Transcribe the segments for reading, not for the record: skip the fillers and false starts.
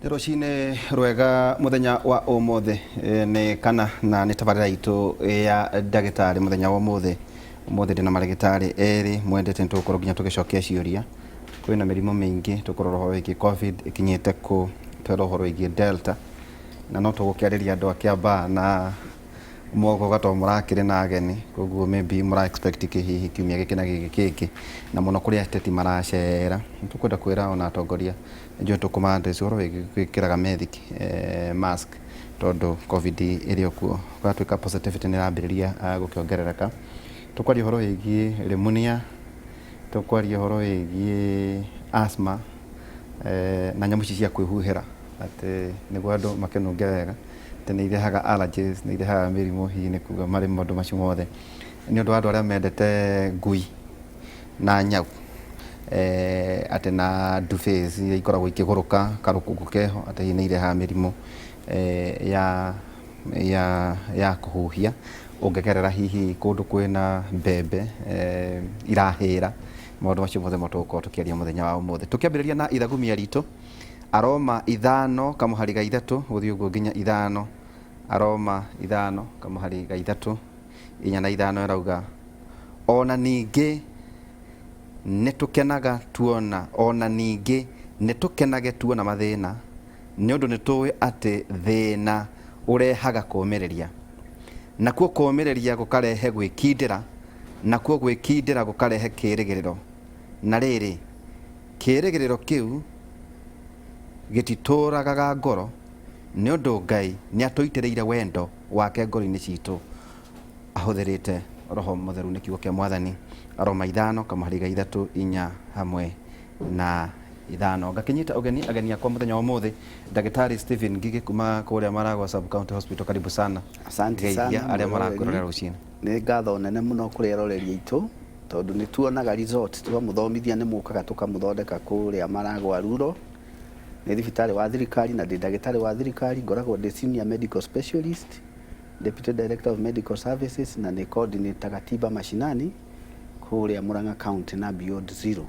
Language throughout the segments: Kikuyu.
Nĩ rũcinĩ rwega mũthenya wa ũmũthĩ, nĩ kana na nĩ tabarĩra itũ ya ndagĩtarĩ mũthenya wa ũmũthĩ. Ũmũthĩ ndĩna marĩgĩtarĩ erĩ mwendete, nĩ tũgũkorwo nginya tũgĩcokia ciũria. Kwĩna mĩrimũ mĩingĩ, tũkũrora ũhoro wĩgiĩ Covid ĩkinyĩte kũ, twerwo ũhoro wĩgiĩ Delta, na no tũgũkĩarĩria andũ a Kiambaa na Mũgoga tondũ mũrakĩrĩ na ageni, koguo maybe mũra expect kĩ hihi kiumia gĩkĩ na gĩkĩ kĩngĩ, na mũno kũrĩa ateti maracera. Nĩ tũkwenda kwĩra ona atongoria, nĩ njũĩ tũkũma address ũhoro wĩgiĩ gwĩkĩraga methiki, mask, tondũ Covid ĩrĩ o kuo. Kũratuĩka positivity nĩ ĩrambĩrĩria gũkĩongerereka. Tũkwaria ũhoro wĩgiĩ pneumonia, tũkwaria ũhoro wĩgiĩ asthma na nyamũ ici cia kwĩhuhĩra atĩ nĩguo andũ makĩnunge wega, atĩ nĩ irehaga allergies, nĩ irehaga mĩrimũ hihi nĩ kuga marĩ maũndũ macio mothe. Nĩ ũndũ wa andũ arĩa mendete ngui na nyau, atĩ na duvets iria ikoragwo ikĩgũrũka karũkũngũ keho, atĩ hihi nĩ irehaga mĩrimũ ya kũhuhia. Ũngĩgerera hihi kũndũ kwĩna mbembe irahĩra, maũndũ macio mothe nĩmo tũgũkorwo tũkĩaria mũthenya wa ũmũthĩ. Tũkĩambĩrĩria na ithagumia ritũ, Aroma 5 kamũhari ga 3 gũthiĩ ũguo nginya 5, Aroma 5 kamũhari ga 3, 4 na 5 ĩrauga, ona ningĩ nĩ tũkenaga tuona, ona ningĩ nĩ tũkenage tuona mathĩna, nĩ ũndũ nĩ tũĩ atĩ thĩna ũrehaga kũũmĩrĩria, nakuo kũũmĩrĩria gũkarehe gwĩkindĩra, nakuo gwĩkindĩra gũkarehe kĩĩrĩgĩrĩro. Na rĩrĩ, kĩĩrĩgĩrĩro kĩu gĩtitũũragaga ngoro, nĩ ũndũ Ngai nĩatũitĩrĩire wendo wake ngoro-inĩ ciitũ ahũthĩrĩte Roho Mũtheru. Nĩ kiugo kĩa Mwathani. Aroma 5 kamũhari ga 3, 4 hamwe na 5. Ngakĩnyita ũgeni ageni akwa mũthenya wa ũmũthĩ, Ndagĩtarĩ Stephen Ngigĩ kuma kũrĩa Maragwa Sub County Hospital, karibu sana. Asante Geithia sana arĩa mwĩroreri. marakwĩrorera rũcinĩ. Nĩ ngatho nene mũno kũrĩ eroreri aitũ tondũ nĩ tuonaga result twamũthomithia nĩ mũkaga tũkamũthondeka kũrĩa Maragwa Rural. Nĩ thibitarĩ wa thirikari na ndĩ ndagĩtarĩ wa thirikari, ngoragwo ndĩ senior medical specialist, deputy director of medical services na nĩ coordinataga tiba mashinani kũrĩa Murang'a County na Beyond Zero.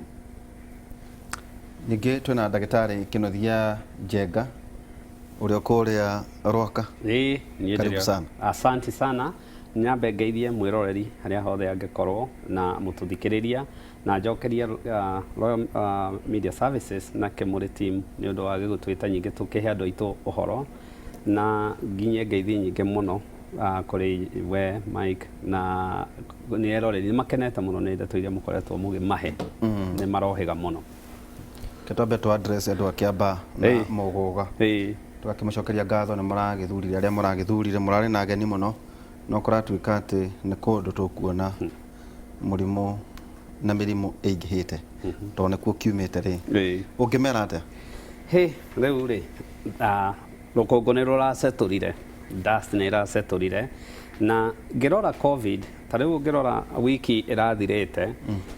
Ningĩ twĩna ndagĩtarĩ Kĩnuthia Njenga ũrĩa kũrĩa Rwaka. Ĩĩ, niĩ Karibu ndĩrĩ sana. Asanti sana. Nyambe ngeithie mwĩroreri harĩa hothe angĩkorwo na mũtũthikĩrĩria na njokerie Royal Media Services na Kĩmũrĩ team nĩ ũndũ wa gĩgũtwĩta nyingĩ tũkĩhe andũ aitũ ũhoro na nginyie ngeithi nyingĩ mũno kũrĩ we Mike na nĩ eroreri nĩ makenete mũno nĩ ndeto iria mũkoretwo mũgĩmahe, nĩ marohĩga mũno. Reke twambe tũ address andũ a Kĩambaa na Mũgũga. Tũgakĩmũcokeria ngatho nĩ mũragĩthurire arĩa mũragĩthurire, mũrarĩ na ageni mũno, no kũratuĩka atĩ nĩ kũndũ tũkuona mũrimũ na mĩrimũ ĩingĩhĩte tondũ nĩkuo kiumĩte rĩ. Ũngĩmera atĩa? Hĩ, rĩu rĩ, rũkũngũ nĩ rũracetũrire, dust nĩ ĩracetũrire, na ngĩrora Covid, ta rĩu ũngĩrora wiki ĩrathirĩte,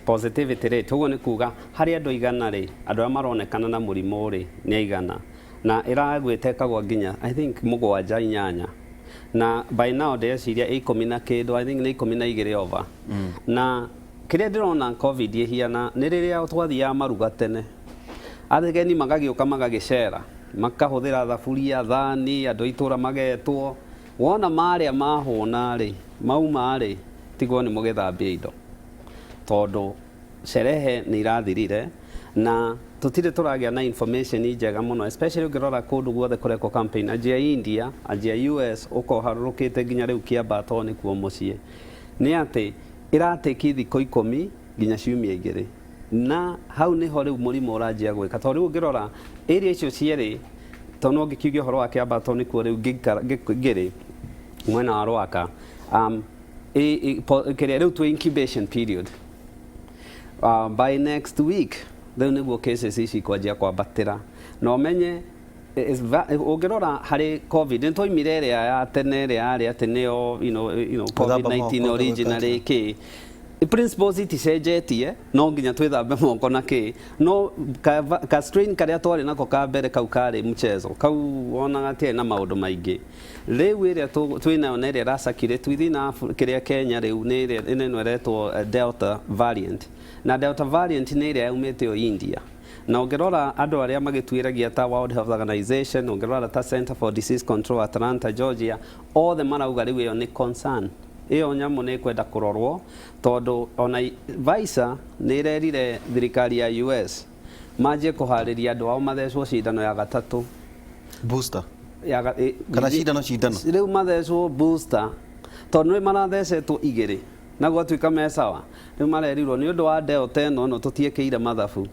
positivity rate, ũguo nĩ kuga harĩ andũ 100 rĩ, andũ arĩa maronekana na mũrimũ rĩ, nĩ aigana. Na ĩragwĩte ĩkagwa nginya I think mũgwanja inyanya, na by now ndĩreciria ĩ ikũmi na kĩndũ, I think nĩ 12 over. Na kĩrĩa ndĩrona Covid ĩhiana nĩ rĩrĩa twathiaga maruga tene, ageni magagĩũka magagĩcera, makahũthĩra thaburia, thani, andũ a itũra magetwo, wona marĩa mahũna rĩ, mauma rĩ, tigwo nĩ mũgĩthambia indo, tondũ sherehe nĩ irathirire na tũtirĩ tũragĩa na information njega mũno, especially ũngĩrora kũndũ guothe kũrekwo campaign, anjia India, anjia US, ũka ũharũrũkĩte nginya rĩu Kĩambaa tondũ nĩkuo mũciĩ, nĩ atĩ ĩratĩki thikũ 10 nginya ciumia 2, na hau nĩho rĩu mũrimũ ũranjia gwĩka, tondũ rĩu ũngĩrora area icio cierĩ, tondũ no ngĩkiuge ũhoro wa Kĩambaa tondũ nĩkuo rĩu ngĩrĩ mwena wa Rwaka, kĩrĩa rĩu twĩ incubation period, by next week rĩu nĩguo cases ici ikwanjia kwambatĩra, na ũmenye ũngĩrora harĩ Covid nĩ twaimire ĩrĩa ya tene ĩrĩa yarĩ atĩ nĩyo Gwĩthamba COVID-19 moko, originally kĩ. Principles iticenjetie, no nginya twĩthambe moko na kĩ, no ka strain karĩa twarĩ nako ka mbere kau karĩ mchezo kau wonaga gatiarĩ na maũndũ maingĩ. Rĩu ĩrĩa twĩnayo na ĩrĩa ĩracirculate within kĩrĩa Kenya rĩu nĩ ĩrĩa ĩno ĩretwo Delta variant, na Delta variant nĩ ĩrĩa yaumĩte o India. Na ũngĩrora andũ arĩa magĩtuĩragia ta World Health Organization, ũngĩrora ta Center for Disease Control Atlanta, Georgia, othe marauga rĩu ĩyo nĩ concern, ĩyo nyamũ nĩ ĩkwenda kũrorwo, tondũ ona Pfizer nĩ ĩrerire thirikari ya US manjie kũharĩria andũ ao mathecwo cindano ya gatatũ. Booster kana cindano cindano? Rĩu mathecwo booster, tondũ nĩ marathecetwo igĩrĩ na gwatuĩka me sawa. Rĩu marerirwo nĩ ũndũ wa Delta ĩno tũtiĩkĩire mathabu,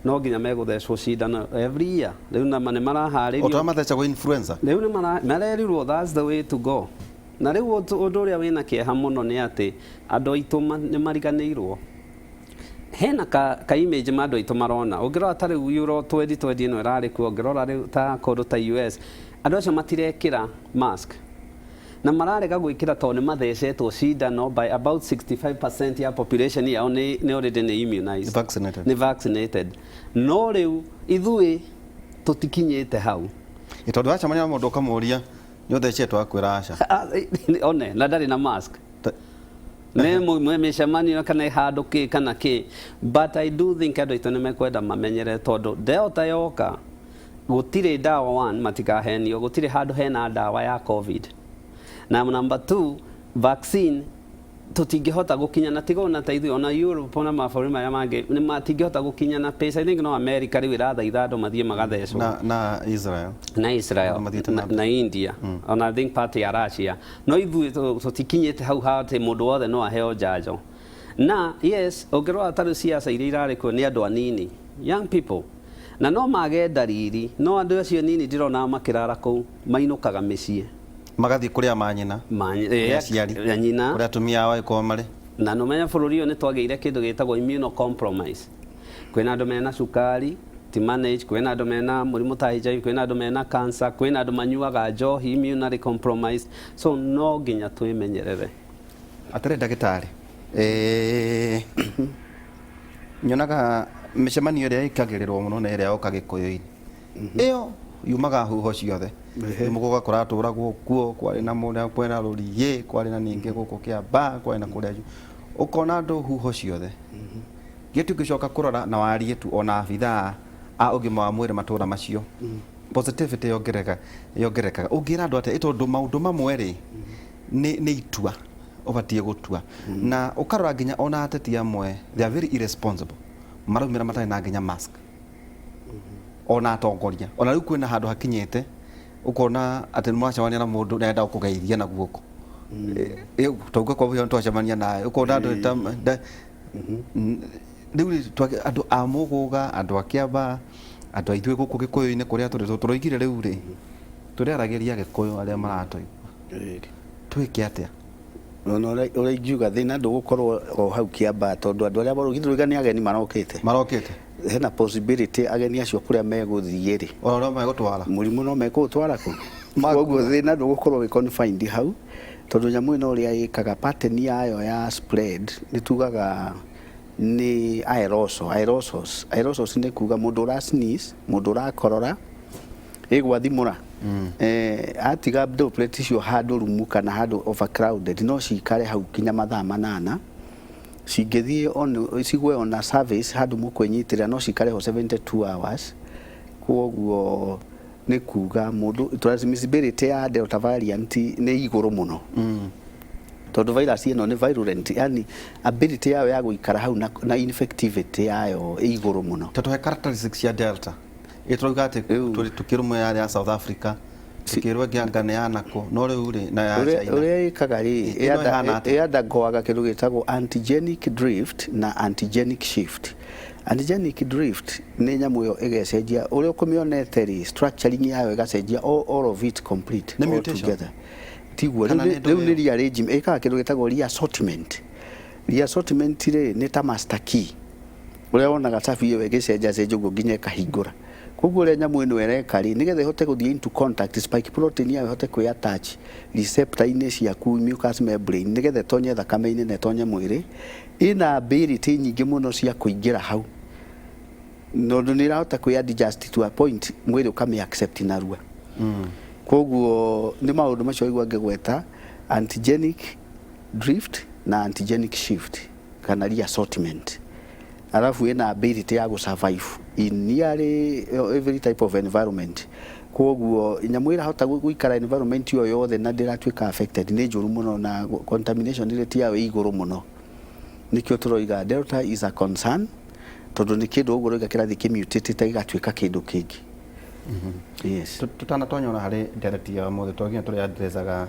no nginya megũthecwo cindano every year rĩu, na nĩ maraharĩrio. O ta mathecagwo influenza. Rĩu nĩ marerirwo that's the way to go. Na rĩu ũndũ ũrĩa wĩna kĩeha mũno nĩ atĩ andũ aitũ nĩ mariganĩirwo hena ka image ma andũ aitũ marona. Ũngĩrora ta rĩu Euro 2020 ĩno ĩrarĩ kuo, ũngĩrora rĩu ta kũndũ ta US, andũ acio matirekĩra mask na mararega gwĩkĩra tondũ nĩ mathecetwo cindano by about 65% ya population yao nĩ already nĩ immunized. Vaccinated. Nĩ vaccinated. No rĩu ithuĩ tũtikinyĩte hau. Ĩ, tondũ wacemania na mũndũ ũkamũria nĩ ũthecetwo, akwĩra aca. One na ndarĩ na mask nĩ mĩcemanio kana handũ kĩ kana kĩ. But I do think andũ aitũ nĩ mekwenda mamenyere, tondũ Delta yoka gũtirĩ ndawa. One, matikahenio, gũtirĩ handũ hena ndawa ya COVID. Na number two, vaccine tũtingĩhota gũkinya na tiga ona ta ithuĩ, ona Europe, ona mabũrũri marĩa mangĩ nĩ matingĩhota gũkinya na pace. I think no America rĩu ĩrathaitha andũ mathiĩ magathecwo. Na Israel. Na Israel. Andũ mathiĩte na na na India, ona I think part ya Russia. No ithuĩ tũtikinyĩte hau atĩ mũndũ wothe no aheo njanjo. Na yes, ũngĩrora ta rĩu ciaca iria irarĩ kuo nĩ andũ anini, young people, na no mage ndariri, no andũ acio nini ndĩrona makĩrara kũu, mainũkaga mĩciĩ. Magathiĩ kũrĩa manyina. Kũrĩa aciari. Ya nyina. Kũrĩa atumia ao angĩkorwo marĩ. Na nũmenye bũrũri ũyũ nĩ twagĩire kĩndũ gĩtagwo immunocompromise. Kwĩna andũ mena cukari ti manage, kwĩna andũ mena mũrimũ ta HIV, kwĩna andũ mena cancer, kwĩna andũ manyuaga njohi, immunity compromised. So no nginya twĩmenyerere. Atĩrĩ ndagĩtarĩ, nyonaga mĩcemanio ĩrĩa ĩkagĩrĩrwo mũno nĩ ĩrĩa yoka gĩkũyũ-inĩ, ĩyo yumaga huho ciothe. Mũgũga kũratũragwo kuo, kwarĩ na mũrĩa, kwĩna rũriĩ, kwarĩ na ningĩ gũkũ Kĩamba, kwarĩ na kũrĩa juu, ũkona andũ huho ciothe. Gĩtu ũngĩcoka kũrora na warie tu ona abithaa a ũgima wa mwĩrĩ matũra macio, positivity yongereka yongerekaga. Ũngĩra andũ atĩa? Ĩ tondũ maũndũ mamwe rĩ, nĩ itua ũbatiĩ gũtua, na ũkarora nginya ona ateti amwe, they are very irresponsible, maraumĩra matarĩ na nginya mask, ona atongoria. Ona rĩu kwĩna handũ hakinyĩte ũkona atĩ nĩ mwacemania na mũndũ nĩarenda gũkũgeithia na guoko. Tauga kwa mũhiano twacemania nawe, ũkona andũ rĩu rĩ, andũ a Mũgũga, andũ a Kĩamba, andũ a ithuĩ gũkũ gĩkũyũ-inĩ kũrĩa tũrĩ tũroigire rĩu rĩ, tũrĩaragĩria Gĩkũyũ arĩa maratũigua, twĩke atĩa? Ona ũrĩa ingiuga, thĩna ndũgũkorwo o hau Kĩamba, tondũ andũ arĩa barũgithũiga nĩ ageni marokĩte. Marokĩte. Hena possibility ageni acio kũrĩa megũthiĩ rĩ, ona ũrĩa megũtwara mũrimũ no mekũũtwara kũ. Koguo thĩna ndũgũkorwo wĩ confined hau, tondũ nyamũ ĩno ũrĩa ĩkaga pattern yayo ya spread nĩ tugaga nĩ aerosol. Aerosols, aerosols nĩ kuga mũndũ ũra sneeze, mũndũ ũrakorora, ĩgwathimũra, atiga droplet icio handũ rumu kana handũ overcrowded, no cikare hau kinya mathaa 8. Cingĩthiĩ on cigwe ona surface handũ mũkwĩnyitĩrĩra, no cikare ho 72 hours. Koguo nĩ kuga mũndũ transmissibility ya Delta variant nĩ igũrũ mũno, tondũ virus ĩno nĩ virulent, yani ability yayo ya gũikara hau na infectivity yayo ĩ igũrũ mũno. Ta tũhe characteristics cia Delta. Ĩ tũrauga atĩ tũkĩrũmwe yarĩ ya South Africa, tũkĩrwo ĩngĩ anga nĩ ya nako, no rĩu rĩ na ya Ũrĩa China. Ũrĩa ĩkaga rĩ, Ĩno ĩhana atĩa? ĩandagoaga kĩndũ gĩtagwo antigenic drift na antigenic shift. Antigenic drift nĩ nyamũ ĩyo ĩgecenjia ũrĩa ũkũmĩonete rĩ, structuring yayo ĩgacenjia, all of it complete Nĩ all mutation? together. Tiguo. Kana rĩu nĩ rĩu nĩ ndũgũ? Rearrangement. Ĩkaga kĩndũ gĩtagwo reassortment. Reassortment rĩ, nĩ ta master key ũrĩa wonaga cabi ĩyo ĩgĩcenjacenjia ũguo nginya ĩkahingũra. Koguo ũrĩa nyamũ ĩno ĩreka rĩ, nĩgetha ĩhote gũthiĩ into contact, spike protein yayo ĩhote kwĩ attach receptor-inĩ ciaku mucous membrane, nĩgetha ĩtonye thakame-inĩ na ĩtonye mwĩrĩ, ĩna ability nyingĩ mũno cia kũingĩra hau. Tondũ nĩ ĩrahota kwĩ adjust to a point mwĩrĩ ũkamĩ accept narua. Koguo nĩ maũndũ macio waigua ngĩgweta, antigenic drift na antigenic shift kana reassortment. Alafu ĩna ability ya gũ survive in nearly every type of environment. Koguo nyamũ ĩrahota gũikara environment ĩyo yothe na ndĩratuĩka affected nĩ njũru mũno, na contamination rate yayo ĩ igũrũ mũno. Nĩkĩo tũroiga Delta is a concern, tondũ nĩ kĩndũ ũguo ũroiga kĩrathiĩ kĩmutatĩte gĩgatuĩka kĩndũ kĩngĩ. Yes. Tũtanatonya ona harĩ ndereti ya ũmũthĩ, to nginya tũrĩa addressaga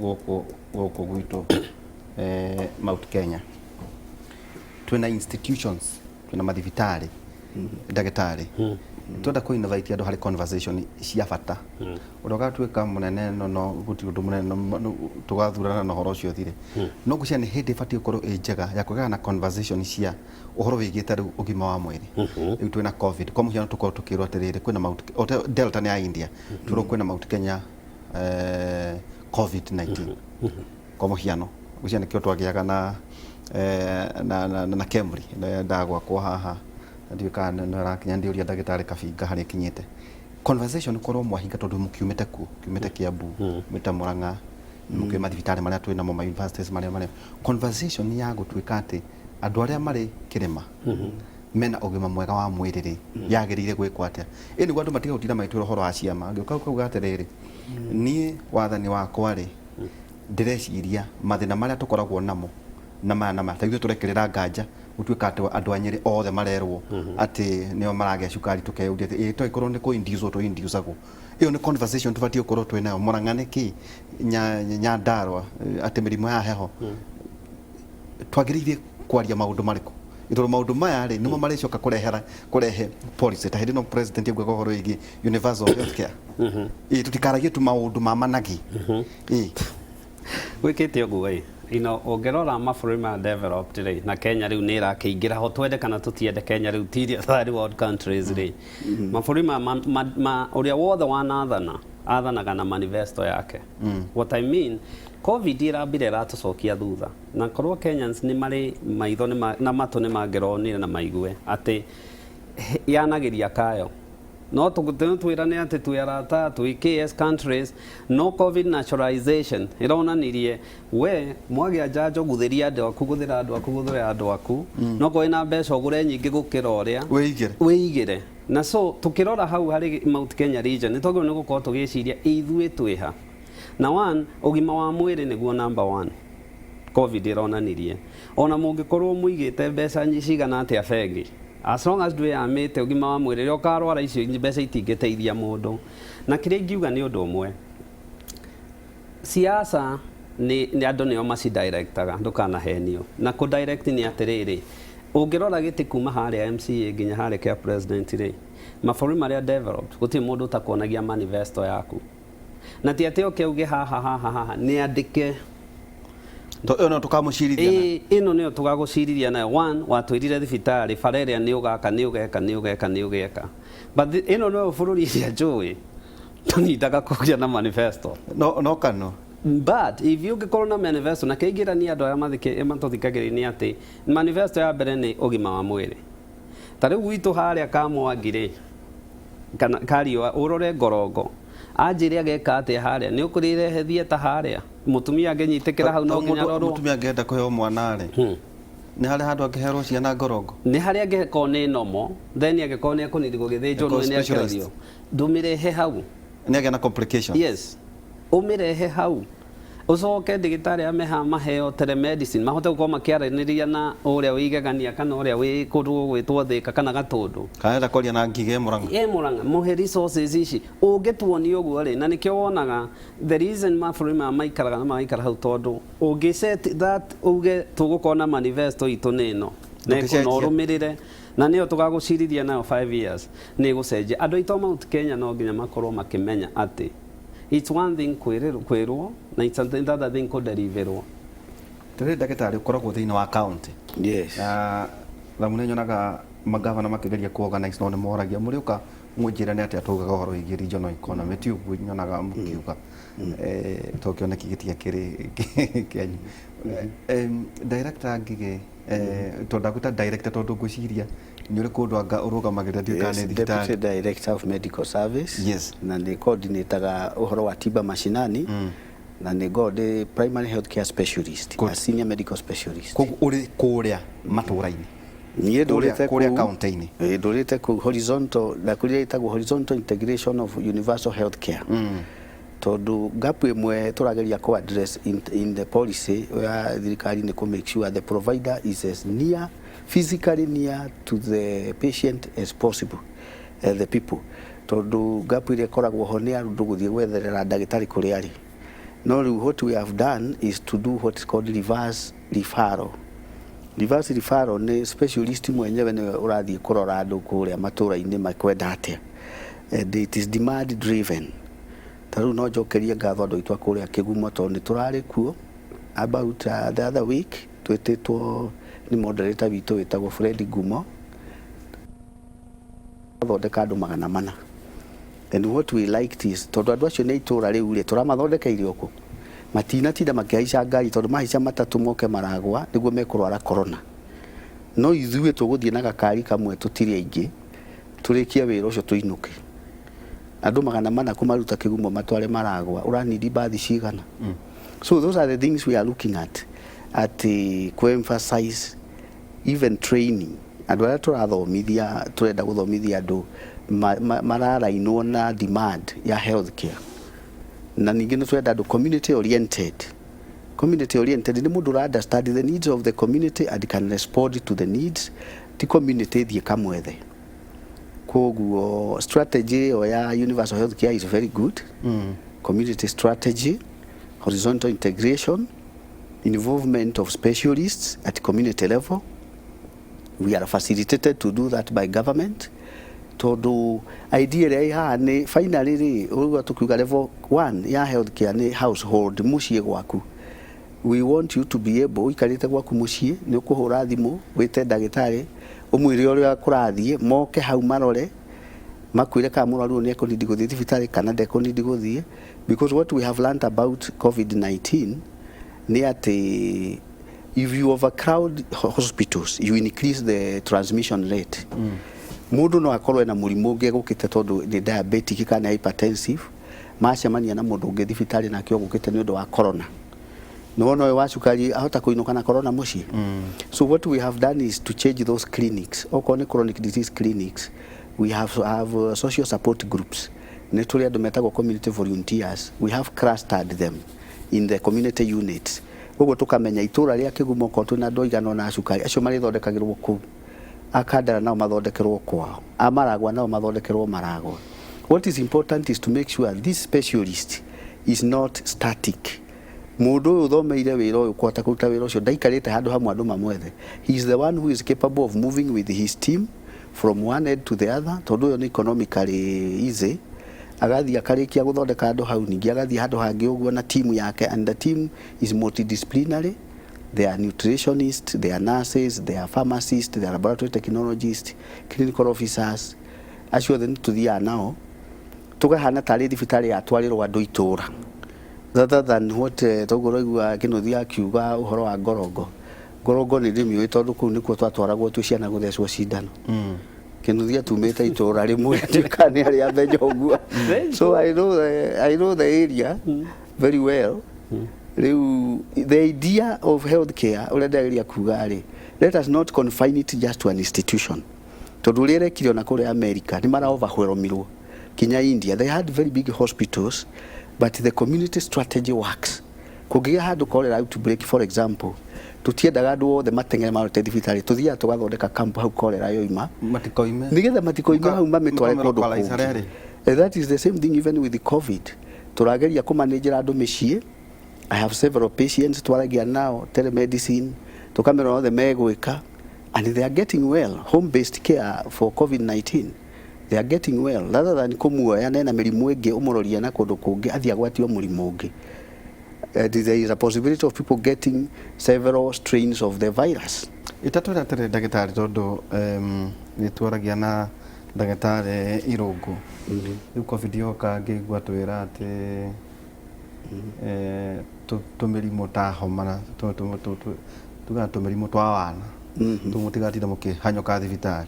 gũkũ gũkũ gwitũ Mount Kenya, twĩna institutions, twĩna mathibitarĩ, ndagĩtarĩ, twenda kũ invite andũ harĩ conversation cia bata. Ũrĩa ũgatuĩka mũnene no gũtirĩ ũndũ mũnene tũgathurana na ũhoro ũcio ũthire, no ngwĩciria nĩ hĩndĩ ĩbatiĩ gũkorwo ĩ njega ya kũgĩa na conversation cia ũhoro wĩgiĩ ta rĩu ũgima wa mwĩrĩ. Rĩu twĩna COVID, kwa mũhiano, tũkorwo tũkĩrwo atĩrĩrĩ, kwĩna Mount, o ta Delta nĩ ya India, twĩrwo kwĩna Mount Kenya COVID-19 kwa mũhiano. Ngwĩciria nĩkĩo twagĩaga na na KEMRI ndagwakwo haha, ndiũĩ kana nĩ arakinya ndĩũria ndagĩtarĩ Kabinga harĩa ĩkinyĩte conversation, korwo mwahinga, tondũ mũkiumĩte kuo, kiumĩte Kiambu, mĩte Murang'a, mũkĩũĩ mathibitarĩ marĩa twĩ namo, ma universities marĩa marĩ, conversation ya gũtuĩka atĩ andũ arĩa marĩ kĩrĩma mena ũgima mwega wa mwĩrĩ rĩ, yagĩrĩire gwĩkwo atĩa? Ĩ nĩguo andũ matige gũtinda magĩtwĩra ũhoro wa ciama. Ngĩũka ũkauga atĩrĩrĩ, niĩ wathani wakwa rĩ, ndĩreciria mathĩna marĩa tũkoragwo namo na maya na maya, ta ithuĩ tũrekĩrĩra nganja gũtuĩka atĩ andũ a Nyĩrĩ othe marerwo atĩ nĩo maragĩa cukari, tũkeyũria atĩ ĩ to ĩkorwo nĩ kũ induce tũ inducagwo. Ĩyo nĩ conversation tũbatiĩ gũkorwo twĩ nayo. Murang'a nĩ kĩ, Nyandarua, atĩ mĩrimũ ya heho, twagĩrĩire kwaria maũndũ marĩkũ? Tondũ maũndũ maya rĩ, nĩmo marĩcoka kũrehera kũrehe policy, ta hĩndĩ ĩno president augaga ũhoro wĩgiĩ universal health care. Ĩ tũtikaragie tu maũndũ ma managi ĩ. Gwĩkĩte ũguo ĩ ino ũngĩrora mabũrũri ma developed rĩ, na Kenya rĩu nĩ ĩrakĩingĩra ho, twende kana tũtiende, Kenya rĩu ti iria third world countries rĩ, mabũrũri ma ũrĩa wothe wanathana athanaga na manifesto yake. What I mean, COVID ĩrambire ĩratũcokia thutha, na korwo Kenyans nĩ marĩ maitho na matũ nĩ mangĩronire na maigue atĩ yanagĩria kayo, no twĩrane atĩ twĩ arata, twĩ KS countries, no COVID naturalization ĩronanirie we mwagĩa njanjo, guthĩria andũ aku, guthĩra andũ aku, guthĩra andũ aku, no korwo wĩna mbeca ũgũre nyingĩ gũkĩra ũrĩa wĩigĩre. Wĩigĩre. Na so tukĩrora hau harĩ Mount Kenya region, nĩ twagĩrĩirwo nĩ gũkorwo tũgĩciria ithuĩ twĩha na one ũgima wa mwĩrĩ nĩguo number one. COVID ĩronanirie ona mũngĩkorwo mũigĩte mbeca cigana atĩa bengi, as long as ndwĩyamĩte ũgima wa mwĩrĩ, rĩrĩa ũkarwara icio mbeca itingĩteithia mũndũ. Na kĩrĩa ingiuga nĩ ũndũ ũmwe, siasa nĩ andũ nĩo macidirectaga, ndũkanahenio na kũ direct. Nĩ atĩrĩrĩ, ũngĩrora gĩtĩ kuma harĩa MCA nginya harĩa kĩa president rĩ, mabũrũri marĩa developed, gũtirĩ mũndũ ũtakuonagia manifesto yaku, na ti atĩ oke auge haha haha haha nĩ andĩke. Ĩyo no tũkamũcirithia nayo. Ĩĩ, ĩno nĩyo tũgagũcirithia nayo. One, watwĩrire thibitarĩ bara ĩrĩa nĩ ũgaka, nĩ ũgeka, nĩ ũgeka, nĩ ũgeka, but ĩno nĩyo bũrũri ĩrĩa njũĩ tũnindaga kũgĩa na manifesto. No kano. But if you ũngĩkorwo na manifesto, na kĩingĩrania andũ arĩa matũthikagĩrĩria, nĩ atĩ manifesto ya mbere nĩ ũgima wa mwĩrĩ. Ta rĩu gwitũ harĩa Kamwangi rĩ, kana Kariũa, ũrore Ngorongo, anjĩre ageka atĩa harĩa, nĩ ũkũrĩrehe theatre harĩa mũtumia angĩnyitĩkĩra hau no nginya arorwo. Mũtumia angĩenda kũheo mwana rĩ, nĩ harĩ handũ angĩherwo ciana Ngorongo? Nĩ harĩa angĩkorwo nĩ normal, then angĩkorwo nĩ ekũnidi gũgĩthĩnjwo, Ĩkorwo nĩ specialized. akĩrorio, ndũmĩrehe hau. Nĩ agĩa na complications. Yes, ũmĩrehe hau, ũcoke ndĩgĩtarĩ ameha maheo telemedicine, mahote gũkorwo makĩaranĩria na ũrĩa wĩ Igegania kana ũrĩa wĩ kũndũ gũgwĩtwo Thĩka kana Gatũndũ. Kana enda kwaria na Ngigĩ Mũrang'a. Ĩ Mũrang'a, mũhe resources ici ũngĩtuonia ũguo rĩ, na nĩkĩo wonaga the reason mabũrũri maya maikaraga na magaikara hau, tondũ ũngĩ set that uge tũgũkorwo na manifesto itũ nĩ ĩno na Ndũngĩcenjia. na ũrũmĩrĩre na nĩyo tũgagũcirithia nayo 5 years, nĩ ĩgũcenjia. Andũ aitũ a Mount Kenya no nginya makorwo makĩmenya atĩ it's one thing kwĩrwo na it's another thing kũdeliverwo. Tũrĩ ndagĩtarĩ ũkoragwo thĩinĩ wa county. Yes. Na thamu nĩ nyonaga magavana makĩgeria ku organize, no nĩ moragia mũrĩũka Mũnjĩre nĩ atĩa tũgaga ũhoro wĩgiĩ regional economy, ti ũguo nyonaga mũkiuga. Tondũ kĩoneki gĩtiakĩrĩ kĩanyu. Director Ngigĩ, tondũ ndagwĩta director tondũ ngwĩciria nĩ ũrĩ kũndũ anga ũrũgamagĩrĩra, ndiũĩ kana nĩ Yes, thibitarĩ. Deputy Director of Medical Service. Yes. Na nĩ coordinataga ũhoro wa tiba mashinani na nĩ ngoragwo ndĩ primary health care specialist. Good. A senior medical specialist. Koguo ũrĩ kũrĩa matũũra-inĩ? Niĩ ndũrĩte kũrĩa kũu- kaunti-inĩ. Ĩĩ, ndũrĩte kũu horizontal na kũrĩa ĩtagwo horizontal integration of universal health care, tondũ gap ĩmwe tũrageria kũ address in the policy ya thirikari nĩ kũ make sure the provider is as near, physically near to the patient as possible, the people, tondũ gap ĩrĩa ĩkoragwo ho nĩ andũ gũthiĩ gwetherera ndagĩtarĩ kũrĩa arĩ. No rĩu what we have done is to do what is called reverse referral. Reverse referral nĩ specialist mwenyewe nĩwe ũrathiĩ kũrora andũ kũrĩa matũũra-inĩ makwenda atĩa, and it is demand driven. Ta rĩu no njokerie ngatho andũ aitũ a kũrĩa Kĩgumo, tondũ nĩ tũrarĩ kuo about the other week, twĩtĩtwo nĩ moderator witũ wĩtagwo Fred Ngumo, thondeka andũ 400. And what we liked is tondũ andũ acio nĩ itũũra rĩu rĩ, tũramathondekeire o kũ matinatinda makĩhaica ngari, tondũ mahaica matatũ moke maragwa nĩguo mekũrwara corona. No ithuĩ tũgũthiĩ na gakari kamwe, tũtirĩ aingĩ, tũrĩkie wĩra ũcio tũinũke. Andũ 400 kũmaruta Kĩgumo matware Maragwa, ũranindi mbathi cigana? So those are the things we are looking at ku-emphasize even training andũ arĩa tũrathomithia. Tũrenda gũthomithia andũ mararainwo na demand ya health care, na ningĩ nĩ tũrenda andũ community oriented. Community oriented nĩ mũndũ ũra understand the needs of the community and can respond to the needs, ti community ĩthiĩ kamwethe. Koguo strategy ĩyo ya universal health care is very good. Community strategy, horizontal integration, involvement of specialists at community level. We are facilitated to do that by government, tondũ idea ĩrĩa ĩ haha nĩ finally rĩ, ũguo tũkiuga level 1 ya health care nĩ household, mũciĩ gwaku. We want you to be able, ũikarĩte gwaku mũciĩ, nĩ ũkũhũra thimũ wĩte ndagĩtarĩ, ũmwĩre ũrĩa kũrathiĩ, moke hau marore, makwĩre kana mũrwaru ũyũ nĩ ekũnindi gũthiĩ thibitarĩ kana ndekũnindi gũthiĩ. Because what we have learned about COVID-19 nĩ atĩ if you overcrowd hospitals, you increase the transmission rate. Mũndũ no akorwo ena mũrimũ ũngĩ egũkĩte tondũ nĩ diabetic kana hypertensive, macemania na mũndũ ũngĩ thibitarĩ nake ũgũkĩte nĩ ũndũ wa corona, nĩwona ũyũ wa cukari ahota kũinũka na corona mũciĩ. So what we have done is to change those clinics. Okorwo nĩ chronic disease clinics, we have social support groups. Nĩ tũrĩ andũ metagwo community volunteers. We have clustered them in the community units, ũguo tũkamenya itũra rĩa Kĩgumo okorwo twĩna andũ aigana ũna a cukari, acio marĩthondekagĩrwo kũu, akandara nao mathondekerwo kwao, amaragwa nao mathondekerwo Maragwa. What is important is to make sure this specialist is not static. Mũndũ ũyũ ũthomeire wĩra ũyũ kũhota kũruta wĩra ũcio ndaikarĩte handũ hamwe andũ mamwethe. He is the one who is capable of moving with his team from one end to the other, tondũ ũyũ nĩ economically easy. Agathiĩ akarĩkia gũthondeka andũ hau, ningĩ agathiĩ handũ hangĩ ũguo na timu yake. And the team is multidisciplinary. They are nutritionists, they are nurses, they are pharmacists, they are laboratory technologists, clinical officers. Acio othe nĩ tũthiaga nao tũkahana tarĩ thibitarĩ yatwarĩrwo andũ itũra, rather than what toguo ũraigua Kĩnuthia akiuga ũhoro wa Ngorongo. Ngorongo nĩ ndĩmĩũĩ tondũ kũu nĩkuo twatwaragwo twĩ ciana gũthecwo cindano. Kĩnuthia tumĩte itũra rĩmwe, ndiũĩ kana nĩ arĩa amenya ũguo. So I know the area very well. Rĩu the idea of healthcare, ũrĩa ndĩrageria kuga rĩ, let us not confine it just to an institution, tondũ ũrĩa ĩrekire ona kũrĩa America nĩ mara overwhelmirwo, kinya India they had very big hospitals, but the community strategy works. Kũngĩgĩa handũ cholera outbreak, for example, tũtiendaga andũ othe mateng'ere marute thibitarĩ, tũthiaga tũgathondeka camp hau cholera yoima. Matikoime. Nigetha matikoime hau, mamĩtware kũndũ Mũkamĩlocalize kũngĩ. harĩa ĩrĩ. And that is the same thing even with the COVID. Tũrageria kũmanĩnjĩra andũ mĩciĩ. I have several patients twaragia nao telemedicine, tũkamera othe megwĩka, and they are getting well. Home based care for COVID-19, they are getting well, rather than kũmuoya nena mĩrimũ ĩngĩ ũmũrorie na kũndũ kũngĩ athiĩ agwatio mũrimũ ũngĩ. There is a possibility of people getting several strains of the virus. Itatwĩra atĩrĩ, ndagĩtarĩ, tondũ nĩ twaragia na Ndagĩtarĩ Irũngũ, rĩu COVID yoka ngĩigua twĩra atĩ tũmĩrimũ ta homa na tugaga tũmĩrimũ twa wana tũu mũtigatinda mũkĩhanyũka thibitarĩ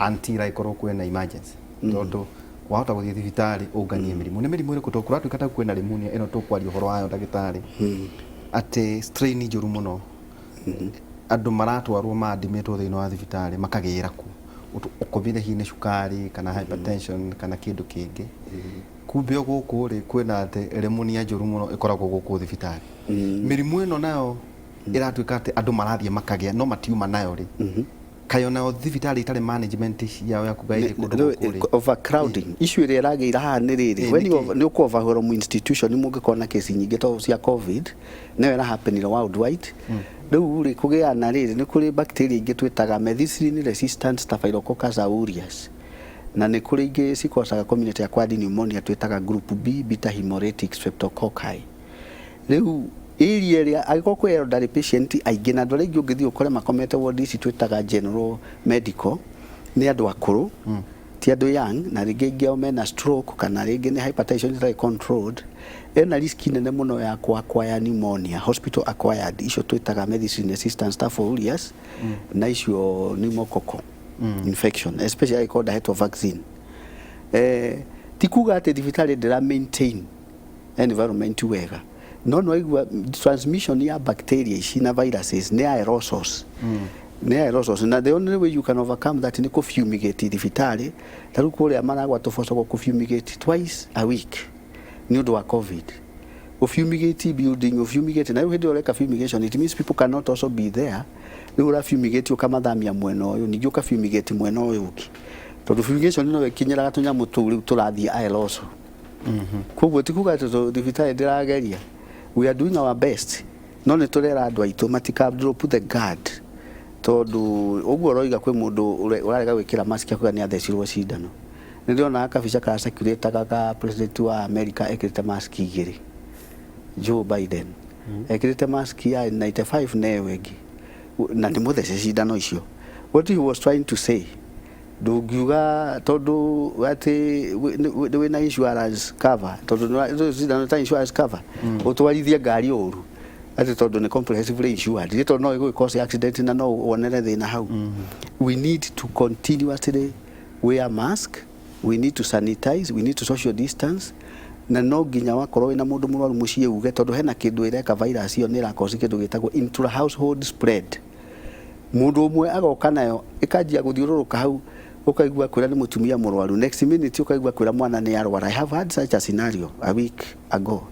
until angĩkorwo kwĩna emergency, tondũ wahota gũthiĩ thibitarĩ ũnganie mĩrimũ. Nĩ mĩrimũ ĩrĩkũ? Tondũ kũratuĩka ta kwĩna pneumonia ĩno tũkwaria ũhoro wayo, ndagĩtarĩ, atĩ strain njũru mũno, andũ maratwarwo maadimĩtwo thĩinĩ wa thibitarĩ makagĩra kuo, ũkomire hihi nĩ cukari kana hypertension kana kĩndũ kĩngĩ. Kumbe o gũkũ rĩ, kwĩna atĩ pneumonia njũru mũno ĩkoragwo gũkũ thibitarĩ. Mĩrimũ ĩno nayo ĩratuĩka atĩ andũ marathiĩ makagĩa no matiuma nayo rĩ, kaĩ onayo thibitarĩ itarĩ management yao ya kuga ĩrĩ kũndũ gũkũ rĩ? Overcrowding issue ĩrĩa ĩragĩira haha nĩ rĩrĩ, when you nĩkĩ? Nĩ ũkũ overwhelm institution mũngĩkorwo na kesi nyingĩ to cia COVID nĩyo ĩrahapenire worldwide. Rĩu rĩ, kũgĩa na rĩrĩ, nĩ kũrĩ bacteria ingĩ twĩtaga methicillin resistant Staphylococcus aureus, na nĩ kũrĩ ingĩ cikocaga community acquired pneumonia twĩtaga group B beta hemolytic streptococci. Rĩu area ĩrĩa angĩkorwo kwĩ elderly patient aingĩ na andũ arĩa aingĩ ũngĩthiĩ ũkore makomete ward ici twĩtaga general medical nĩ andũ akũrũ, ti andũ young, na rĩngĩ aingĩ ao mena stroke kana rĩngĩ nĩ hypertension ĩtarĩ controlled, ena risk nene mũno ya ku acquire pneumonia, hospital acquired, icio twĩtaga methicillin resistant staph aureus na icio pneumococcal infection, especially angĩkorwo ndahetwo vaccine. Ti kuga atĩ thibitarĩ ndĩra maintain environment wega, no no aigua transmission ya bacteria ici na viruses nĩ aerosols, nĩ aerosols, na the only way you can overcome that nĩ kũ-fumigate thibitarĩ. Ta rĩu kũrĩa Maragwa tũbocagwo kũ-fumigate twice a week nĩ ũndũ wa COVID, ũ-fumigate building, ũ-fumigate. Na rĩu hĩndĩ ĩyo ũreka fumigation, it means people cannot also be there. Rĩu ũra fumigate ũkamathamia mwena ũyũ, ningĩ ũka fumigate mwena ũyũ ũngĩ, tondũ fumigation no ĩkinyĩraga tũnyamũ tũu rĩu tũrathiĩ aerosol. Koguo ti kuga atĩ thibitarĩ ndĩrageria, we are doing our best, no nĩ tũrera andũ aitũ matika drop the guard, tondũ ũguo ũroiga kwĩ mũndũ ũrarega gwĩkĩra mask akuga nĩ athecirwo cindano. Nĩ ndĩrona kabica karacirculataga ga president wa America ekĩrĩte mask igĩrĩ, Joe Biden ekĩrĩte mask ya 95 na ĩyo ĩngĩ, na nĩ mũthece cindano icio. What he was trying to say, ndũngiuga tondũ atĩ wĩna insurance cover, tondũ cindano ta insurance cover, ũtwarithie ngari ũru atĩ tondũ nĩ comprehensively insured, nĩ tondũ no ĩgũgĩ cause accident na no wonere thĩna hau. We need to continuously wear mask, we need to sanitize, we need to social distance, na no nginya wakorwo wĩna mũndũ mũrwaru mũciĩ uge, tondũ hena kĩndũ ĩreka virus ĩyo, nĩ ĩrakosi kĩndũ gĩtagwo intra household spread. Mũndũ ũmwe agoka nayo ĩkanjia gũthiũrũrũka hau, ũkaigua kwĩra nĩ mũtumia mũrwaru, next minute ũkaigua kwĩra mwana nĩ arwara. I have had such a scenario a week ago.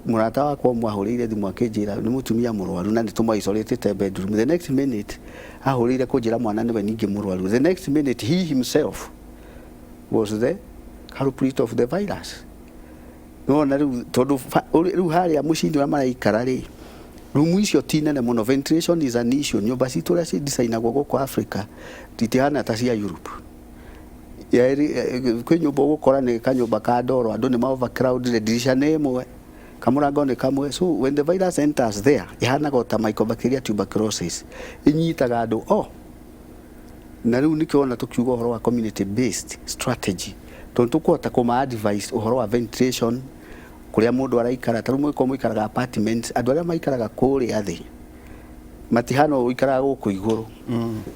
Mũrata wakwa ũmwe ahũrĩire thimũ akĩnjĩra nĩ mũtumia mũrwaru na nĩ tũmũ isolatĩte bedroom. The next minute ahũrĩire kũnjĩra mwana nĩwe ningĩ mũrwaru. The next minute he himself was the culprit of the virus. Nona rĩu tondũ rĩu harĩa mũciĩ-inĩ ũrĩa maraikara rĩ, rumu icio ti nene mũno, ventilation is an issue. Nyũmba citũ ũrĩa cidicainagwo gũkũ Africa itihana ta cia Europe. Kwĩ nyũmba ũgũkora nĩ kanyũmba ka ndoro, andũ nĩ ma overcrowded, dirisha nĩ ĩmwe, kamũrango nĩ kamwe. So when the virus enters there, ĩhanaga o ta mycobacteria tuberculosis, ĩnyitaga andũ o. Na rĩu nĩkĩo wona tũkiuga ũhoro wa community based strategy, tondũ tũkũhota kũma advice ũhoro wa ventilation kũrĩa mũndũ araikara. Ta rĩu mũngĩkorwo mũikaraga apartment, andũ arĩa maikaraga kũrĩa thĩ matihana ũyũ ũikaraga gũkũ igũrũ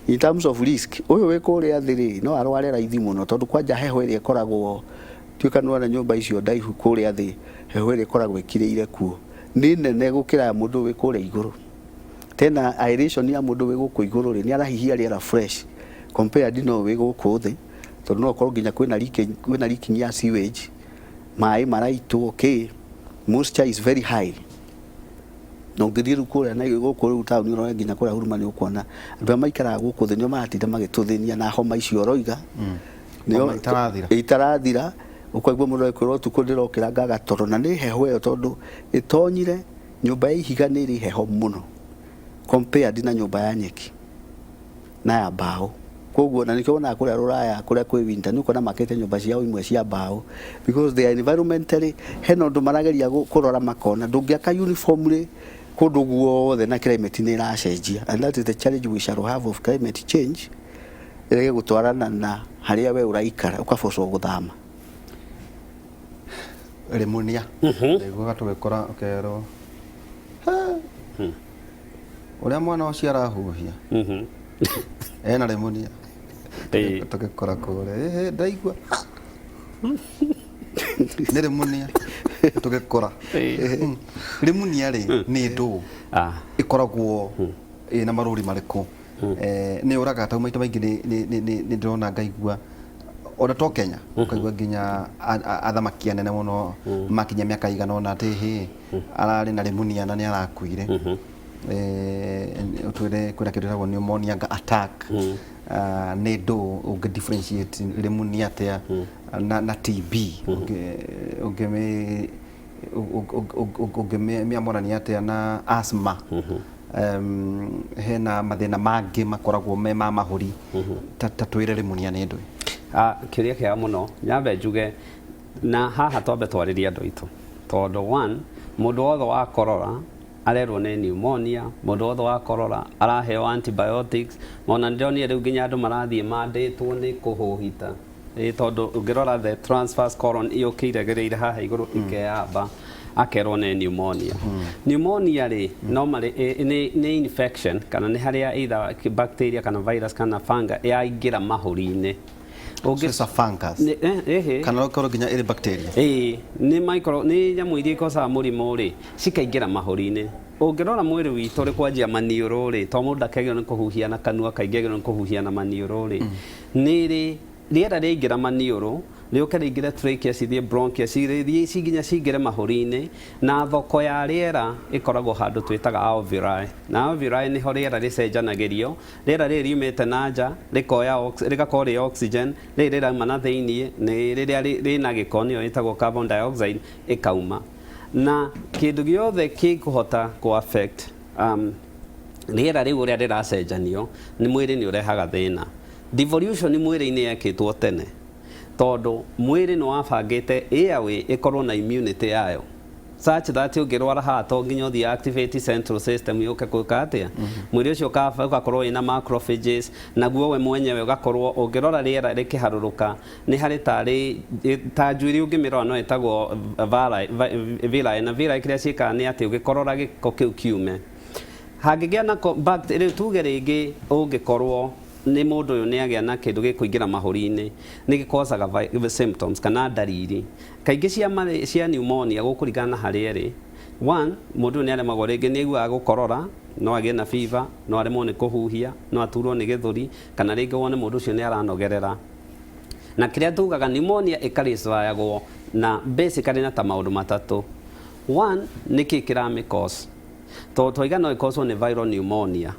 in terms of risk. Ũyũ wĩ kũrĩa thĩ rĩ, no arware raithi mũno, tondũ kwanja heho ĩrĩa ĩkoragwo tuĩka nĩwona nyũmba icio ndaihu kũrĩa thĩ, heho ĩrĩa ĩkoragwo ĩkirĩire kuo nĩ nene gũkĩra ya mũndũ wĩ kũrĩa igũrũ. Tena aeration ya mũndũ wĩ gũkũ igũrũ rĩ, nĩ arahihia rĩera fresh compared no wĩ gũkũ thĩ, tondũ no ũkorwo nginya kwĩna leaking, kwĩna leaking ya sewage, maĩ maraitwo kĩ, moisture is very high. Na ũngĩthiĩ rĩu kũrĩa na gũkũ rĩu taũni ũrore nginya kũrĩa Huruma, nĩ ũkuona andũ arĩa maikaraga gũkũ thĩ nĩo maratinda magĩtũthĩnia na homa icio ũroiga. Homa itarathira. Itarathira. Ũkaigua mũndũ agĩkwĩra ũtukũ ndĩrokĩra ngaga toro, na nĩ heho ĩyo, tondũ ĩtonyire nyũmba ya ihiga nĩ ĩrĩ heho mũno compared na nyũmba ya nyeki na ya mbaũ. Koguo na nĩkĩo wonaga kũrĩa rũraya kũrĩa kwĩ winter, nĩ ũkuona makĩte nyũmba ciao imwe cia mbaũ, because they are environmentally, hena ũndũ marageria kũrora makona ndũngĩaka uniformly kũndũ guothe na climate nĩ ĩracenjia, and that is the challenge we shall have of climate change. Ĩrege gũtwarana na harĩa we ũraikara, ũkabocwo gũthama. Rĩmunia ndaiguaga tũgĩkũra ũkerwo, "He, ũrĩa mwana ũcio arahuhia ena rĩmunia." Tũgĩkũra kũrĩa, "Ĩhĩ, ndaigua nĩ rĩmunia." Tũgĩkũra. Rĩmunia rĩ nĩ ndũ? Ĩkoragwo ĩna marũri marĩkũ? Nĩ ũraga tau maita maingĩ nĩ ndĩrona ngaigua ona to Kenya, ũkaigua nginya athamaki anene mũno makinya mĩaka igana ũna atĩ hĩ ararĩ na rĩmunia na nĩ arakuire. Ũtwĩre, kwĩna kĩndũ gĩtagwo pneumonia attack. Ah, nĩ ndũ? Ũngĩ differentiate rĩmunia atĩa na TB? Ũngĩmĩ ũngĩmĩamũrania atĩa na asthma? Hena mathĩna mangĩ makoragwo me ma mahũri? Ta twĩre rĩmunia nĩ ndũ? Ah, kĩũria kĩega mũno. Nyambe njuge na haha twambe twarĩrie andũ aitũ, tondũ one, mũndũ wothe wakorora arerwo nĩ pneumonia, mũndũ wothe wakorora araheo antibiotics. Ona nĩndĩronire rĩu nginya andũ marathiĩ mandĩtwo nĩ kũhũhita. Ĩ tondũ ũngĩrora the transverse colon yũkĩire gĩrĩire haha igũrũ ĩkeyamba, akerwo nĩ pneumonia. Pneumonia rĩ, normally nĩ infection kana nĩ harĩa either bacteria kana virus kana fungi yaingĩra mahũri-inĩ. So it's a fungus? Ĩhĩ. Kana ũkorwo nginya ĩrĩ bacteria? Ĩĩ, nĩ micro, nĩ nyamũ iria ikocaga mũrimũ rĩ, cikaingĩra mahũri-inĩ. Ũngĩrora mwĩrĩ witũ rĩ, kwanjia maniũrũ rĩ, to mũndũ ndakĩagĩrĩirwo nĩ kũhuhia na kanua kaingĩ, agĩrĩirwo nĩ kũhuhia na maniũrũ rĩ, nĩ rĩ rĩera rĩaingĩra maniũrũ rĩũke rĩingĩre trachea, cithiĩ bronchia, cithiĩ nginya cingĩre mahũri-inĩ. Na thoko ya rĩera ĩkoragwo handũ twĩtaga alveoli, na alveoli nĩho rĩera rĩcenjanagĩrio. Rĩera rĩrĩ riumĩte na nja rĩkoya rĩgakorwo rĩ oxygen, rĩrĩ rĩrauma na thĩiniĩ nĩ rĩrĩa rĩna gĩko, nĩyo ĩtagwo carbon dioxide, ĩkauma. Na kĩndũ gĩothe kĩkũhota kũ affect rĩera rĩu ũrĩa rĩracenjanio nĩ mwĩrĩ nĩ ũrehaga thĩna. Devolution mwĩrĩ-inĩ yekĩtwo tene, tondũ mwĩrĩ nĩ wabangĩte airway ĩkorwo na immunity yayo such that ũngĩrwara haha to nginya ũthiĩ activate central system yũke gwĩka atĩa. Mwĩrĩ ũcio ũgakorwo wĩna macrophages, naguo we mwenyewe ũgakorwo ũngĩrora rĩera rĩkĩharũrũka nĩ harĩ tarĩ ta njuĩrĩ ũngĩmĩrora no ĩtagwo villi, na villi kĩrĩa ciĩkaga nĩ atĩ ũgĩkorora gĩko kĩu kiume. Hangĩgĩa na rĩu tuge rĩngĩ ũngĩkorwo nĩ mũndũ ũyũ nĩ agĩa na kĩndũ gĩkũingĩra mahũri-inĩ, nĩ gĩkocaga symptoms kana ndariri kaingĩ cia pneumonia gũkũringana na harĩa ĩrĩ. One, mũndũ ũyũ nĩ aremagwo rĩngĩ nĩ aiguaga gũkorora, no agĩe na fever, no aremwo nĩ kũhuhia, no aturwo nĩ gĩthũri, kana rĩngĩ wone mũndũ ũcio nĩ aranogerera. Na kĩrĩa tugaga pneumonia ĩkarĩcayagwo na basically na ta maũndũ matatũ. One, nĩkĩ kĩramĩ cause? Tondũ twaiga no ĩkoswo nĩ viral pneumonia,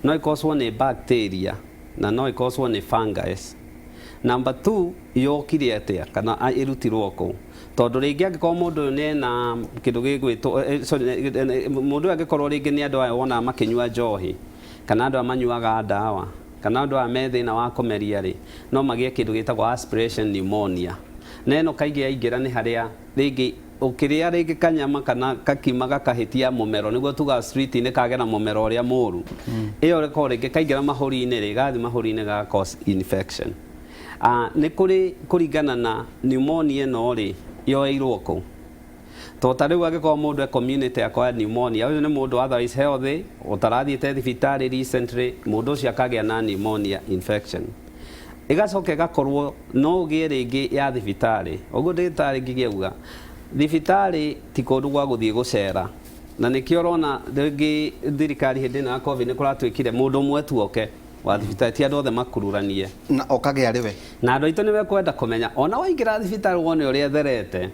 no ĩkoswo nĩ bacteria, na no ĩkoswo nĩ fungus. Number two, yokire atĩa kana ĩrutirwo kũ? Tondũ rĩngĩ angĩkorwo mũndũ ũyũ nĩ ena kĩndũ gĩgwĩtwo sorry, mũndũ ũyũ angĩkorwo rĩngĩ nĩ andũ aya wonaga makĩnyua njohi, kana andũ aya manyuaga ndawa, kana andũ aya me thĩna wa kũmeria rĩ, no magĩe kĩndũ gĩtagwo aspiration pneumonia. Na ĩno kaingĩ yaingĩra nĩ harĩa rĩngĩ ũkĩrĩa rĩngĩ kanyama kana kakima gakahĩtia mũmero, nĩguo tugaga street-inĩ kagera mũmero ũrĩa mũru. Ĩyo ĩkorwo rĩngĩ kaingĩra mahũri-inĩ rĩ, gathiĩ mahũri-inĩ ga cause infection. Nĩ kũrĩ kũringana na pneumonia ĩno rĩ, yoeirwo kũ? Tondũ ta rĩu angĩkorwo mũndũ e community akoya pneumonia, ũyũ nĩ mũndũ otherwise healthy, ũtarathiĩte thibitarĩ recently, mũndũ ũcio akagĩa na pneumonia infection. Ĩgacoka ĩgakorwo no ũgĩe rĩngĩ ya thibitarĩ. Ũguo ndagĩtarĩ ngĩgĩa thibitarĩ ti kũndũ gwa gũthiĩ gũcera, na nĩkĩo ũrona rĩngĩ thirikari hĩndĩ ĩno ya COVID nĩ kũratuĩkire mũndũ ũmwe tu oke wa thibitarĩ, ti andũ othe makururanie. Na okage arĩ we. Na andũ aitũ nĩ mekwenda kũmenya ona waingĩra thibitarĩ wone ũrĩa ĩtherete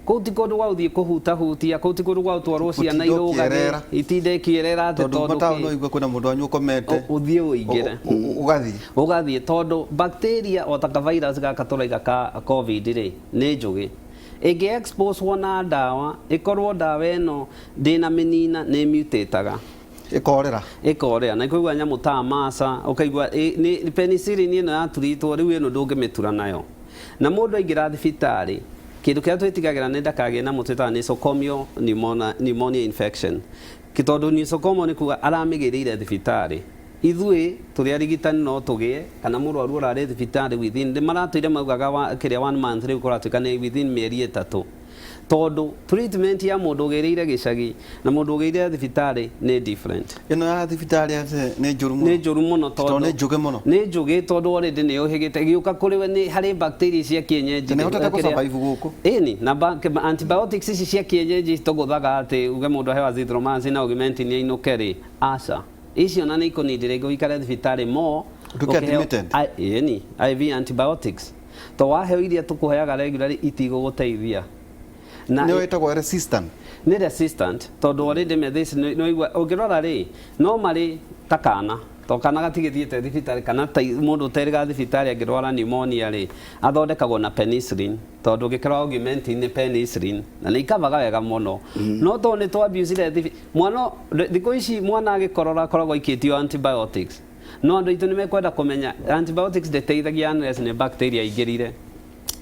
kũu, ti kũndũ gwa gũthiĩ kũhutahutia, kũu ti kũndũ gwa gũtwarwo ciana Gũtinda irũgage ũkĩerera. Itinde ikĩerera atĩ tondũ tondũ mataũni kĩ? ũigua kwĩna mũndũ wanyu ũkomete. Ũthiĩ ũingĩre. Ũgathiĩ. Ũgathiĩ, tondũ bacteria o ta ka virus gaka tũraiga ka COVID rĩ, nĩ njũgĩ. Ĩngĩ expose na ndawa, ĩkorwo ndawa ĩno ndĩnamĩnina, nĩ mutataga. Ĩkorĩra. Ĩkorĩra na ĩkaigua nyamũ ta masa, ũkaigua nĩ penicillin ĩno yaturitwo, rĩu ĩno ndũngĩmĩtura nayo. Na mũndũ aingĩra thibitarĩ, kĩndũ kĩrĩa twĩtigagĩra nĩ ndakagĩe na mũtũ ĩtaga nosocomial pneumonia infection. Tondũ nosocomial nĩ kuga aramĩgĩrĩire thibitarĩ. Ithuĩ tũrĩ arigitani no tũgĩe kana mũrwaru ũrarĩ thibitarĩ within nĩ maratũire maugaga kĩrĩa one month, rĩu kũratuĩka nĩ within mĩeri 3, tondũ treatment ya mũndũ ũgĩrĩire gĩcagi na mũndũ ũgĩrĩire thibitarĩ nĩ different. Ĩno ya thibitarĩ atĩ nĩ njũru mũno? Nĩ njũru mũno. Tondũ tondũ nĩ njũgĩ mũno. Nĩ njũgĩ, tondũ already nĩ ũhĩgĩte ĩgĩũka kũrĩ we nĩ harĩ bacteria cia kienyeji. Nĩ hotete kĩrĩa- kũ-survive gũkũ. Ĩni na antibiotics ici cia kienyeji tũgũthaga atĩ uge mũndũ aheo azithromycin na Augmentin ainũke rĩ, aca, icio na nĩ ikũnindĩra ingĩ ũikare thibitarĩ mo. Ũtuĩke ũkĩheo- admitted. Ĩni IV antibiotics to waheo iria tũkũheaga regularly itigũgũteithia na Nĩyo ĩtagwo resistant. Nĩ resistant, tondũ already metha nĩ ũngĩrora rĩ, no marĩ ta kana to kana gatigĩthiĩte thibitarĩ kana ta mũndũ ũterĩga thibitarĩ angĩrwara pneumonia rĩ, athondekagwo na penicillin, tondũ ũngĩkĩrora Augmentin nĩ penicillin na nĩ ikavaga wega mũno, no tondũ nĩ twabusire mwana thikũ ici, mwana agĩkorora akoragwo aikĩtio antibiotics, no andũ aitũ nĩ mekwenda kũmenya antibiotics ndĩteithagia unless nĩ bacteria ingĩrire.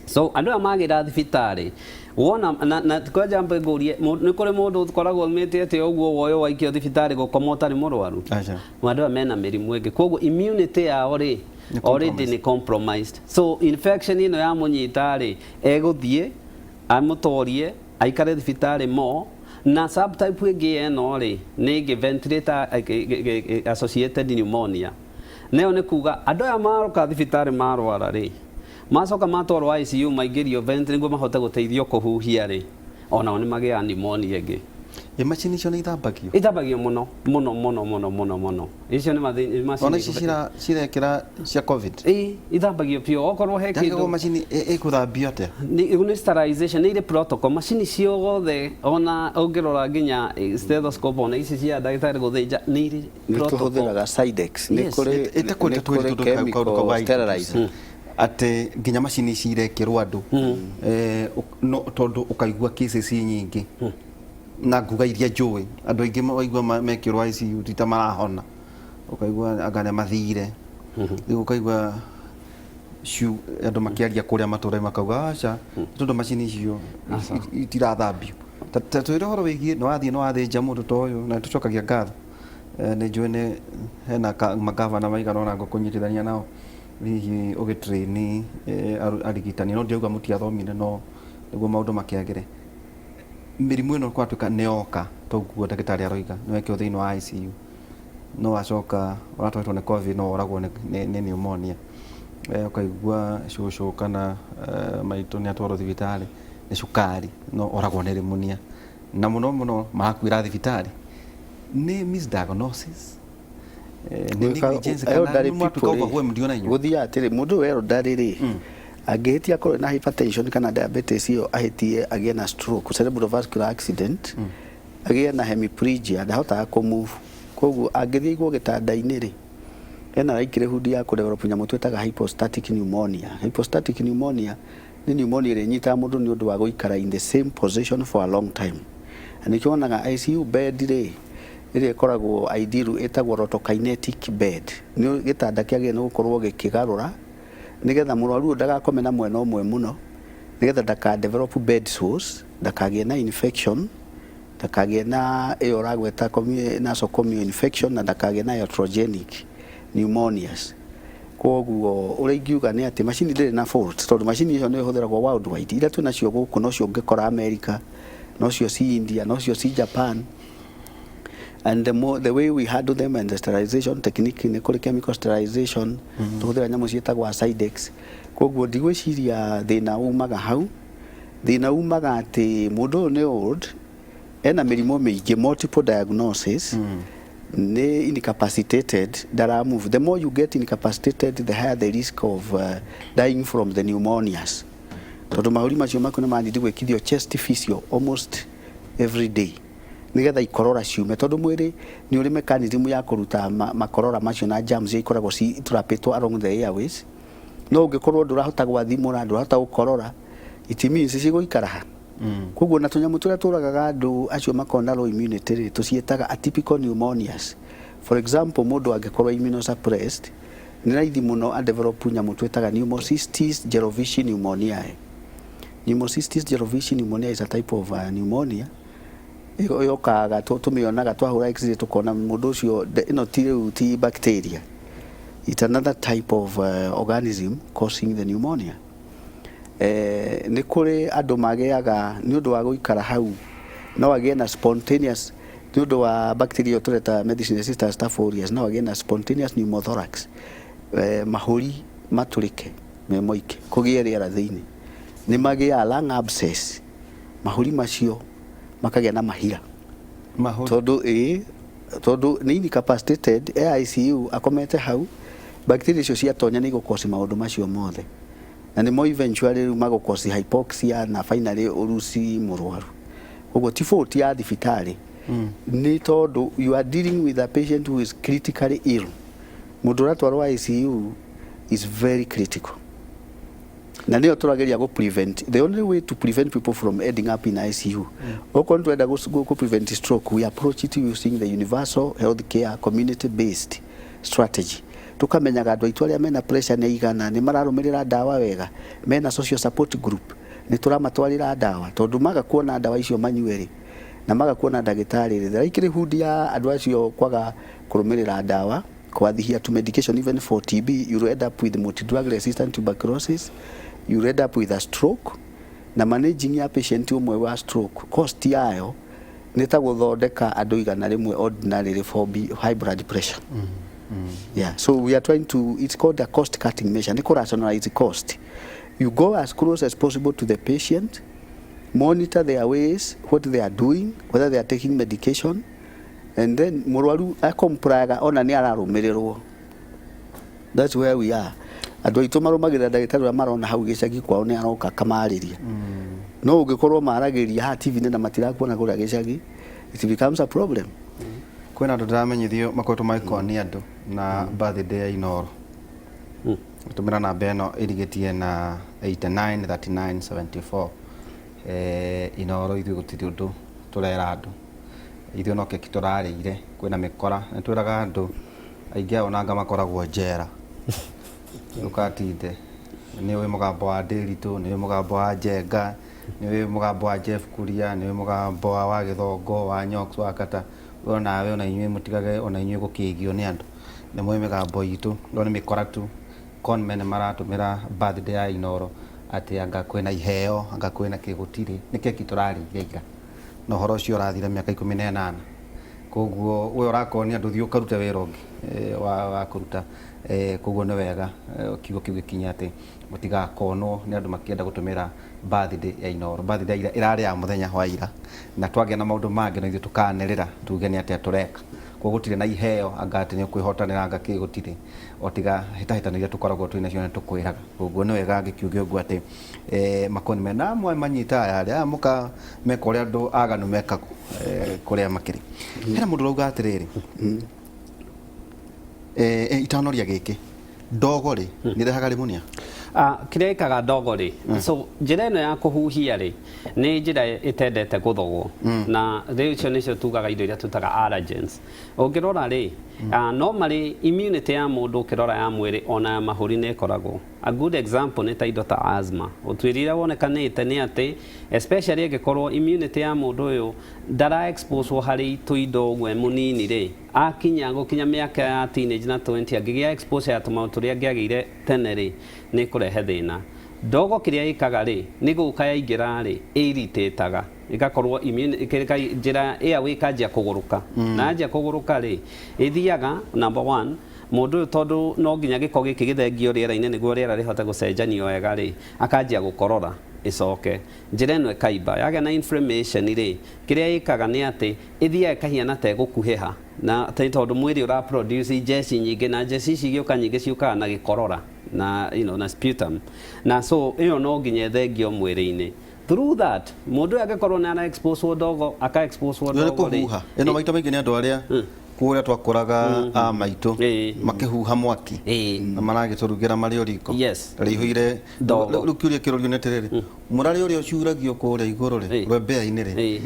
So andũ aya magĩra thibitarĩ wona na kwanja mbe ngũrie, nĩ kũrĩ mũndũ ũkoragwo umĩte atĩ ũguo woyo waikio thibitarĩ gũkoma ũtarĩ mũrwaru? Aca. Andũ aya mena mĩrimũ ĩngĩ, koguo immunity yao rĩ Nĩ already nĩ compromised, so infection ĩno yamũnyita rĩ, egũthiĩ amũtorie aikare thibitarĩ mo. Na subtype ĩngĩ ĩno rĩ nĩ ĩngĩ, ventilator associated pneumonia, nayo nĩ kuga andũ aya maroka thibitarĩ marwara rĩ, macoka matwarwo ICU maingĩrio vent nĩguo mahote gũteithio kũhuhia rĩ, onao nĩ magĩaga pneumonia ĩngĩ. Ĩ macini icio nĩ ithambagio? Ithambagio mũno mũno mũno mũno mũno mũno. Icio nĩ macini. Ona ici cirekĩra cia COVID? Ĩ, ithambagio biũ okorwo he Ndangĩkorwo kĩndũ. Macini ĩkũthambio atĩa? Nĩ sterilization, nĩ irĩ protocol macini ciothe, ona ũngĩrora nginya stethoscope, ona ici cia ndagĩtarĩ gũthĩnja nĩ irĩ Nĩ protocol. tũhũthĩraga Cidex, nĩ kũrĩ Ĩtakwenda nĩ twĩre kũrĩ tondũ chemical kaũndũ kau sterilizer. Atĩ nginya macini ici irekĩrwo andũ, no tondũ ũkaigua cases nyingĩ na nguga iria njũĩ andũ aingĩ waigua mekĩrwo ICU ti ta marahona, ũkaigua anga nĩ mathire rĩu, ũkaigua andũ makĩaria kũrĩa matũra makauga aca nĩ tondũ macini icio itirathambio. Ta twĩre ũhoro wĩgiĩ nĩ wathiĩ nĩ wathĩnja mũndũ ta ũyũ, na nĩtũcokagia ngatho. Nĩ njũĩ nĩ hena magavana maigana ũna ngũkũnyitithania nao hihi ũgĩtrain arigitani, no ndiauga mũtiathomire, no nĩguo maũndũ makĩagĩre. Mĩrimũ ĩno kwatuĩka nĩ yoka toguo ndagĩtarĩ aroiga nĩ wekĩrwo thĩinĩ wa ICU, no wacoka ũratwaritwo nĩ COVID, no woragwo nĩ pneumonia. Ũkaigua cũcũ kana maitũ nĩ atwarwo thibitarĩ nĩ cukari, no oragwo nĩ pneumonia, na mũno mũno marakuĩra thibitarĩ. Nĩ misdiagnosis, nĩ negligence, kana Elderly nĩ mwatuĩka people rĩ, overwhelmed ona inyuĩ? Gũthiaga atĩrĩ, mũndũ ũyũ elderly rĩ, angĩhĩtia akorwo na hypertension kana diabetes ĩyo, ahĩtie agĩe na stroke, cerebrovascular accident, agĩe na hemiplegia, ndahotaga kũ-move, koguo angĩthiĩ aigwo gĩtanda-inĩ rĩ, ena likelihood ya kũ-develop nyamũ twĩtaga hypostatic pneumonia. Hypostatic pneumonia nĩ pneumonia ĩrĩa ĩnyitaga mũndũ nĩ ũndũ wa gũikara in the same position for a long time, na nĩkĩo wonaga ICU bed rĩ, ĩrĩa ĩkoragwo ideal ĩtagwo rotokinetic bed, nĩ gĩtanda kĩagĩrĩire nĩ gũkorwo gĩkĩgarũra nĩgetha mũrwaru ũyũ ndagakome na mwena ũmwe mũno, nĩgetha ndaka develop bed sores, ndakagĩe na infection, ndakagĩe na ĩyo ũragweta nosocomial infection, na ndakagĩe na iatrogenic pneumonias. Koguo ũrĩa ingiuga nĩ atĩ macini ndĩrĩ na fault, tondũ macini ĩyo nĩ ĩhũthĩragwo worldwide. Iria twĩ nacio gũkũ nocio ũngĩkora America, nocio ci India, nocio ci Japan, and the more the way we handle them and the sterilization technique, nĩ kũrĩ chemical sterilization, tũhũthĩra nyamũ ciĩtagwo Cidex. Koguo ndigwĩciria thĩna umaga hau. Thĩna umaga atĩ mũndũ ũyũ nĩ old, ena mĩrimũ mĩingĩ, multiple diagnosis, nĩ incapacitated, ndara move. The more you get incapacitated, the higher the risk of dying from the pneumonias, tondũ mahũri macio maku nĩ manindi gwĩkithio chest physio almost every day nigetha ikorora ciume, tondũ mwĩrĩ nĩ ũrĩ mechanism ya kũruta makorora macio na germs iria ikoragwo citrapĩtwo along the airways, no ũngĩkorwo ndũrahota gwathimũra, ndũrahota gũkorora, it means cigũikara ha. Koguo na tũnyamũ tũrĩa tũragaga andũ acio makoragwo na low immunity rĩ, tũciĩtaga atypical pneumonias. For example, mũndũ angĩkorwo immunosuppressed nĩ raithi mũno a develop nyamũ twĩtaga pneumocystis jirovecii pneumoniae. Pneumocystis jirovecii pneumonia is a type of pneumonia. Yokaga tũmĩonaga twahũra x-ray, tũkona mũndũ ũcio ĩno ti rĩu ti bacteria, it's another type of organism causing the pneumonia. Nĩ kũrĩ andũ magĩaga nĩ ũndũ wa gũikara hau, no agĩe na spontaneous, nĩ ũndũ wa bacteria ĩyo tũreta medicine resistant Staph aureus, no agĩe na spontaneous pneumothorax, mahũri matũrĩke me moike, kũgĩe rĩera thĩinĩ. Nĩ magĩaga lung abscess, mahũri macio makagĩa na mahira. Mahũri. Tondũ ĩ tondũ nĩ incapacitated, e ICU akomete hau, bacteria icio ciatonya nĩ igũkosi maũndũ macio mothe, na nĩmo eventually rĩu magũkosi hypoxia na finally ũruci mũrwaru. Ũguo ti fault ya thibitarĩ, nĩ tondũ you are dealing with a patient who is critically ill. Mũndũ ũratwarwo ICU is very critical, na nĩyo tũrageria gũ prevent. The only way to prevent people from ending up in ICU, okorwo nĩ twenda gũ prevent stroke, we approach it using the universal health care community based strategy. Tukamenyaga andũ aitũ arĩa mena pressure nĩ igana, nĩ mararũmĩrĩra ndawa wega, mena social support group, nĩ tũramatwarĩra ndawa, tondũ maga kuona ndawa icio manyue rĩ, na maga kuona ndagĩtarĩ rĩ, the likelihood ya andũ acio kwaga kũrũmĩrĩra ndawa, kwadhihia to medication, even for TB, you'll end up with multi-drug resistant tuberculosis, you'll end up with a stroke. Na managing ya patient ũmwe wa stroke, cost yayo nĩ ta gũthondeka andũ 100 ordinarily for high blood pressure. Yeah, so we are trying to, it's called a cost cutting measure, nĩ kũ rationalize cost. You go as close as possible to the patient, monitor their ways, what they are doing, whether they are taking medication, and then mũrwaru acomplyaga ona nĩ ararũmĩrĩrwo. That's where we are. Andũ aitũ marũmagĩrĩra ndagĩtarĩ ũrĩa marona hau gĩcagi kwao nĩ aroka akamarĩria, no ũngĩkorwo maragĩria haha TV-inĩ na matirakuona kũrĩa gĩcagi, it becomes a problem. Kwĩna andũ ndĩramenyithio makoretwo magĩkonia andũ na birthday ya Inoro. Tũmĩra namba ĩno ĩrigĩtie na 89 39 74. Inoro, ithuĩ gũtirĩ ũndũ tũrera andũ, ithuĩ no keki tũrarĩire. Kwĩna mĩkora nĩ twĩraga andũ aingĩ ao nanga makoragwo njera. Ndũkatinde nĩ ũĩ mũgambo wa Ndĩritũ, nĩ ũĩ mũgambo wa Njenga, nĩ ũĩ mũgambo wa Jeff Kuria, nĩ ũĩ mũgambo wa Gĩthongo, wa Nyox, wa Kata. We onawe, ona inyuĩ mũtigage ona inyuĩ gũkĩgio nĩ andũ, nĩ mũĩ mĩgambo itũ, no nĩ mĩkora tu. Conmen maratũmĩra birthday ya Inoro atĩ anga kwĩna iheo, anga kwĩna kĩ. Gũtirĩ, nĩ keki tũrarĩire ira, na ũhoro ũcio ũrathira mĩaka 18. Koguo we ũrakonia andũ, thiĩ ũkarute wĩra ũngĩ wa kũruta. Koguo nĩ wega kiugo kĩu gĩkinye atĩ mũtigakonwo nĩ andũ makĩenda gũtũmĩra birthday ya Inoro. Birthday ya ira ĩrarĩ ya mũthenya wa ira, na twagĩa na maũndũ mangĩ no ithuĩ tũkanĩrĩra tuge nĩ atĩa tũreka. Koguo gũtirĩ na iheo, anga atĩ nĩ ũkwĩhotanĩra, anga kĩ, gũtirĩ, o tiga hĩtahĩtano iria tũkoragwo twĩ nacio nĩ tũkwĩraga. Koguo nĩ wega ngĩkiuge ũguo atĩ makoni mena amwe manyita aya arĩa aya mũka meka ũrĩa andũ aganu mekagwo kũrĩa makĩrĩ. Hena mũndũ ũrauga atĩrĩrĩ, itanoria gĩkĩ, ndogo rĩ, nĩ ĩrehaga pneumonia? Ah, kĩrĩa ĩkaga ndogo rĩ, so njĩra ĩno ya kũhuhia rĩ, nĩ njĩra ĩtendete gũthogwo, na rĩu icio nĩcio tugaga indo iria twĩtaga allergens. Ũngĩrora rĩ, normally immunity ya mũndũ, ũkĩrora ya mwĩrĩ ona ya mahũri, nĩ ĩkoragwo. A good example nĩ ta indo ta asthma. Ũtuĩria wonekanĩte nĩ atĩ especially ĩngĩkorwo immunity ya mũndũ ũyũ ndara expose harĩ tũindo ũguo e mũnini rĩ, akinya gũkinya mĩaka ya teenage na 20, angĩgĩa exposure ya tũmaũndũ tũrĩa angĩagĩire tene rĩ, nĩ kũrehe thĩna. Ndogo kĩrĩa ĩkaga rĩ, nĩ gũka yaingĩra rĩ, ĩiritĩtaga ĩgakorwo njĩra airway ĩkanjia kũgũrũka, na yanjia kũgũrũka rĩ, ĩthiaga number one, mũndũ ũyũ, tondũ no nginya gĩko gĩkĩ gĩthengio rĩera-inĩ nĩguo rĩera rĩhote gũcenjanio wega rĩ, akanjia gũkorora, ĩcoke njĩra ĩno ĩkaimba, yagĩa na inflammation rĩ, kĩrĩa ĩkaga nĩ atĩ ĩthiaga ĩkahiana ta ĩgũkuhĩha, na tondũ mwĩrĩ ũra produce njeci nyingĩ, na njeci ici igĩũka nyingĩ ciũkaga na gĩkorora na, na sputum, na so ĩyo no nginya ĩthengio mwĩrĩ-inĩ. Through that, mũndũ ũyũ angĩkorwo nĩ ara expose ndogo, aka expose Ĩyo nĩ ndogo rĩ, kũhuha ĩno maita maingĩ nĩ andũ arĩa kũrĩa twakũraga a maitũ makĩhuha mwaki na maragĩtũrugĩra marĩ o riko rĩihũire Ndogo. Rĩu kĩũria kĩrorio nĩ atĩrĩrĩ, mũrarĩ ũrĩa ũcuragio kũrĩa igũrũ rĩ, rwembea-inĩ rĩ,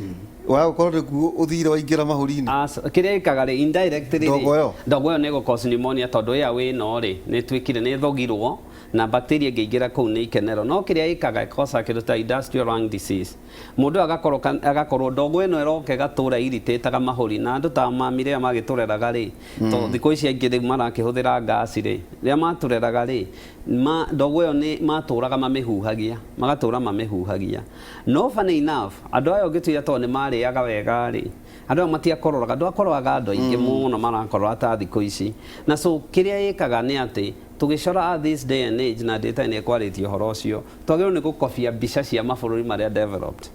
Wagũkorwo nĩguo ũthire waingĩra mahũri-inĩ. Kĩrĩa ĩkaga rĩ, indirectly rĩ, Ndogo ĩyo? Ndogo ĩyo nĩ ĩgũ cause pneumonia tondũ airway ĩno rĩ, nĩ ĩtuĩkire nĩ ĩthogirwo na bacteria ĩngĩingĩra kũu nĩ ikenero. No kĩrĩa ĩkaga, ĩkosaga kĩndũ ta industrial lung disease. Mũndũ ũyũ agakorwo agakorwo ndogo ĩno ĩroka ĩgatũra irritĩtaga mahũri na andũ ta mami rĩrĩa magĩtũreraga rĩ, to thikũ ici aingĩ rĩu marakĩhũthĩra gas rĩ, rĩrĩa matũreraga rĩ, ma, ndogo ĩyo nĩ matũraga mamĩhuhagia, magatũra mamĩhuhagia. No funny enough, andũ aya ũngĩtuĩra tondũ nĩ marĩaga wega rĩ, andũ aya matiakororaga, ndwakororaga andũ aingĩ mũno marakorora ta thikũ ici. Na so kĩrĩa ĩkaga nĩ atĩ, tũgĩcora at this day and age, na ndĩtarĩ nĩ ĩkwarĩtie ũhoro ũcio, twagĩrĩirwo nĩ gũkobia mbica cia mabũrũri marĩa developed.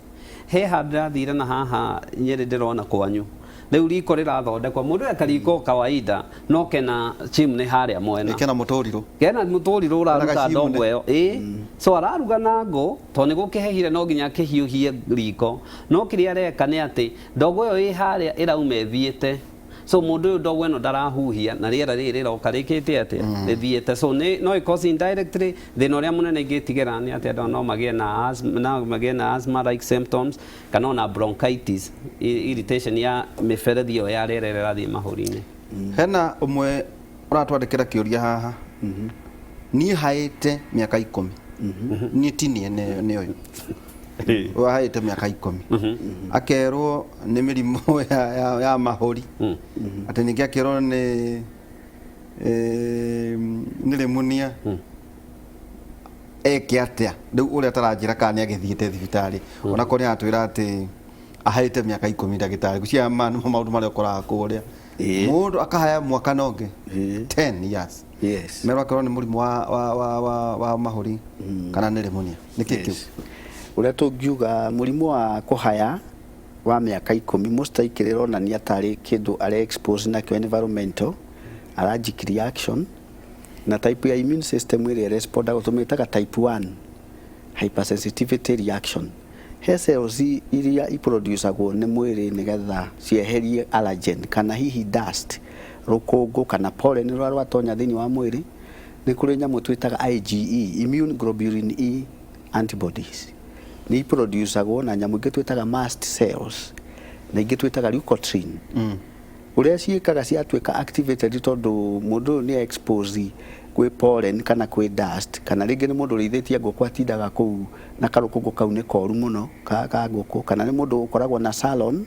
He handũ ndĩrathire na haha Nyĩrĩ ndĩrona kwanyu. Rĩu riko rĩrathondekwo, mũndũ eka riko kawaida no kena chimney harĩa mwena. Kena mũtũrirũ. Kena mũtũrirũ ũraruta Kena ndogo gachimney. ĩyo. Ĩĩ. So araruga na ngũ, tondũ nĩ gũkĩhehire no nginya akĩhiũhie riko. No kĩrĩa areka nĩ atĩ ndogo ĩyo ĩ harĩa ĩrauma ĩthiĩte. So mũndũ ũyũ ndogo ĩno ndarahuhia na rĩera rĩrĩ rĩroka rĩkĩte atĩa? Rĩthiĩte. So nĩ no ĩ cause indirectly thĩna ũrĩa mũnene ingĩtigĩra nĩ atĩ andũ no magĩe na asthma, no magĩe na asthma like symptoms kana ona bronchitis, irritation ya mĩberethi ĩyo ya rĩera ĩrĩa ĩrathiĩ mahũri-inĩ. Hena ũmwe ũratwandĩkĩra kĩũria haha. Niĩ haĩte mĩaka 10. Niĩ ti niĩ, nĩ ũyũ wahaĩte mĩaka 10, akerwo nĩ mĩrimũ ya mahũri, atĩ ningĩ akerwo nĩ pneumonia. Eke atĩa rĩu ũrĩa ataranjĩra kana nĩ agĩthiĩte thibitarĩ, onakorwo nĩ aratwĩra atĩ ahaĩte mĩaka 10? Ndagĩtarĩ, ngwĩciria maya nĩmo maũndũ marĩa ũkoraga kũrĩa, mũndũ akahaya mwaka na ũngĩ, 10 years, merwo akorwo nĩ mũrimũ wa mahũri kana nĩ pneumonia. Nĩ kĩ kĩu? Ũrĩa tũngiuga, mũrimũ wa kũhaya wa mĩaka 10 most likely ĩronania tarĩ kĩndũ are expose nakĩo, environmental allergic reaction, na type ya immune system ĩrĩa ĩrespondaga tũmĩtaga type 1 hypersensitivity reaction. He cells iria iproducagwo nĩ mwĩrĩ nĩgetha cieherie allergen kana hihi dust, rũkũngũ kana pollen rũrĩa rwatonya thĩinĩ wa mwĩrĩ. Nĩ kũrĩ nyamũ twĩtaga IgE, immune globulin E antibodies, nĩ iproducagwo na nyamũ ingĩ twĩtaga mast cells na ingĩ twĩtaga leukotriene. Ũrĩa ciĩkaga, ciatuĩka activated tondũ mũndũ ũyũ nĩ expose kwĩ pollen kana kwĩ dust, kana rĩngĩ nĩ mũndũ ũrĩithĩtie ngũkũ, atindaga kũu na karũkũngũ kau nĩ koru mũno ka ngũkũ, kana nĩ mũndũ ũkoragwo na salon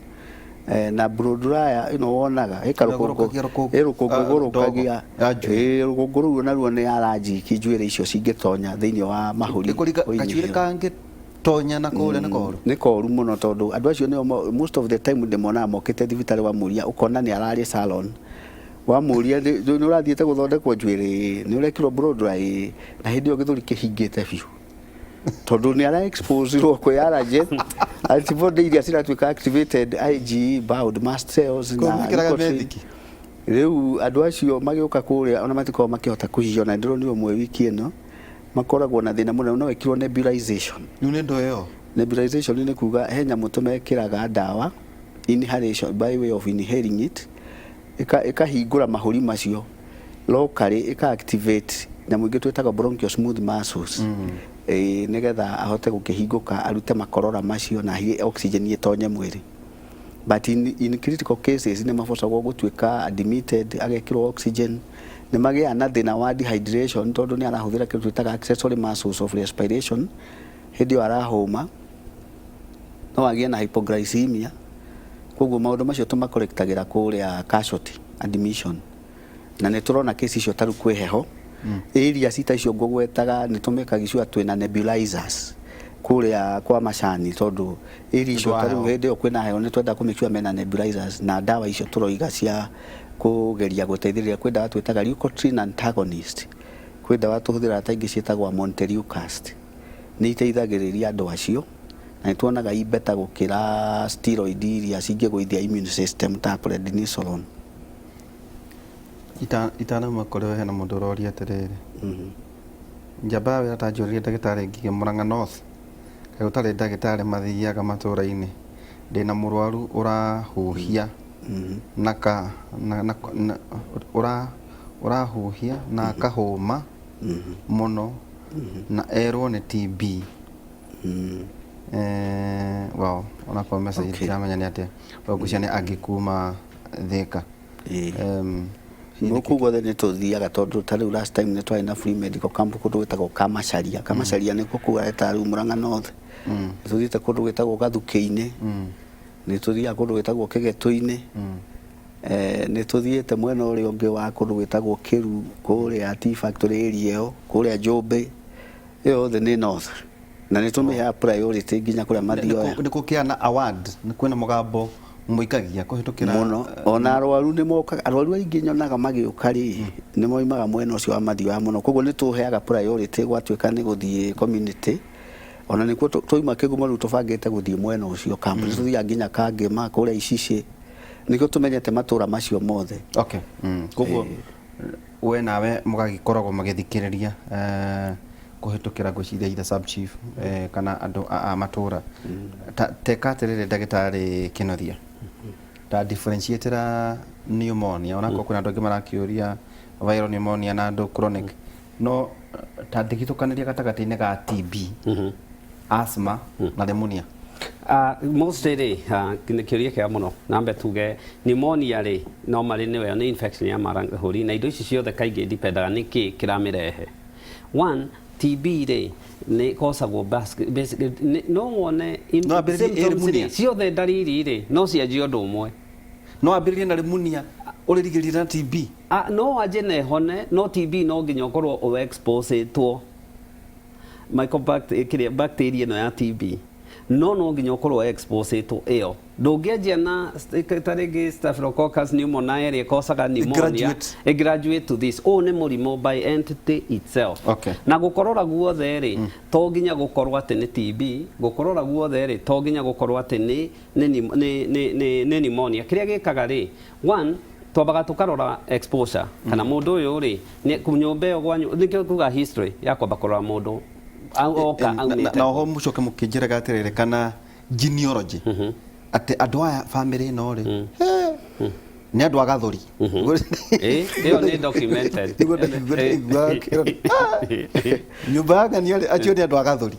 na blow dryer ĩno wonaga ĩ karũkũngũ. Ĩgũrũkagia rũkũngũ. Ĩ rũkũngũ. Ah, Gũrũkagia. Ndogo ya njuĩrĩ. Ĩ rũkũngũ rũu naruo nĩ allergic, njuĩrĩ icio cingĩtonya thĩinĩ wa mahũri. Ĩkũringa gacuĩrĩ ũinyihĩrwo. kangĩ tonya na kũrĩa nĩ koru. Nĩ koru mũno, tondũ andũ acio nĩo most of the time ndĩmonaga mokĩte thibitarĩ. Wamũria ũkona nĩ ararĩ salon, wamũria nĩ ũrathiĩte gũthondekwo njuĩrĩ, nĩ ũrekirwo blow dry, na hĩndĩ ĩyo gĩthũri kĩhingĩte biũ tondũ nĩ ara expose rwo kwĩ allergen antibody iria ciratuĩka activated, IgE bound mast cells Kũu na mekĩraga leukotriene. methiki. Rĩu andũ acio magĩũka kũrĩa ona matikoragwo makĩhota kũhihia, na ndĩronire ũmwe wiki ĩno makoragwo na thĩna mũnene, no ĩkirwo nebulization. Rĩu nĩ ndo ĩyo. Nebulization nĩ kuga he nyamũ tũmekĩraga ndawa inhalation, by way of inhaling it, ĩkahingũra mahũri macio locally, ĩka activate nyamũ ingĩ twĩtaga bronchial smooth muscles, nĩgetha ahote gũkĩhingũka arute makorora macio na oxygen ĩtonye mwĩrĩ. But in critical cases nĩ mabocagwo gũtuĩka admitted, agekĩrwo oxygen. Nĩ magĩaga na thĩna wa dehydration tondũ nĩ arahũthĩra kĩndũ twĩtaga accessory muscles of respiration hĩndĩ ĩyo arahũma, no agĩe na hypoglycemia. Koguo maũndũ macio tũmakorektagĩra kũrĩa casualty admission, na nĩ tũrona kesi icio tarĩu kwĩ heho area cita icio ngũgwetaga, nĩ tũmekagi sure twĩna nebulizers kũrĩa kwa macani, tondũ area icio Nĩ ũndũ wa tarĩu heho. Hĩndĩ ĩyo kwĩna heho, nĩ twenda kũ make sure mena nebulizers na ndawa icio tũroiga cia kũgeria gũteithĩrĩria. Kwĩ ndawa twĩtaga leukotriene antagonist, kwĩ ndawa tũhũthĩraga ta ingĩ ciĩtagwo montelukast, nĩ iteithagĩrĩria andũ acio na nĩ tuonaga i better gũkĩra steroid iria cingĩgũithia immune system ta prednisolone. Itanauma kũrĩ we, hena mũndũ ũroria atĩrĩrĩ, njamba ya wĩra tanjũrĩrie ndagĩtarĩ Ngigĩ, Murang'a North, kaĩ gũtarĩ ndagĩtarĩ mathiaga matũra-inĩ? Ndĩna mũrwaru ũrahuhia na ka na, na, na, ũra ũrahuhia na akahũma mũno na erwo nĩ TB. Wow, onakorwo message ndiramenya nĩ atĩa. Ngwĩciria nĩ angĩ kuma Thĩka. Gũkũ guothe nĩ tũthiaga, tondũ ta rĩu last time nĩ twarĩ na free medical camp kũndũ gwĩtagwo Kamacharia. Kamacharia nĩkuo kũu areta rĩu Murang'a North. Nĩ tũthiĩte kũndũ gwĩtagwo Gathukĩ-inĩ, nĩ tũthiaga kũndũ gwĩtagwo Kĩgetũ-inĩ, nĩ tũthiĩte mwena ũrĩa ũngĩ wa kũndũ gwĩtagwo Kĩru, kũrĩa Tea Factory area ĩyo, kũrĩa Njũmbĩ, ĩyo yothe nĩ north, na nĩ tũmĩheaga priority nginya kũrĩa mathioya. Nĩ kũkĩa na award, nĩ kwĩna mũgambo mũikagia kũhĩtũkĩra? Mũno, ona arwaru nĩ mokaga. Arwaru aingĩ nyonaga magĩũka rĩ, nĩ moimaga mwena ũcio wa Mathioya mũno, koguo nĩ tũheaga priority gwatuĩka nĩ gũthiĩ community. Ona nĩkuo twauma Kĩgumo, rĩu tũbangĩte gũthiĩ mwena ũcio camp. Nĩ tũthiaga nginya Kangema, kũrĩa Icicĩ, nĩkĩo tũmenyete matũra macio mothe. Okay. Koguo we nawe mũgagĩkoragwo magĩthikĩrĩria kũhĩtũkĩra, ngwĩciria, either sub chief kana andũ a matũra. Teka atĩrĩrĩ, ndagĩtarĩ Kĩnothia, ta differentiatĩra pneumonia, onakorwo kwĩna andũ angĩ marakĩũria viral pneumonia na andũ chronic, no ta ndigithũkanĩria gatagatĩ-inĩ ga TB, asthma na pneumonia. Mostly rĩ, nĩ kĩũria kĩega mũno. Nambe tuge pneumonia rĩ, normally nĩyo nĩ infection ya marahũri, na indo ici ciothe kaingĩ dipendaga nĩ kĩ kĩramĩrehe. One, TB rĩ, nĩ ĩkosagwo no wone No ambĩrĩrie ĩ symptoms pneumonia. rĩ, ciothe ndariri rĩ, no cianjie ũndũ ũmwe. No ambĩrĩrie na pneumonia ũrĩrigĩrĩrie na TB? Ah, no anjie na ĩhone, no TB no nginya ũkorwo ũ-exposetwo mycobacteria, kĩrĩa bacteria ĩno ya TB, no nginya ũkorwo exposetwo ĩyo. Ndũngĩanjia na ta rĩngĩ Staphylococcus pneumoniae ĩrĩa ĩkosaga pneumonia. Graduate. Ĩ graduate to this. Ũũ nĩ mũrimũ by entity itself. Na gũkorora guothe rĩ, to nginya gũkorwo atĩ nĩ TB. Gũkorora guothe rĩ, to nginya gũkorwo atĩ nĩ pneumonia. Kĩrĩa gĩkaga rĩ, one, twambaga tũkarora exposure, kana mũndũ ũyũ rĩ, nĩ nyũmba ĩyo gwanyu. Nĩkĩo kuga history ya kwamba kũrora mũndũ oka aumĩte Na oho mũcoke mũkĩnjĩraga atĩrĩrĩ, kana genealogy, atĩ andũ aya famĩlĩ ĩno rĩ, he, nĩ andũ a gathũri. Ĩ, ĩyo nĩ documented. Nĩguo ndaiguaga ngĩrora, "Ah, nyũmba ya ng'ania rĩ, acio nĩ andũ a gathũri."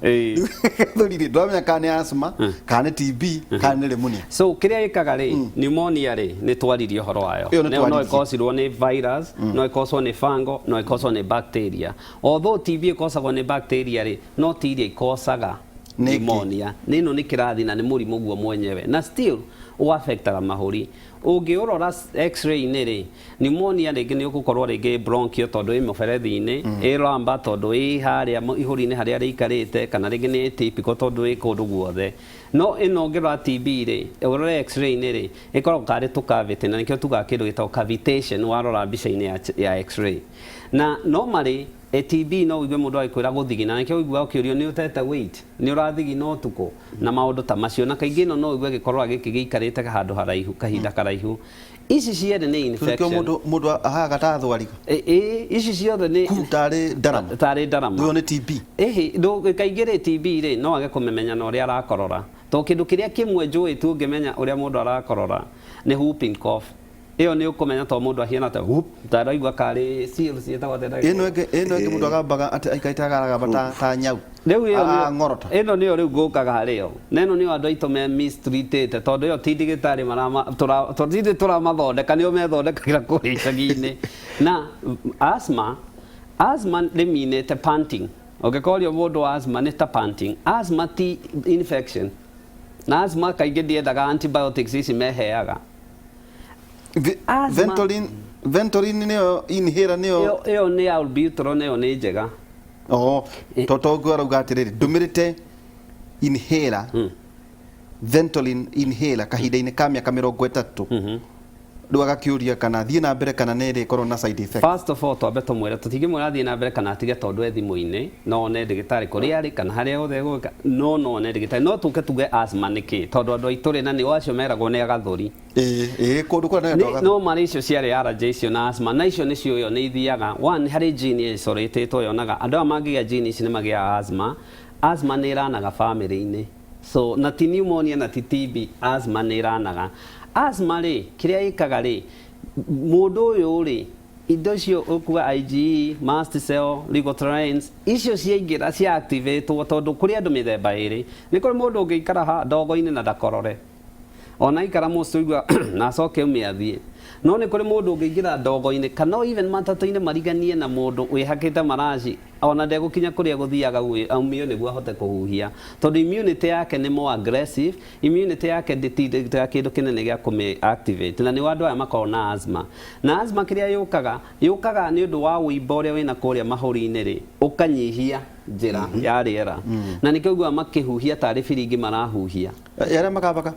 Gathũri rĩ, ndũramenya kana nĩ asthma, kana nĩ TB, kana nĩ pneumonia. So kĩrĩa ĩkaga rĩ, pneumonia rĩ, nĩ twaririe ũhoro wayo. Ĩyo nĩ No twaririe. ĩkocirwo nĩ virus, no ĩkocwo nĩ fungal, no ĩkocwo nĩ bacteria. Although TB ĩkocagwo nĩ bacteria rĩ, no ti iria ikocaga Nĩ kĩ? pneumonia. Nĩ ĩno nĩ kĩrathi na nĩ mũrimũ guo mwenyewe, na still ũaffectaga mahũri. Ũngĩũrora x-ray-inĩ rĩ, pneumonia rĩngĩ nĩ ũgũkorwo rĩngĩ bronchial tondũ ĩ mũberethi-inĩ, ĩ lamba tondũ ĩ harĩa ihũri-inĩ harĩa rĩikarĩte, kana rĩngĩ nĩ atypical tondũ ĩ kũndũ guothe. No ĩno ũngĩrora TB rĩ, ũrore x-ray-inĩ rĩ, ĩkoragwo karĩ tũ cavity, na nĩkĩo tugaga kĩndũ gĩtagwo cavitation warora mbica-inĩ ya x-ray. Na normally TB no ũigue mũndũ agĩkwĩra gũthigina, nĩkĩo ũiguaga ũkĩũrio nĩ ũtete weight, nĩ ũrathigina ũtukũ, na maũndũ ta macio. Na kaingĩ ĩno no ũigue gĩkorora gĩkĩ gĩikarĩte handũ haraihu, kahinda karaihu. Ici cierĩ nĩ Nĩkĩo infection. Mũndũ ahaga ta thwariga. Ĩ, ici ciothe nĩ Ku tarĩ ndarama. Tarĩ ndarama. Ĩyo nĩ TB. Ĩhĩ, kaingĩ rĩ, TB rĩ, no age kũmĩmenya na ũrĩa arakorora, to kĩndũ kĩrĩa kĩmwe njũĩ tu ũngĩmenya ũrĩa mũndũ arakorora nĩ whooping cough. Ĩyo nĩ ũkũmenya to mũndũ ahiana ta whoop, ta araigua karĩ seal ciĩtagwo atĩa, ndagĩtarĩ? Ĩno ĩngĩ mũndũ agambaga atĩ aikarĩte akaragamba ta nyau. Rĩu ĩyo Arang'orota. Ĩno nĩyo rĩu ngũkaga harĩyo, na ĩno nĩyo andũ aitũ me mistreatĩte, tondũ ĩyo ti ndagĩtarĩ tondũ ithuĩ tũramathondeka, nĩo methondekagĩra kũrĩa icagi-inĩ. Na asthma rĩminĩte panting. Ũngĩkorio mũndũ wa asthma, nĩ ta panting. Asthma ti infection, na asthma kaingĩ ndĩendaga antibiotics ici meheaga. Asthma. Ventolin nĩyo inhaler nĩyo? Ĩyo nĩ albuterol, ĩyo nĩ njega. Oh, toto nguo arauga atĩrĩrĩ, ndũmĩrĩte inhaler, Ventolin inhaler, kahinda-inĩ ka mĩaka 30. Rĩu agakĩũria kana thiĩ na mbere kana nĩ ĩrĩkorwo na side effect. First of all, twambe tũmwĩre, tũtingĩmwĩra athiĩ na mbere kana atige, tondũ e thimũ-inĩ no one ndagĩtarĩ kũrĩa arĩ kana harĩa hothe egwĩka, no one ndagĩtarĩ. No tũke tuge asthma nĩ kĩ, tondũ andũ aitũ rĩ, na nĩo acio meragwo nĩ agathũri. Ĩĩ, kũndũ kũrĩa nĩ andũ No marĩ icio ciarĩ allergy icio na asthma na icio nĩcio ĩyo nĩ ithiaga. One, harĩ gene icoretĩtwo yonaga andũ aya mangĩgĩa gene ici nĩ magĩaga asthma. Asthma nĩ ĩranaga famĩlĩ-inĩ, so na ti pneumonia na ti TB, asthma nĩ ĩranaga. Asthma rĩ, kĩrĩa ĩkaga rĩ, mũndũ ũyũ rĩ Indo icio ũkuga IgE, mast cell, leukotrienes, icio ciaingĩra cia activatwo tondũ kũrĩ andũ mĩthemba ĩrĩ. Nĩ kũrĩ mũndũ ũngĩikara ha ndogo-inĩ na ndakorore. Ona aikara mũciĩ ũigua na acoke aume athiĩ. No nĩ kũrĩ mũndũ ũngĩingĩra ndogo-inĩ kana even matatũ-inĩ mariganie na mũndũ wĩhakĩte maraci ona ndegũkinya kũrĩa gũthiaga aumio nĩguo ahote kũhuhia. Tondũ immunity yake nĩ more aggressive, immunity yake ndĩtindaga kĩndũ kĩnene gĩa kũmĩ activate. Na nĩo andũ aya makoragwo na asthma. Na asthma kĩrĩa yũkaga, yũkaga nĩ ũndũ wa ũimbo ũrĩa wĩna kũrĩa mahũri-inĩ rĩ, ũkanyihia njĩra ya rĩera. Na nĩkĩo ũiguaga makĩhuhia tarĩ biringi marahuhia. Arĩa makambaga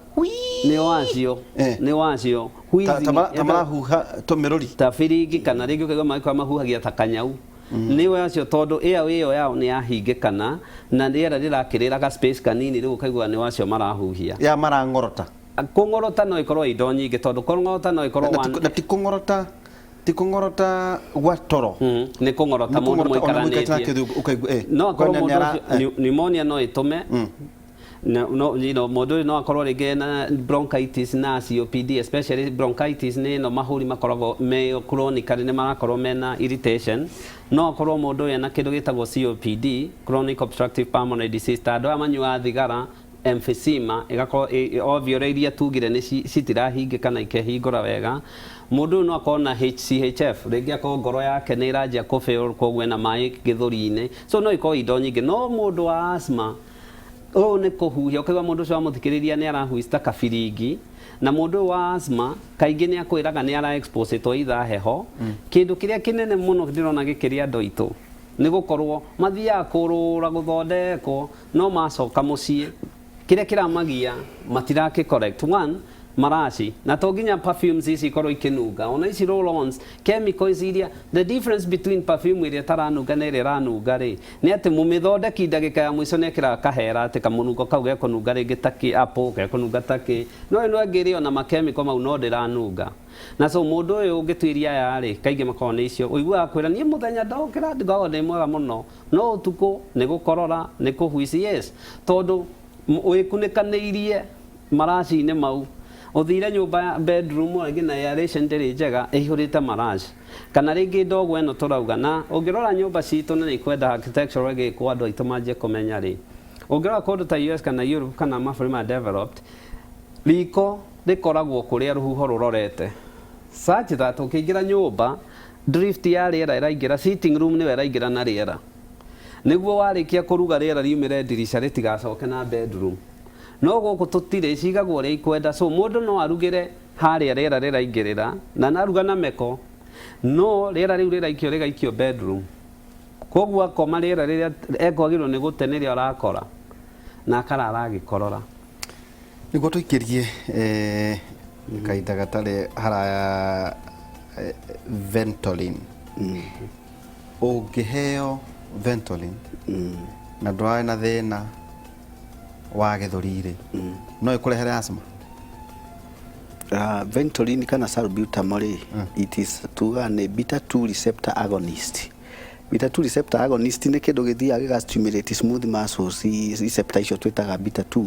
Nĩ wacio. Nĩ wacio. Ta marahuha tũmĩrũri. Ta biringi kana rĩngĩ ũkaigua magĩkorwo mahuhagia ta kanyau. Nĩ wacio tondũ airway ĩyo yao nĩ yahingĩkana na rĩera rĩrakĩrĩra ga space kanini rĩu ũkaigua nĩ wacio marahuhia. Ya marang'orota. Kũng'orota no ĩkorwo indo nyingĩ tondũ kũng'orota no ĩkorwo one. Na ti kũng'orota, ti kũng'orota gwa toro. Nĩ kũng'orota mũndũ mũikaranĩtie. No akorwo mũndũ ũcio pneumonia no ĩtũme. No, you know, mũndũ ũyũ no akorwo rĩngĩ ena bronchitis na COPD, especially bronchitis nĩ ĩno mahũri makoragwo me chronically nĩ marakorwo mena irritation. No akorwo mũndũ ũyũ ena kĩndũ gĩtagwo COPD, chronic obstructive pulmonary disease, ta andũ aya manyuaga thigara, emphysema ĩgakorwo alveoli iria tugire nĩ citirahingĩka na ikehingũra wega. Mũndũ ũyũ no akorwo na HCHF, rĩngĩ akorwo ngoro yake nĩ ĩranjia kũ fail, koguo ena maĩ gĩthũri-inĩ. So no ikorwo indo nyingĩ. No mũndũ wa asthma ũũ nĩ kũhuhia, ũkaigua mũndũ ũcio wamũthikĩrĩria nĩ arahuici ta kabiringi. Na mũndũ ũyũ wa asthma kaingĩ nĩ akwĩraga nĩ ara exposetwo either heho. Kĩndũ kĩrĩa kĩnene mũno ndĩrona gĩkĩrĩa andũ aitũ nĩ gũkorwo mathiaga kũrũra gũthondekwo, no macoka mũciĩ kĩrĩa kĩramagia matirakĩ correct. One, maraci, na to nginya perfumes ici ikorwo ikĩnunga, ona ici roll-ons, chemicals iria, the difference between perfume ĩrĩa ĩtaranunga na ĩrĩa ĩranunga rĩ, nĩ atĩ mũmĩthondeki ndagĩka ya mũico nĩ ekĩraga kahera atĩ kamũnungo kau gekũnunga rĩngĩ ta kĩ apple, gekũnunga ta kĩ, no ĩno ĩngĩ ĩrĩ ona makemiko mau no ndĩranunga. Na so mũndũ ũyũ ũngĩtuĩria aya rĩ, kaingĩ makoragwo nĩ icio, ũiguaga kwĩra niĩ mũthenya ndokĩra ngoragwo ndĩ mwega mũno, no ũtukũ nĩ gũkorora, nĩ kũhuici, yes, tondũ wĩkunĩkanĩirie maraci-inĩ mau. Ũthire nyũmba ya bedroom rĩngĩ na aeration ndĩrĩ njega, ĩihũrĩte maraci. Kana rĩngĩ ndogo ĩno tũrauga, na ũngĩrora nyũmba citũ na nĩikwenda architectural ĩgĩkwo andũ aitũ manjie kũmenya rĩ, ũngĩrora kũndũ ta US kana Europe kana mabũrũri ma developed, riko rĩkoragwo kũrĩa rũhuho rũrorete. Such that ũkĩingĩra nyũmba, drift ya rĩera ĩraingĩra, sitting room nĩyo ĩraingĩra na rĩera. Nĩguo warĩkia kũruga rĩera riumĩre ndirica rĩtigacoke na bedroom. No gũkũ tũtirĩ, cigagwo ũrĩa ikwenda. So mũndũ no arugĩre harĩa rĩera rĩraingĩrĩra, na naruga na meko, no rĩera rĩu rĩraikio rĩgaikio bedroom. Koguo akoma rĩera rĩrĩa ekwagĩrĩirwo nĩ gũte nĩrĩo arakora, na akarara agĩkorora. Nĩguo tũikĩrie kahinda gatarĩ haraya Ventolin. Ũngĩheo Ventolin na ndũrarĩ na thĩna wa gĩthũri rĩ, no ĩkũrehere asthma? Ventolin kana salbutamol rĩ, it is tugaga nĩ beta 2 receptor agonist. Beta 2 receptor agonist nĩ kĩndũ gĩthiaga gĩga stimulate smooth muscles, receptor icio twĩtaga beta 2.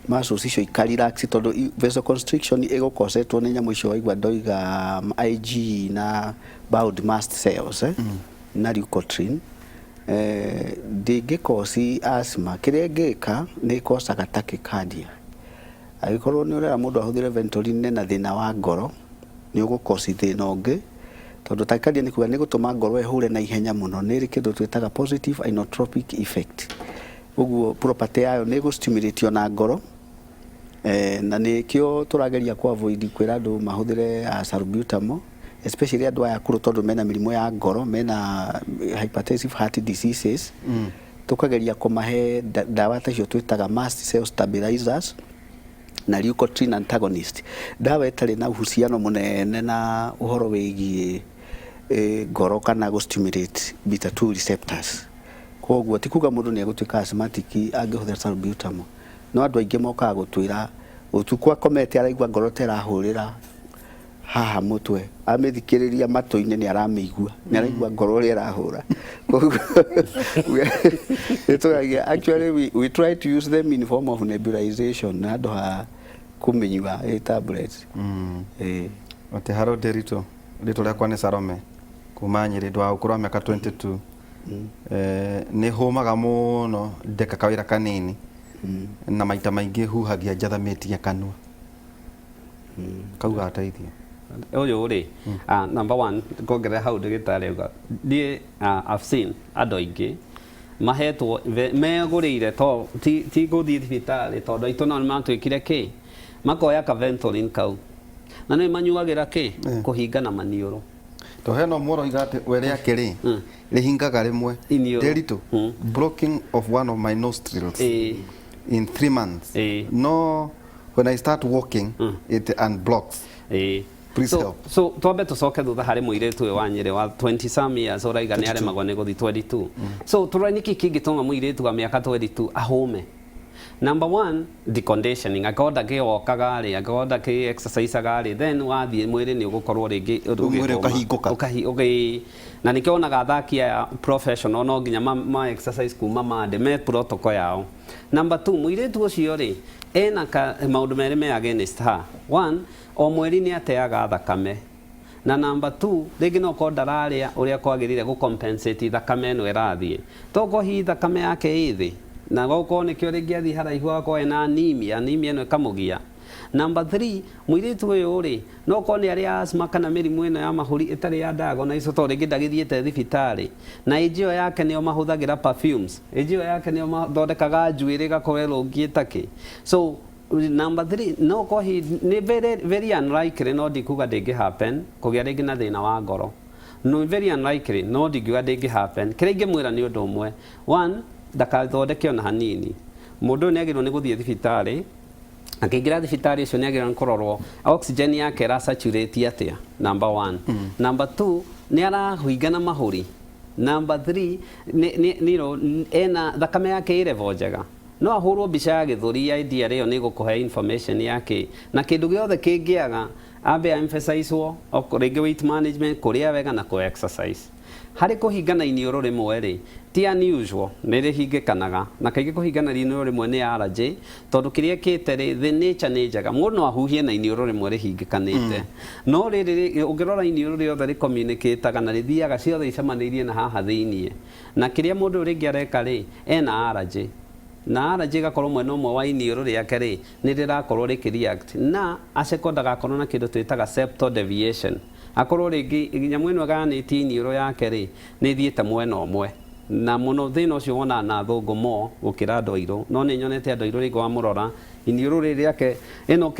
Muscles icio ika relax tondũ vasoconstriction ĩgũkosetwo nĩ nyamũ icio waigua ndoiga, IgE na bound mast cells, na leukotriene. Ndĩngĩkoci asthma, kĩrĩa ĩngĩka nĩ ĩkocaga tachycardia. Angĩkorwo nĩ ũrera mũndũ ahũthĩre Ventolin na thĩna wa ngoro, nĩ ũgũkoci thĩna ũngĩ, tondũ tachycardia nĩ kuga nĩ gũtũma ngoro ĩhũre na ihenya mũno, nĩ ĩrĩ kĩndũ twĩtaga positive inotropic effect. Ũguo property yayo nĩ ĩgũ-stimulate ona ngoro, na nĩkĩo tũrageria kũ avoid kwĩra andũ mahũthĩre salbutamol, especially andũ aya akũrũ tondũ mena mĩrimũ ya ngoro, mena hypertensive heart diseases. Tũkageria kũmahe ndawa ta icio twĩtaga mast cell stabilizers na leukotriene antagonist. Ndawa ĩtarĩ na uhusiano mũnene na ũhoro wĩgiĩ ngoro kana gũ stimulate beta 2 receptors. Koguo ti kuga mũndũ nĩ egũtuĩka asthmatic angĩhũthĩra salbutamol. No andũ aingĩ mokaga gũtwĩra ũtukũ akomete araigua ngoro ta ĩrahũrĩra haha mũtwe, amĩthikĩrĩria matũ-inĩ nĩ aramĩigua, nĩ araigua ngoro ũrĩa ĩrahũra. Koguo nĩtũragia, actually we try to use them in form of nebulization handũ ha kũmĩnyua ĩ tablets. Atĩ haro Nderitu, rĩtwa rĩakwa nĩ Salome. Kuma Nyĩrĩ, ndũ wa ũkũrũ wa mĩaka 22. Nĩ hũmaga mũno ndeka kawĩra kanini na maita maingĩ huhagia njathamĩtie kanua. Kauga ateithio. Ũyũ rĩ, number one, ngongerera hau ndagĩtarĩ auga, niĩ I've seen andũ aingĩ mahetwo megũrĩire to ti gũthiĩ thibitarĩ tondũ aitũ nao nĩmatwĩkire kĩ makoya ka Ventolin kau na nĩ manyuagĩra kĩ kũhingana maniũrũ. To hena ũmwe ũroiga atĩ we rĩake rĩ rĩhingaga rĩmwe. Iniũrũ. Nderitu, blocking of one of my nostrils in 3 months. No when I start walking, it unblocks. Please help. So twambe tũcoke thutha harĩ mũirĩtu ũyũ wa Nyĩrĩ wa 20 some years ũraiga nĩ aremagwo nĩ gũthiĩ 22. So tũrore nĩkĩ kĩngĩtũma mũirĩtu wa mĩaka 22 ahũme. Number one, deconditioning. Angĩkorwo ndakĩwokaga rĩ, angĩkorwo ndakĩ exerciseaga rĩ, then wathiĩ mwĩrĩ nĩ ũgũkorwo rĩngĩ Mwĩrĩ ũkahingũka. Na nĩkĩo wonaga athaki aya professional no nginya ma exercise kuma Monday, me protocol yao. Number two, mũirĩtu ũcio rĩ, ena maũndũ merĩ me against her. One, o mweri nĩ ateaga thakame. Na number two, rĩngĩ no ũkorwo ndararĩa ũrĩa kwagĩrĩire gũ compensate thakame ĩno ĩrathiĩ. Tokorwo hihi thakame yake ĩ thĩ, na gũkorwo nĩkĩo rĩngĩ athiĩ haraihu agakorwo ena anemia, anemia ĩno ĩkamũgia. Number three, mũirĩtu ũyũ rĩ, no ũkorwo nĩ arĩ asthma kana mĩrimũ ĩno ya mahũri ĩtarĩ ya diagnosis tondũ rĩngĩ ndagĩthiĩte thibitarĩ. Na age ĩyo yake nĩo mahũthagĩra perfumes, age ĩyo yake nĩo mathondekaga njuĩrĩ ĩgakorwo ĩrũngiĩ takĩ. So number three, no ũkorwo hihi nĩ very, very unlikely, no ndikuga ndĩngĩ happen kũgĩa rĩngĩ na thĩna wa ngoro. No very unlikely, no ndingiuga ndĩngĩ happen. Kĩrĩa ingĩmwĩra nĩ ũndũ ũmwe. One, ndakathondeke ona hanini. Mũndũ ũyũ nĩ agĩrĩirwo nĩ gũthiĩ thibitarĩ. Akĩingĩra thibitarĩ ũcio nĩ agĩrĩirwo nĩ kũrorwo oxygen yake ĩra saturate atĩa, number one. Number two, nĩ arahingana mahũri. Number three, nĩ ena thakame yake ĩ level njega. No ahũrwo mbica ya gĩthũri ya idea ĩyo nĩ ĩgũkũhe information yake. Na kĩndũ gĩothe kĩngĩaga, ambe emphasizewo, rĩngĩ weight management, kũrĩa wega na kũ exercise. Harĩ kũhingana iniũrũ rĩmwe rĩ, ti unusual, nĩ rĩhingĩkanaga. Na kaingĩ kũhingana iniũrũ rĩmwe nĩ allergy, tondũ kĩrĩa ĩkĩte rĩ, the nature nĩ njega. Mũndũ no ahuhie na iniũrũ rĩmwe rĩhingĩkanĩte. No rĩrĩ, ũngĩrora iniũrũ rĩothe rĩcommunicataga na rĩthiaga ciothe icemanĩirie na haha thĩiniĩ. Na kĩrĩa mũndũ ũyũ rĩngĩ areka rĩ, ena allergy. Na allergy ĩgakorwo mwena ũmwe wa iniũrũ rĩake rĩ, nĩ rĩrakorwo rĩkĩ react. Na aceko ndagakorwo na kĩndũ twĩtaga septal deviation. Akorwo rĩngĩ nyamũ ĩno ĩgayanĩtie iniũrũ yake rĩ, nĩ ĩthiĩte mwena ũmwe. Na mũno thĩna ũcio wonaga na athũngũ more gũkĩra andũ airũ. No nĩ nyonete andũ airũ rĩngĩ wamũrora, iniũrũ rĩrĩ rĩake, ĩno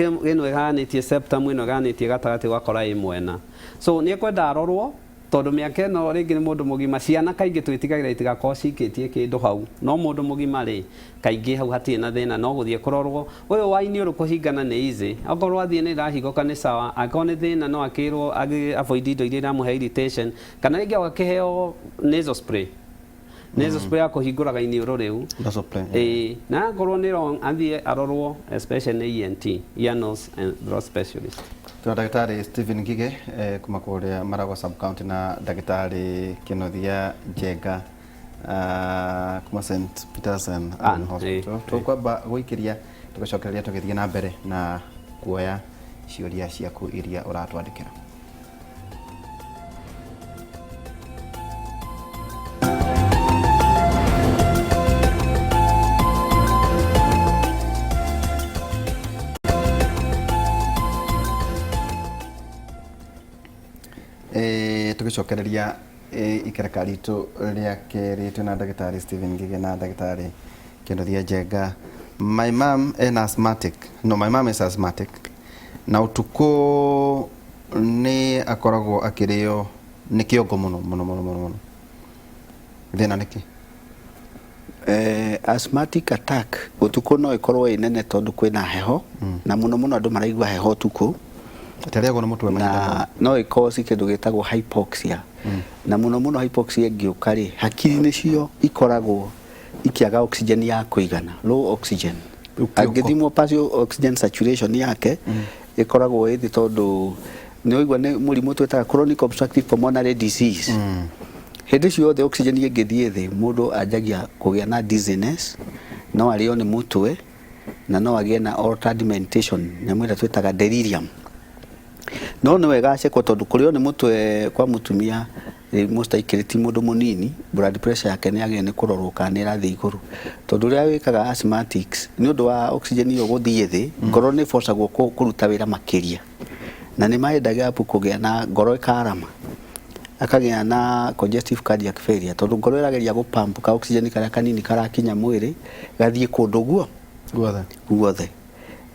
ĩgayanĩtie septum, ĩno ĩgayanĩtie gatagatĩ ũgakora ĩ mwena. So nĩ ekwenda arorwo, tondũ mĩaka ĩno rĩngĩ nĩ mũndũ mũgima, ciana kaingĩ twĩtigagĩra itigakorwo cikĩtie kĩndũ hau. No mũndũ mũgima rĩ, kaingĩ hau hatirĩ na thĩna, no gũthiĩ kũrorwo. Ũyũ wa iniũrũ kũhingana nĩ easy. Okorwo athiĩ nĩ ĩrahingũka nĩ sawa, angĩkorwo nĩ thĩna no akĩrwo avoid indo iria iramũhe irritation, kana rĩngĩ agakĩheo nasal spray. Nasal spray ya kũhingũraga iniũrũ rĩu. Nasal spray, yeah. Na akorwo nĩ wrong, athiĩ arorwo especially nĩ ENT, ear, nose and throat specialist. Tuna ndagĩtarĩ Stephen Ngige kuma kũrĩa Maragwa sub county na ndagĩtarĩ Kĩnuthia Njenga kuma St Peter's and Ann Hospital. Tũkwamba gũikĩria tũgĩcokereria tũgĩthiĩ na mbere na kuoya ciũria ciaku iria ũratwandĩkĩra. Tũgĩcokereria ikereka ritũ rĩa kerĩ twĩna ndagĩtarĩ Stephen Ngige na ndagĩtarĩ Kĩnuthia Njenga. My mom ena asthmatic. No, my mom is asthmatic. Na ũtukũ nĩ akoragwo akĩrĩo nĩ kĩongo mũno mũno mũno mũno mũno. Thĩna nĩ kĩ? Asthmatic attack ũtukũ no ĩkorwo ĩ nene tondũ kwĩna heho, na mũno mũno andũ maraigua heho ũtukũ. Atarĩagwo nĩ mũtwe mahinda Na mothe. no ĩcause kĩndũ gĩtagwo hypoxia. Na mũno mũno hypoxia ĩngĩũka rĩ, hakiri nĩcio ikoragwo ikĩaga oxygen ya kũigana, low oxygen. Rĩu kĩongo. Angĩthimwo partial oxygen saturation yake ĩkoragwo ĩ thĩ tondũ nĩ waigua nĩ mũrimũ twĩtaga chronic obstructive pulmonary disease. Hĩndĩ ciothe oxygen ĩngĩthiĩ thĩ, mũndũ anjagia kũgĩa na dizziness, no arĩo nĩ mũtwe, na no agĩe na altered mentation, nyamũ ĩrĩa twĩtaga delirium. No nĩ wega acekwo tondũ kũrĩo nĩ mũtwe kwa mũtumia Most likely ti mũndũ mũnini, blood pressure yake nĩ yagĩrĩire nĩ kũrorwo kana nĩ ĩrathiĩ igũrũ, tondũ ũrĩa wĩkaga asthmatics nĩ ũndũ wa oxygen ĩyo gũthiĩ thĩ, ngoro nĩ ĩbocagwo kũruta wĩra makĩria, na nĩ maendaga up kũgĩa na ngoro ĩkarama, akagĩa na congestive cardiac failure, tondũ ngoro ĩrageria gũ pump ka oxygen karĩa kanini karakinya mwĩrĩ gathiĩ kũndũ guo guothe. Guothe.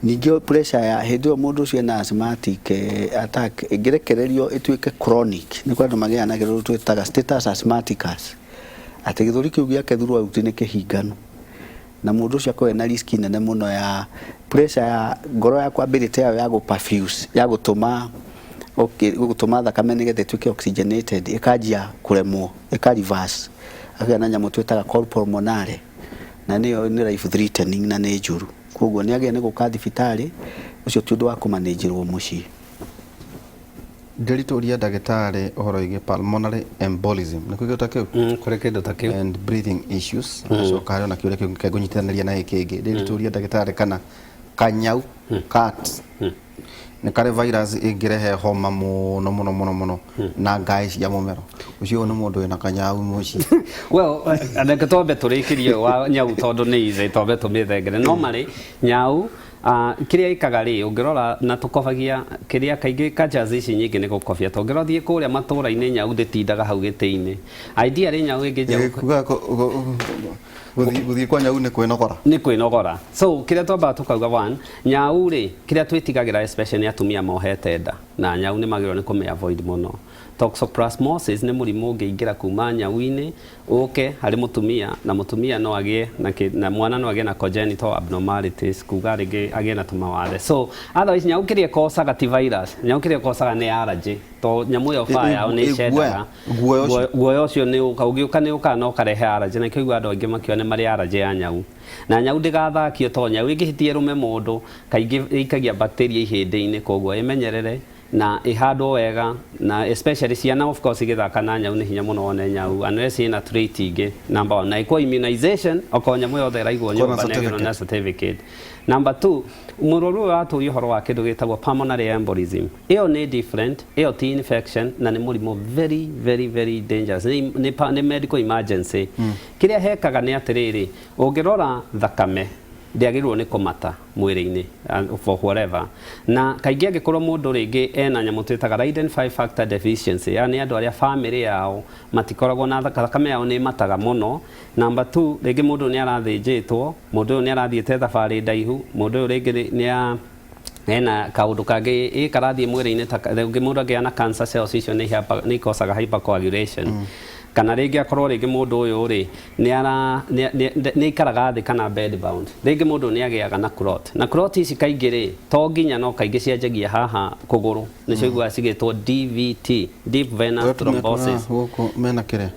Ningĩ pressure ya hĩndĩ ĩyo mũndũ ũcio ena asthmatic attack ĩngĩrekererio ĩtuĩke chronic, nĩ kũrĩ andũ magĩaga na kĩndũ twĩtaga status asthmaticus, atĩ gĩthũri kĩu gĩake throughout nĩ kĩhinganu, na mũndũ ũcio akoragwo ena risk nene mũno ya pressure ya ngoro ya kwambĩrĩte yayo ya gũ perfuse, ya gũtũma, okay, gũtũma thakame nĩgetha ĩtuĩke oxygenated, ĩkanjia kũremwo, ĩka reverse, akagĩa na nyamũ twĩtaga cor pulmonale, na nĩyo nĩ life threatening na nĩ njũru. Koguo nĩ agĩrĩire nĩ gũka thibitarĩ, ũcio ti ũndũ wa kũmanĩnjĩrwo mũciĩ. Ndĩritũria ndagĩtarĩ ũhoro wĩgiĩ pulmonary embolism, nĩ kũrĩ kĩndũ ta kĩu? Kũrĩ kĩndũ ta kĩu. And breathing issues. Acoka harĩ ona kĩũria kĩu kengũnyitithaniria na gĩkĩ kĩngĩ. Ndĩritũria ndagĩtarĩ kana kanyau, cat, nĩ karĩ virus ĩngĩrehe homa mũno mũno mũno mũno na ngaĩ cia mũmero. Ũcio nĩ mũndũ wĩna kanyau mũciĩ. Well, reke twambe tũrĩkĩrie wa nyau tondũ nĩ easy, twambe tũmĩthengere. Normally nyau, kĩrĩa ĩkaga rĩ, ũngĩrora na tũkobagia kĩrĩa kaingĩ cultures ici nyingĩ nĩ gũkobia, tondũ ũngĩrora kũrĩa matũra-inĩ nyau ndĩtindaga hau gĩtĩ-inĩ. Ideally nyau ĩngĩnjia Kuga gũthiĩ kwa nyau nĩ kwĩnogora. Nĩ kwĩnogora. So kĩrĩa twambaga tũkauga, one, nyau rĩ, kĩrĩa twĩtigagĩra especially nĩ atumia mohete nda na nyau nĩ magĩrĩirwo nĩ kũmĩ avoid mũno. Toxoplasmosis nĩ mũrimũ ũngĩingĩra kuma nyau-inĩ ũke harĩ mũtumia, na mũtumia no agĩe na, na mwana no agĩe na congenital abnormalities, kuga rĩngĩ agĩe na tũmawathe. So otherwise nyau kĩrĩa ĩkocaga ti virus, nyau kĩrĩa ĩkocaga nĩ allergy, to nyamũ ĩyo baa yao nĩ ĩcendaga. Guoya ũcio. Guoya ũcio nĩ ũka, ũngĩũka nĩ ũkaga na ũkarehe allergy, na kĩo andũ aingĩ makiuga nĩ marĩ allergy ya nyau. Na nyau ndĩgathakio, to nyau ĩngĩhĩtia ĩrũme mũndũ, kaingĩ ĩikagia bacteria ihĩndĩ-inĩ. Koguo ĩmenyerere na ĩhandwo wega, na especially ciana of course igĩthaka na nyau nĩ hinya mũno wone nyau unless ĩna trait ingĩ, number one. Na ĩkwo immunization, okorwo nyamũ yothe ĩraigwo Kwĩna nyũmba nĩ yagĩrĩirwo na certificate. Number two, mũrwaru ũyũ watũria ũhoro wa kĩndũ gĩtagwo pulmonary embolism, ĩyo nĩ different, ĩyo ti infection na nĩ mũrimũ very very very dangerous, nĩ medical emergency. Kĩrĩa hekaga nĩ atĩrĩrĩ, ũngĩrora thakame ndĩagĩrĩirwo nĩ kũmata mwĩrĩ-inĩ for whatever, na kaingĩ angĩkorwo mũndũ rĩngĩ ena nyamũ twĩtaga Leiden 5 factor deficiency, yani andũ arĩa family yao matikoragwo na thakame yao nĩ mataga mũno. Number two, rĩngĩ mũndũ nĩ arathĩnjĩtwo, mũndũ ũyũ nĩ arathiĩte thabarĩ ndaihu, mũndũ ũyũ rĩngĩ nĩ a ena kaũndũ kangĩ ĩ karathiĩ mwĩrĩ-inĩ, ta rĩngĩ mũndũ angĩgĩa na cancer cells icio nĩ ikosaga hypercoagulation, kana rĩngĩ akorwo rĩngĩ mũndũ ũyũ rĩ nĩ ara nĩ aikaraga thĩ kana bed bound, rĩngĩ mũndũ nĩ agĩaga na clot. Na clot ici kaingĩ rĩ, to nginya, no kaingĩ cianjagia haha kũgũrũ, nĩcio iguaga cigĩtwo DVT, deep venous thrombosis. Gũkũ mena kĩrĩa?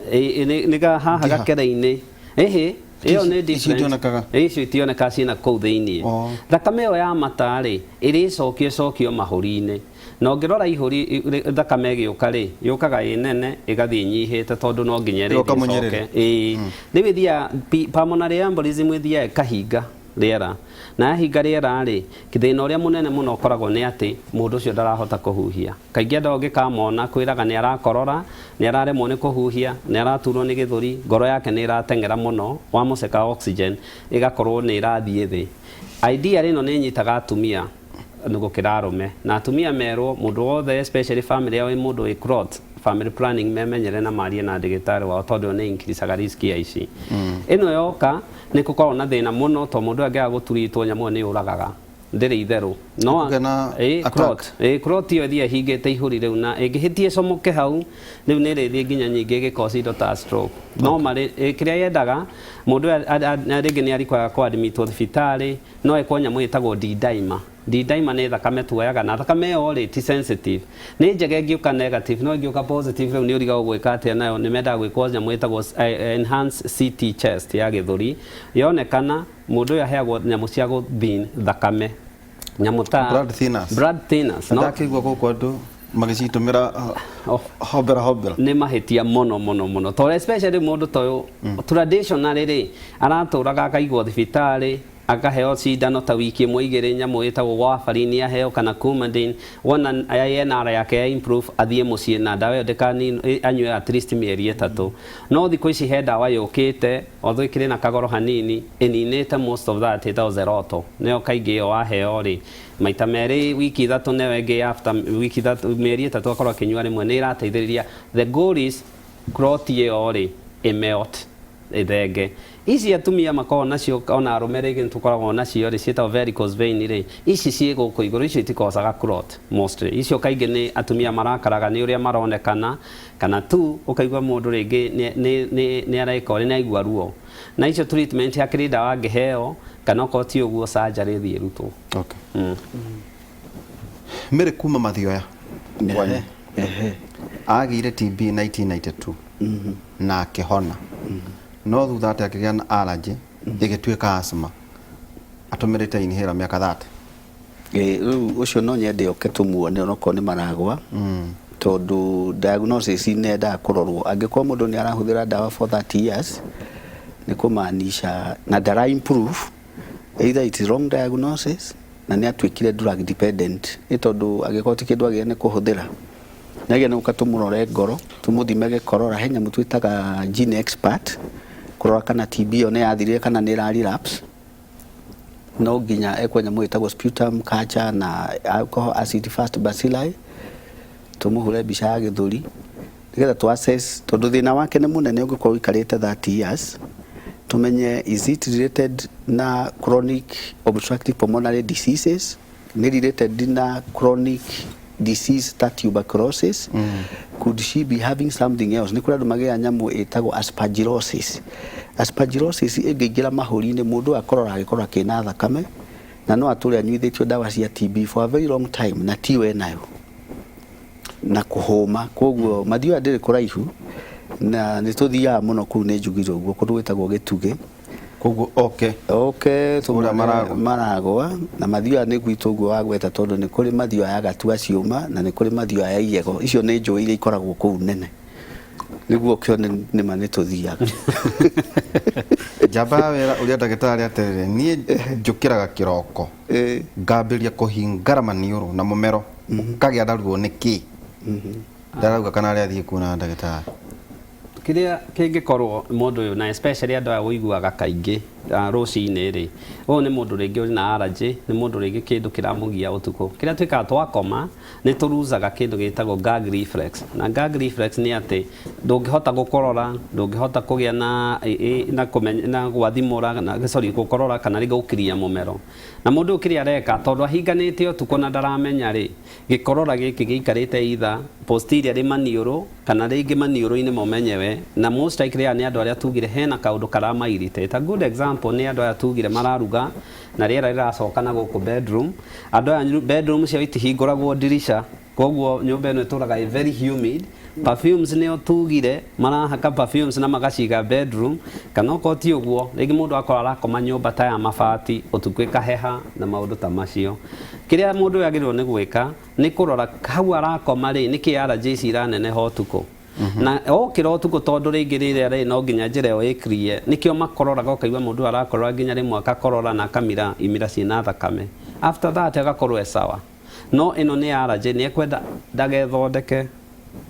Nĩ haha Ngiha. gakere-inĩ, ĩhĩ, ĩyo nĩ Icio different. itionekaga? Icio itionekaga, ciĩna kũu thĩiniĩ. Thakame ĩyo ya mata rĩ, ĩrĩcokio ĩcokio mahũri-inĩ, na ũngĩrora ihũri thakame ĩgĩũka rĩ, yũkaga ĩ nene ĩgathiĩ ĩnyihĩte, tondũ no nginya ĩrĩthiĩ Ĩgoka mũnyĩrĩrĩ. ĩcoke. Ĩĩ, rĩu ĩthiaga pulmonary embolism ĩthiaga ĩkahinga rĩera, na yahinga rĩera rĩ, thĩna ũrĩa mũnene mũno ũkoragwo nĩ atĩ mũndũ ũcio ndarahota kũhuhia. Kaingĩ andũ ũngĩkamona kwĩraga nĩ arakorora, nĩ araremwo nĩ kũhuhia, nĩ araturwo nĩ gĩthũri, ngoro yake nĩ ĩrateng'era mũno, wamũceka oxygen ĩgakorwo nĩ ĩrathiĩ thĩ. Idea ĩno nĩ ĩnyitaga atumia nĩ gũkĩra arũme, na atumia merwo mũndũ wothe, especially family yao ĩ mũndũ wĩ clot, family planning memenyere na marie na ndagĩtarĩ wao, tondũ ĩyo nĩ increasaga risk ya ici. Ĩno yoka nĩ gũkoragwo na thĩna mũno, to mũndũ angĩaga gũturitwo, nyamũ ĩyo nĩ yũragaga, ndĩrĩ itherũ no Kũgĩa na attack. Clot, clot ĩyo ĩthiĩ ĩhingĩte ihũri rĩu, na ĩngĩhĩtia ĩcomoke hau rĩu nĩ ĩrĩthiĩ nginya nyingĩ ĩgĩkoci indo ta stroke. No marĩ kĩrĩa yendaga mũndũ ũyũ rĩngĩ nĩ arikwaga kũadmitwo thibitarĩ, no ĩkwo nyamũ ĩtagwo D-dimer. D-dimer nĩ thakame tuoyaga, na thakame ĩyo rĩ ti sensitive, nĩ njega ĩngĩũka negative, no ĩngĩũka positive rĩu nĩ ũrigagwo gwĩka atĩa nayo. Nĩ mendaga gwĩkwo nyamũ ĩtagwo enhanced CT chest ya gĩthũri. Yonekana mũndũ ũyũ aheagwo nyamũ cia gũthin thakame, nyamũ ta Blood thinners. Blood thinners, no Ndakĩigua gũkũ andũ magĩcitũmĩra hombera hombera. Nĩ mahĩtia mũno mũno mũno, tondũ especially mũndũ ta ũyũ traditionally rĩ, aratũraga akaigwo thibitarĩ. Akaheo cindano ta wiki ĩmwe igĩrĩ, nyamũ ĩtagwo warfarin aheo kana Coumadin. Wona INR yake ya improve, athiĩ mũciĩ na ndawa ĩyo ndĩkani anyue at least mĩeri 3. No thikũ ici he ndawa yũkĩte, although ĩkĩrĩ na kagoro hanini, ĩninĩte most of that, ĩtagwo Xarelto. Nĩyo kaingĩ ĩyo waheo rĩ, maita merĩ wiki 3, nayo ĩngĩ after wiki 3, mĩeri 3 akorwo akĩnyua rĩmwe, nĩ ĩrateithĩrĩria. The goal is clot ĩyo rĩ ĩmelt, ĩthenge. Ici atumia makoragwo nacio, ona arũme rĩngĩ nĩtũkoragwo nacio rĩ, ciĩtagwo varicose vein rĩ, ici ciĩ gũkũ igũrũ, icio itikocaga clot mostly. Icio kaingĩ nĩ atumia marakaraga nĩ ũrĩa maronekana, kana tu ũkaigua mũndũ rĩngĩ nĩ areka ũrĩa nĩ aigua ruo. Na icio treatment hakĩrĩ ndawa angĩheo, kana okorwo ti ũguo surgery ĩthiĩ ĩrutwo. Mĩrĩ kuma Mathioya kwanyu agĩire TB 1992 na akĩhona, no thutha atĩ akĩgĩa na allergy ĩgĩtuĩka asthma, atũmĩrĩte inhaler mĩaka 30. Rĩu ũcio no nyende oke tũmuone, onokorwo nĩ maragwa, tondũ diagnosis nĩ yendaga kũrorwo. Angĩkorwo mũndũ nĩ arahũthĩra ndawa for 30 years, nĩ kũmaanisha na ndara improve, either it is wrong diagnosis na nĩ atuĩkire drug dependent, nĩ tondũ angĩkorwo ti kĩndũ agĩrĩire nĩ kũhũthĩra, nĩ agĩrĩire nĩ gũka tũmũrore ngoro, tũmũthime gĩkorora. He nyamũ twĩtaga gene expert kũrora kana TB ĩyo nĩ yathirire kana nĩ ĩra relapse. No nginya ekwo nyamũ ĩtagwo sputum culture na alcohol acid fast bacilli, tũmũhũre mbica ya gĩthũri nĩgetha tũ assess, tondũ thĩna wake nĩ mũnene. Ũngĩkorwo ũikarĩte 30 years, tũmenye is it related na chronic obstructive pulmonary diseases, nĩ related na chronic disease ta tuberculosis, could she be having something else? Nĩ kũrĩ andũ magĩaga nyamũ ĩtagwo aspergillosis. Aspergillosis ĩngĩingĩra mahũri-inĩ, mũndũ akorora agĩkorora kĩna thakame, na no atũre anyuithĩtio ndawa cia TB for a very long time na tiwe nayo na kũhũma. Koguo Mathioya ndĩrĩ kũraihu na nĩ tũthiaga mũno kũu, nĩ njugire ũguo, kũndũ gwĩtagwo Gĩtugĩ. Koguo okay. Okay. Kũrĩa Maragwa. Maragwa na Mathioya nĩ gwitũ ũguo wagweta, tondũ nĩ kũrĩ Mathioya ya Gatua ciũma na nĩ kũrĩ Mathioya ya Iyego. Icio nĩ njũĩ iria ikoragwo kũu nene, nĩguo ũkĩone nĩma nĩ tũthiaga. Njamba ya wĩra, ũrĩa ndagĩtarĩ atĩrĩrĩ, niĩ njũkĩraga kĩroko ngambĩrĩria kũhingara maniũrũ na mũmero ũkagĩa na ruo, nĩ kĩ ndarauga kana arĩa athiĩ kuona ndagĩtarĩ? Kĩrĩa kĩngĩkorwo mũndũ ũyũ, na especially andũ aya ũiguaga kaingĩ rũcinĩ rĩ, ũyũ nĩ mũndũ rĩngĩ ũrĩ na allergy, nĩ mũndũ rĩngĩ kĩndũ kĩramũgia ũtukũ. Kĩrĩa twĩkaga twakoma, nĩ tũruzaga kĩndũ gĩtagwo gag reflex. Na gag reflex nĩ atĩ ndũngĩhota gũkorora, ndũngĩhota kũgĩa na na kũmenya na gwathimũra na, sorry, gũkorora kana rĩngĩ gũkiria mũmero. Na mũndũ ũyũ kĩrĩa areka, tondũ ahinganĩte ũtukũ na ndaramenya rĩ, gĩkorora gĩkĩ gĩikarĩte either posterior maniũrũ kana rĩngĩ maniũrũ-inĩ mo menyewe. Na most likely aya nĩ andũ arĩa tugire hena kaũndũ karama irritate. A good example nĩ andũ aya tugire mararuga na rĩera rĩracoka na gũkũ bedroom. Andũ aya bedroom ciao itihingũragwo ndirisha, koguo nyũmba ĩno ĩtũraga ĩ very humid. Perfumes nĩo tugire marahaka perfumes na magaciga bedroom, kana okorwo ti ũguo rĩngĩ mũndũ akorwo arakoma nyũmba ta ya mabati, ũtukũ ĩkaheha na maũndũ ta macio. Kĩrĩa mũndũ ũyũ agĩrĩirwo nĩ gwĩka nĩ kũrora hau arakoma rĩ, nĩkĩ allergies iraneneha ũtukũ na okĩra ũtukũ, tondũ rĩngĩ rĩrĩa rĩ no nginya njĩra ĩyo ĩclear. Nĩkĩo makororaga, ũkaigua mũndũ arakorora nginya rĩmwe akakorora na akamira imira ciĩna thakame. After that agakorwo e sawa. No ĩno nĩ allergy, nĩ ekwenda ndagethondeke,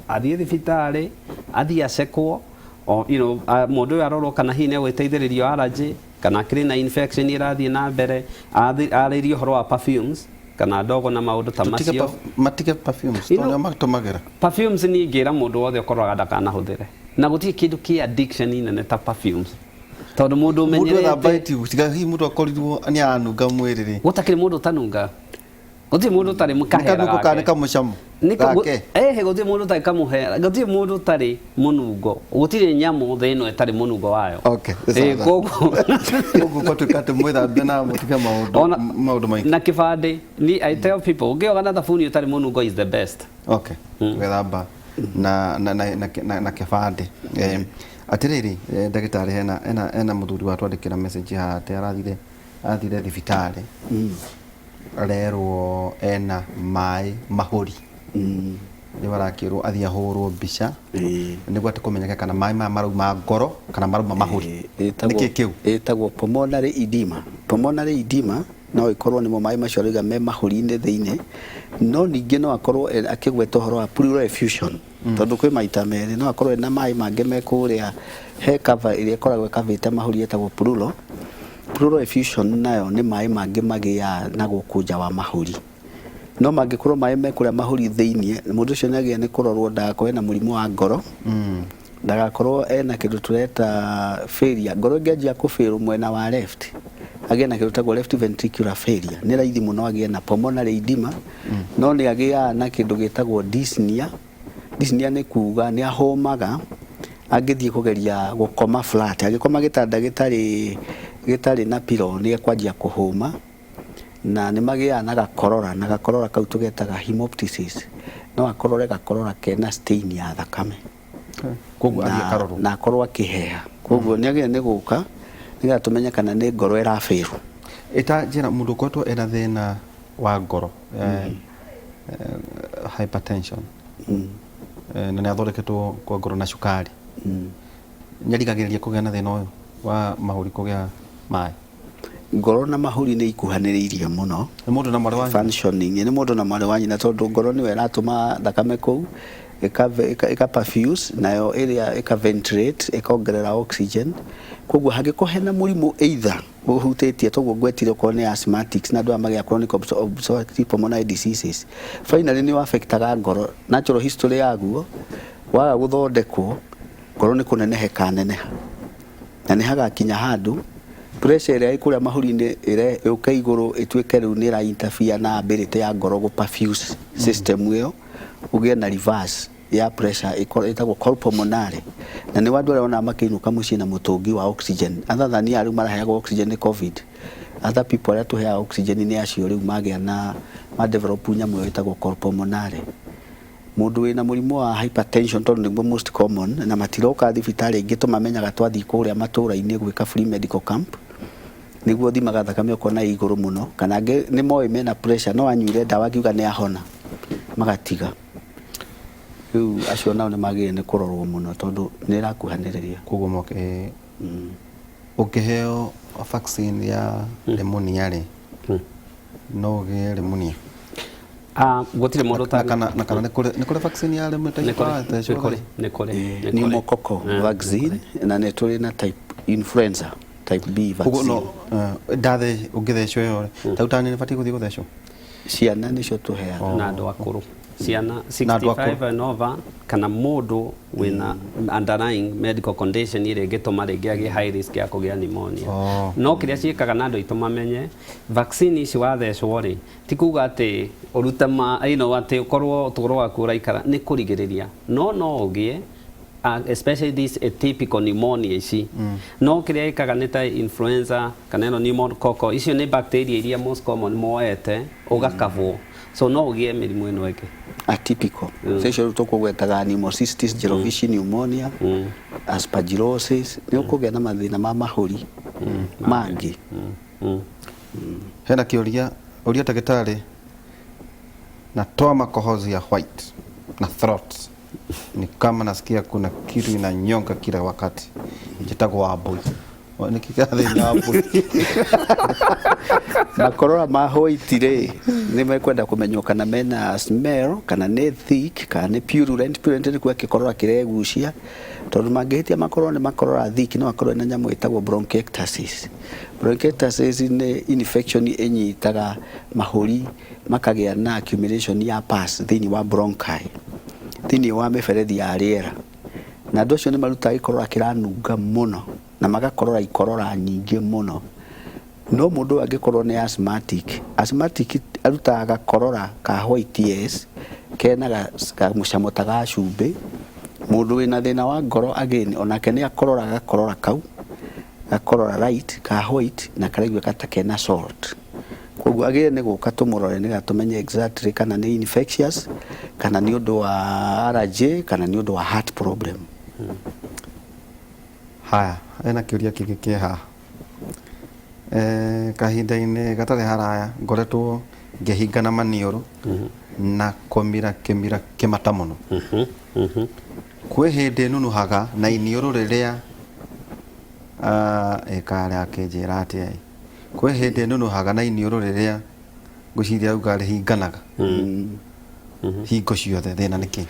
athiĩ thibitarĩ, athiĩ acekwo o, mũndũ ũyũ arorwo kana hihi nĩ egwĩteithĩrĩrio allergy kana akĩrĩ na infection ĩrathiĩ na mbere, arĩrie ũhoro wa perfumes kana ndogo na maũndũ ta Tũtige macio. Matige perfumes tondũ nĩo matũmagĩra. Perfumes niĩ ingĩra mũndũ wothe ũkororaga ndakanahũthĩre, na gũtirĩ kĩndũ kĩ addiction nene ta perfumes, tondũ mũndũ Mũndũ ũmenyerete ethamba tiga hihi mũndũ akorirwo nĩ aranunga mwĩrĩ rĩ. Gũtakĩrĩ mũndũ ũtanunga, gũtirĩ mũndũ ũtarĩ Nĩ kahera kanungo kana nĩ gake. kamũcamo gake. Ehe, gũtirĩ mũndũ ũtarĩ kamũhera, gũtirĩ mũndũ ũtarĩ mũnungo, gũtirĩ nyamũ thĩ ĩno ĩtarĩ mũnungo wayo. Okay, nĩ sawa. Koguo Koguo gwatuĩka atĩ mwĩthambe na mũtige maũndũ maũndũ maingĩ. Na kĩbandĩ ni I tell people ũngĩoga na thabuni ũtarĩ mũnungo is the best. Okay, gwĩthamba na kĩbandĩ. Atĩrĩrĩ, ndagĩtarĩ, hena mũthuri watwandĩkĩra message haha atĩ arathire thibitarĩ, arerwo ena maĩ mahũri. Rĩu arakĩrwo athiĩ ahũrwo mbica nĩguo atĩ kũmenyeke kana maĩ maya marauma ngoro kana marauma mahũri. Nĩkĩ kĩu? Ĩtagwo pulmonary edema. Pulmonary edema no ĩkorwo nĩmo maĩ macio arauga me mahũri-inĩ thĩinĩ, no ningĩ no akorwo akĩgweta ũhoro wa pleural effusion, tondũ kwĩ maita merĩ, no akorwo ena maĩ mangĩ me kũrĩa he cover ĩrĩa ĩkoragwo ĩkavĩte mahũri ĩtagwo pleural. Pleural effusion nayo nĩ maĩ mangĩ magĩaga na gũkũ nja wa mahũri. No mangĩkorwo maĩ me kũrĩa mahũri thĩinĩ, mũndũ ũcio nĩagĩrĩire nĩ kũrorwo ndagakorwo ena mũrimũ wa ngoro, ndagakorwo ena kĩndũ tũreta failure. Ngoro ĩngĩanjia kũbĩrwo mwena wa left, agĩe na kĩndũ gĩtagwo left ventricular failure. Nĩ raithi mũno agĩe na pulmonary edema, no nĩ agĩaga na kĩndũ gĩtagwo dyspnea. Dyspnea nĩ kuga nĩ ahũmaga angĩthiĩ kũgeria gũkoma flat, angĩkoma gĩtanda gĩtarĩ gĩtarĩ na pillow nĩ ekwanjia kũhũma, na nĩ magĩaga na gakorora, na gakorora kau tũgetaga hemoptysis. No akorore gakorora kena stain ya thakame. Koguo athiĩ akarorwo. Na akorwo akĩheha. Koguo nĩ agĩrĩire nĩ gũka nĩgetha tũmenye kana nĩ ngoro ĩrabĩrwo. Ĩta njĩra mũndũ ũkoretwo ena thĩna wa ngoro, hypertension, na nĩ athondeketwo kwa ngoro na cukari, nĩ arigagĩrĩria kũgĩa na thĩna ũyũ wa mahũri kũgĩa maĩ? Ngoro na mahũri nĩ ikuhanĩrĩirie mũno. Nĩ mũndũ na mwarĩ wa nyina? Functioning nĩ mũndũ na mwarĩ wa nyina, tondũ ngoro nĩyo ĩratũma thakame kũu ĩka perfuse, nayo ĩrĩa ĩka ventilate, ĩkongerera oxygen. Koguo hangĩkorwo hena mũrimũ either ũhutĩtie, toguo ngwetire okorwo nĩ asthmatics na andũ aya magĩa chronic obstructive pulmonary diseases, finally nĩ affectaga ngoro. Natural history yaguo waga gũthondekwo, ngoro nĩ kũneneha ĩkaneneha, na nĩ hagakinya handũ pressure ĩrĩa ĩ kũrĩa mahũri-inĩ yũke igũrũ ĩtuĩke rĩu nĩ ĩra interfere na ability ya ngoro gũ perfuse system ĩyo, ũgĩe na reverse ya pressure ĩtagwo cor pulmonale. Na nĩ andũ arĩa wonaga makĩinũka mũciĩ na mũtũngi wa oxygen, other than arĩa rĩu maraheagwo oxygen nĩ COVID, other people arĩa tũheaga oxygen nĩ acio rĩu magĩa na ma develop nyamũ ĩyo ĩtagwo cor pulmonale. Mũndũ wĩna mũrimũ wa hypertension, tondũ nĩguo most common na matiroka thibitarĩ aingĩ, tũmamenyaga twathiĩ kũrĩa matũra-inĩ gwĩka free medical camp, nĩguo thimaga thakame ũkona ĩ igũrũ mũno, kana angĩ nĩ moĩ mena pressure no anyuire ndawa akiuga nĩ ahona magatiga. Rĩu acio nao nĩ magĩrĩire nĩ kũrorwo mũno tondũ nĩ ĩrakuhanĩrĩria. Koguo moke ũngĩheo vaccine ya pneumonia rĩ, no ũgĩe pneumonia? Gũtirĩ mũndũ Na kana nĩ kũrĩ vaccine ya pneumonia? Nĩ kũrĩ, nĩ kũrĩ, nĩ kũrĩ, nĩ kũrĩ. Pneumococcal vaccine, na nĩ tũrĩ na type influenza type B Koguo vaccine. No ndathe ũngĩthecwo ĩyo rĩ, ta utani nĩ batiĩ gũthiĩ gũthecwo? Ciana nĩcio tũheaga. Na andũ akũrũ, ciana Na andũ akũrũ. 65 and over, kana mũndũ wĩna underlying medical condition ĩrĩa ĩngĩtũma rĩngĩ agĩe high risk ya kũgĩa pneumonia. No kĩrĩa ciĩkaga na andũ aitũ mamenye, vaccine ici wathecwo rĩ, ti kuga atĩ ũrute ma atĩ ũkorwo ũtũũro waku ũraikara, nĩ kũrigĩrĩria. No ũgĩe, especially this atypical pneumonia ici. No kĩrĩa ĩkaga nĩ ta influenza kana ĩno pneumococcal, icio nĩ bacteria iria most common moete ũgakabwo, so no ũgĩe mĩrimũ ĩno ĩngĩ. Atypical icio rĩu tũkũgwetaga pneumocystis jirovecii pneumonia, aspergillosis, nĩ ũkũgĩa na mathĩna ma mahũri mangĩ. Hena kĩũria, ũria ndagĩtarĩ, natoa makohozi ya white na throat ni kama nasikia kuna kitu inanyonga kila wakati, njĩtagwo Wambui. Nĩkĩ kĩrathĩnia Wambui? Makorora ma white rĩ, nĩ mekwenda kũmenywo kana mena smell, kana nĩ thick, kana nĩ purulent. Purulent nĩ kuga gĩkorora kĩregucia, tondũ mangĩhĩtia makorwo nĩ makorora thick, no akorwo na nyamũ ĩtagwo bronchiectasis. Bronchiectasis nĩ infection ĩnyitaga mahũri makagĩa na accumulation ya pus thĩinĩ wa bronchi, thĩinĩ wa mĩberethi ya rĩera, na andũ acio nĩ marutaga gĩkorora kĩranunga mũno na magakorora ikorora nyingĩ mũno. No mũndũ ũyũ angĩkorwo nĩ asthmatic, asthmatic arutaga gakorora ka white, yes, kena kamũcamo ta ga cumbĩ. Mũndũ wĩna thĩna wa ngoro again onake nĩ akorora gakorora kau, gakorora light ka white na karaiguĩka ta kena salt. Koguo agĩrĩire nĩ gũka tũmũrore nĩgetha tũmenye exactly kana nĩ infectious, kana nĩ ũndũ wa allergy, kana nĩ ũndũ wa heart problem. Haya, hena kĩũria kĩngĩ kĩ haha. Kahinda-inĩ gatarĩ haraya ngoretwo ngĩhingana maniũrũ na kũmira kĩmira kĩmata mũno. Kwĩ hĩndĩ nunuhaga na iniũrũ rĩrĩa ĩkarĩ akĩnjĩra atĩa ĩ. Kwĩ hĩndĩ nũnũhaga na iniũrũ rĩrĩa ngwĩciria auga rĩhinganaga hingo ciothe, thĩna nĩ kĩ?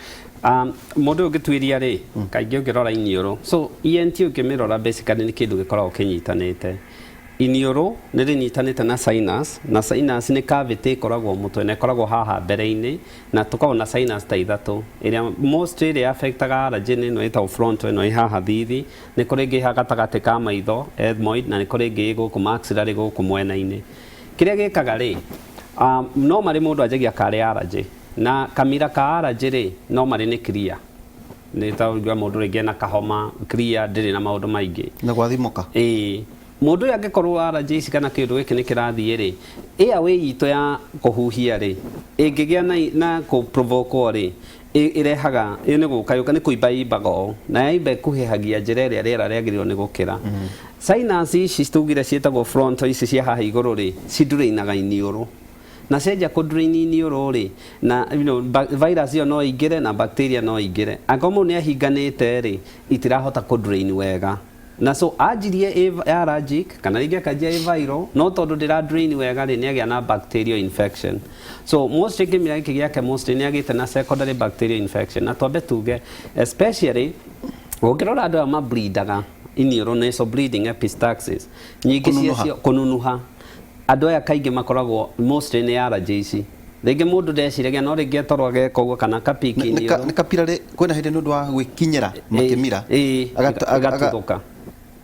Mũndũ ũyũ ũngĩtuĩria rĩ, kaingĩ ũngĩrora iniũrũ, so ENT ũngĩmĩrora basically nĩ kĩndũ gĩkoragwo kĩnyitanĩte. Iniũrũ nĩ rĩnyitanĩte na sinus, na sinus nĩ cavity ĩkoragwo mũtwe na ĩkoragwo haha mbere-inĩ, na tũkoragwo na sinus ta ithatũ. Ĩrĩa most ĩrĩa affectaga allergy nĩ ĩno ĩtagwo frontal, ĩno ĩ haha thithi, nĩ kũrĩ ĩngĩ ĩ haha gatagatĩ ka maitho ethmoid, na nĩ kũrĩ ĩngĩ ĩ gũkũ maxillary gũkũ mwena-inĩ. Kĩrĩa gĩkaga rĩ, no marĩ mũndũ anjagia karĩ allergy, na kamira ka allergy rĩ, no marĩ nĩ clear. Nĩ ta ũigua mũndũ rĩngĩ ena kahoma, clear, ndĩrĩ na maũndũ maingĩ. Na gwathimũka. Ĩĩ. Mũndũ ũyũ angĩkorwo allergy ici kana kĩndũ gĩkĩ nĩ kĩrathiĩ rĩ, airway itũ ya kũhuhia rĩ, ĩngĩgĩa na kũ provoke rĩ, ĩrehaga, ĩ nĩ gũka yũka, nĩ kũimba ĩimbaga ũũ, na yaimba ĩkuhĩhagia njĩra ĩrĩa rĩera rĩagĩrĩirwo nĩ gũkĩra. Sinus ici tugire ciĩtagwo frontal ici cia haha igũrũ rĩ, ci drainaga iniũrũ. Na cianjia kũ drain iniũrũ rĩ, na you know, virus ĩyo no ĩingĩre na bacteria no ĩingĩre. Angĩkorwo mũndũ nĩ ahinganĩte rĩ, itirahota kũ drain wega. Na so anjirie ĩ allergic kana rĩngĩ akanjia ĩ viral, no tondũ ndĩra drain wega rĩ, nĩ agĩa na bacterial infection. So mostly kĩmira gĩkĩ gĩake mostly nĩ agĩte na secondary bacterial infection. Na twambe tuge especially ũngĩrora andũ aya mableedaga iniũrũ, nasal bleeding, epistaxis nyingĩ Kũnunuha. ciacio, kũnunuha, andũ aya kaingĩ makoragwo mostly nĩ allergy ici. Rĩngĩ mũndũ ndeciragia, no rĩngĩ atorwo ageka ũguo kana akapiki iniũrũ. Nĩ kapira kwĩna hĩndĩ nĩ ũndũ wa gwĩkinyĩra makĩmira. Ĩgatuthũka.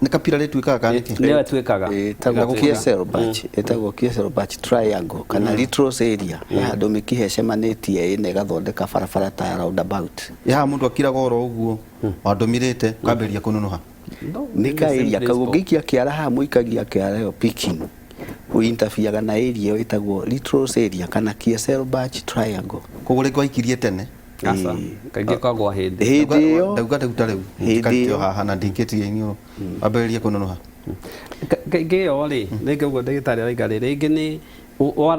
Nĩ kapira rĩtuĩkaga kana nĩkĩ? Nĩyo ĩtuĩkaga. Ĩtagwo Kiesselbach, ĩtagwo Kiesselbach triangle kana Little's area. He handũ mĩkiha ĩcemanĩtie ĩna ĩgathondeka barabara ta roundabout. Ĩ haha mũndũ akiraga oro ũguo wandũmirĩte ukambĩrĩria kũnunuha. Nĩ ka area kau ũngĩikia kĩara haha, mũikagia kĩara ĩyo picking ũinterfereaga na area ĩyo ĩtagwo Little's area kana Kiesselbach triangle. Koguo rĩngĩ waikirie tene. Aca, kaingĩ kwagwa hĩndĩ. Hĩndĩ ĩyo. Ndauga rĩu ta rĩu Hĩndĩ njikarĩte ĩyo. o haha na ndingĩtigia iniũrũ wambĩrĩrie kũnunuha. Kaingĩ ĩyo rĩ, rĩngĩ ũguo ndagĩtarĩ arauga rĩ, rĩngĩ nĩ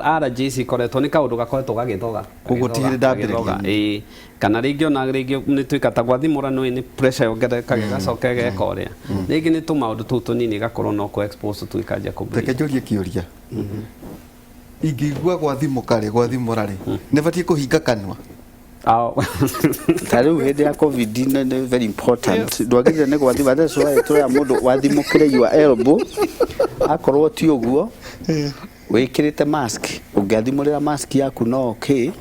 allergy ici ikoretwo nĩ kaũndũ gakoretwo gagĩthoga. Koguo ti hĩndĩ ndambĩrĩria. Gagĩthoga, ĩĩ. Kana rĩngĩ ona rĩngĩ nĩ tuĩka ta gwathimũra nĩ nĩ pressure yongererekaga ĩgacoka ĩgeka ũrĩa. Rĩngĩ nĩ tũmaũndũ tũu tũnini gakorwo no kũ expose tũikanjia kũ Reke njũrie kĩũria, ingĩigua gwathimũka rĩ, gwathimũra rĩ, nĩ batiĩ kũhinga kanua? Ao. Ta rĩu hĩndĩ ya COVID nĩ very important, ndwagĩrĩire nĩ gwathima. That's why tũrĩa mũndũ wathimũkĩre your elbow, akorwo ti ũguo wĩkĩrĩte mask, ũngĩathimũrĩra mask yaku no okay,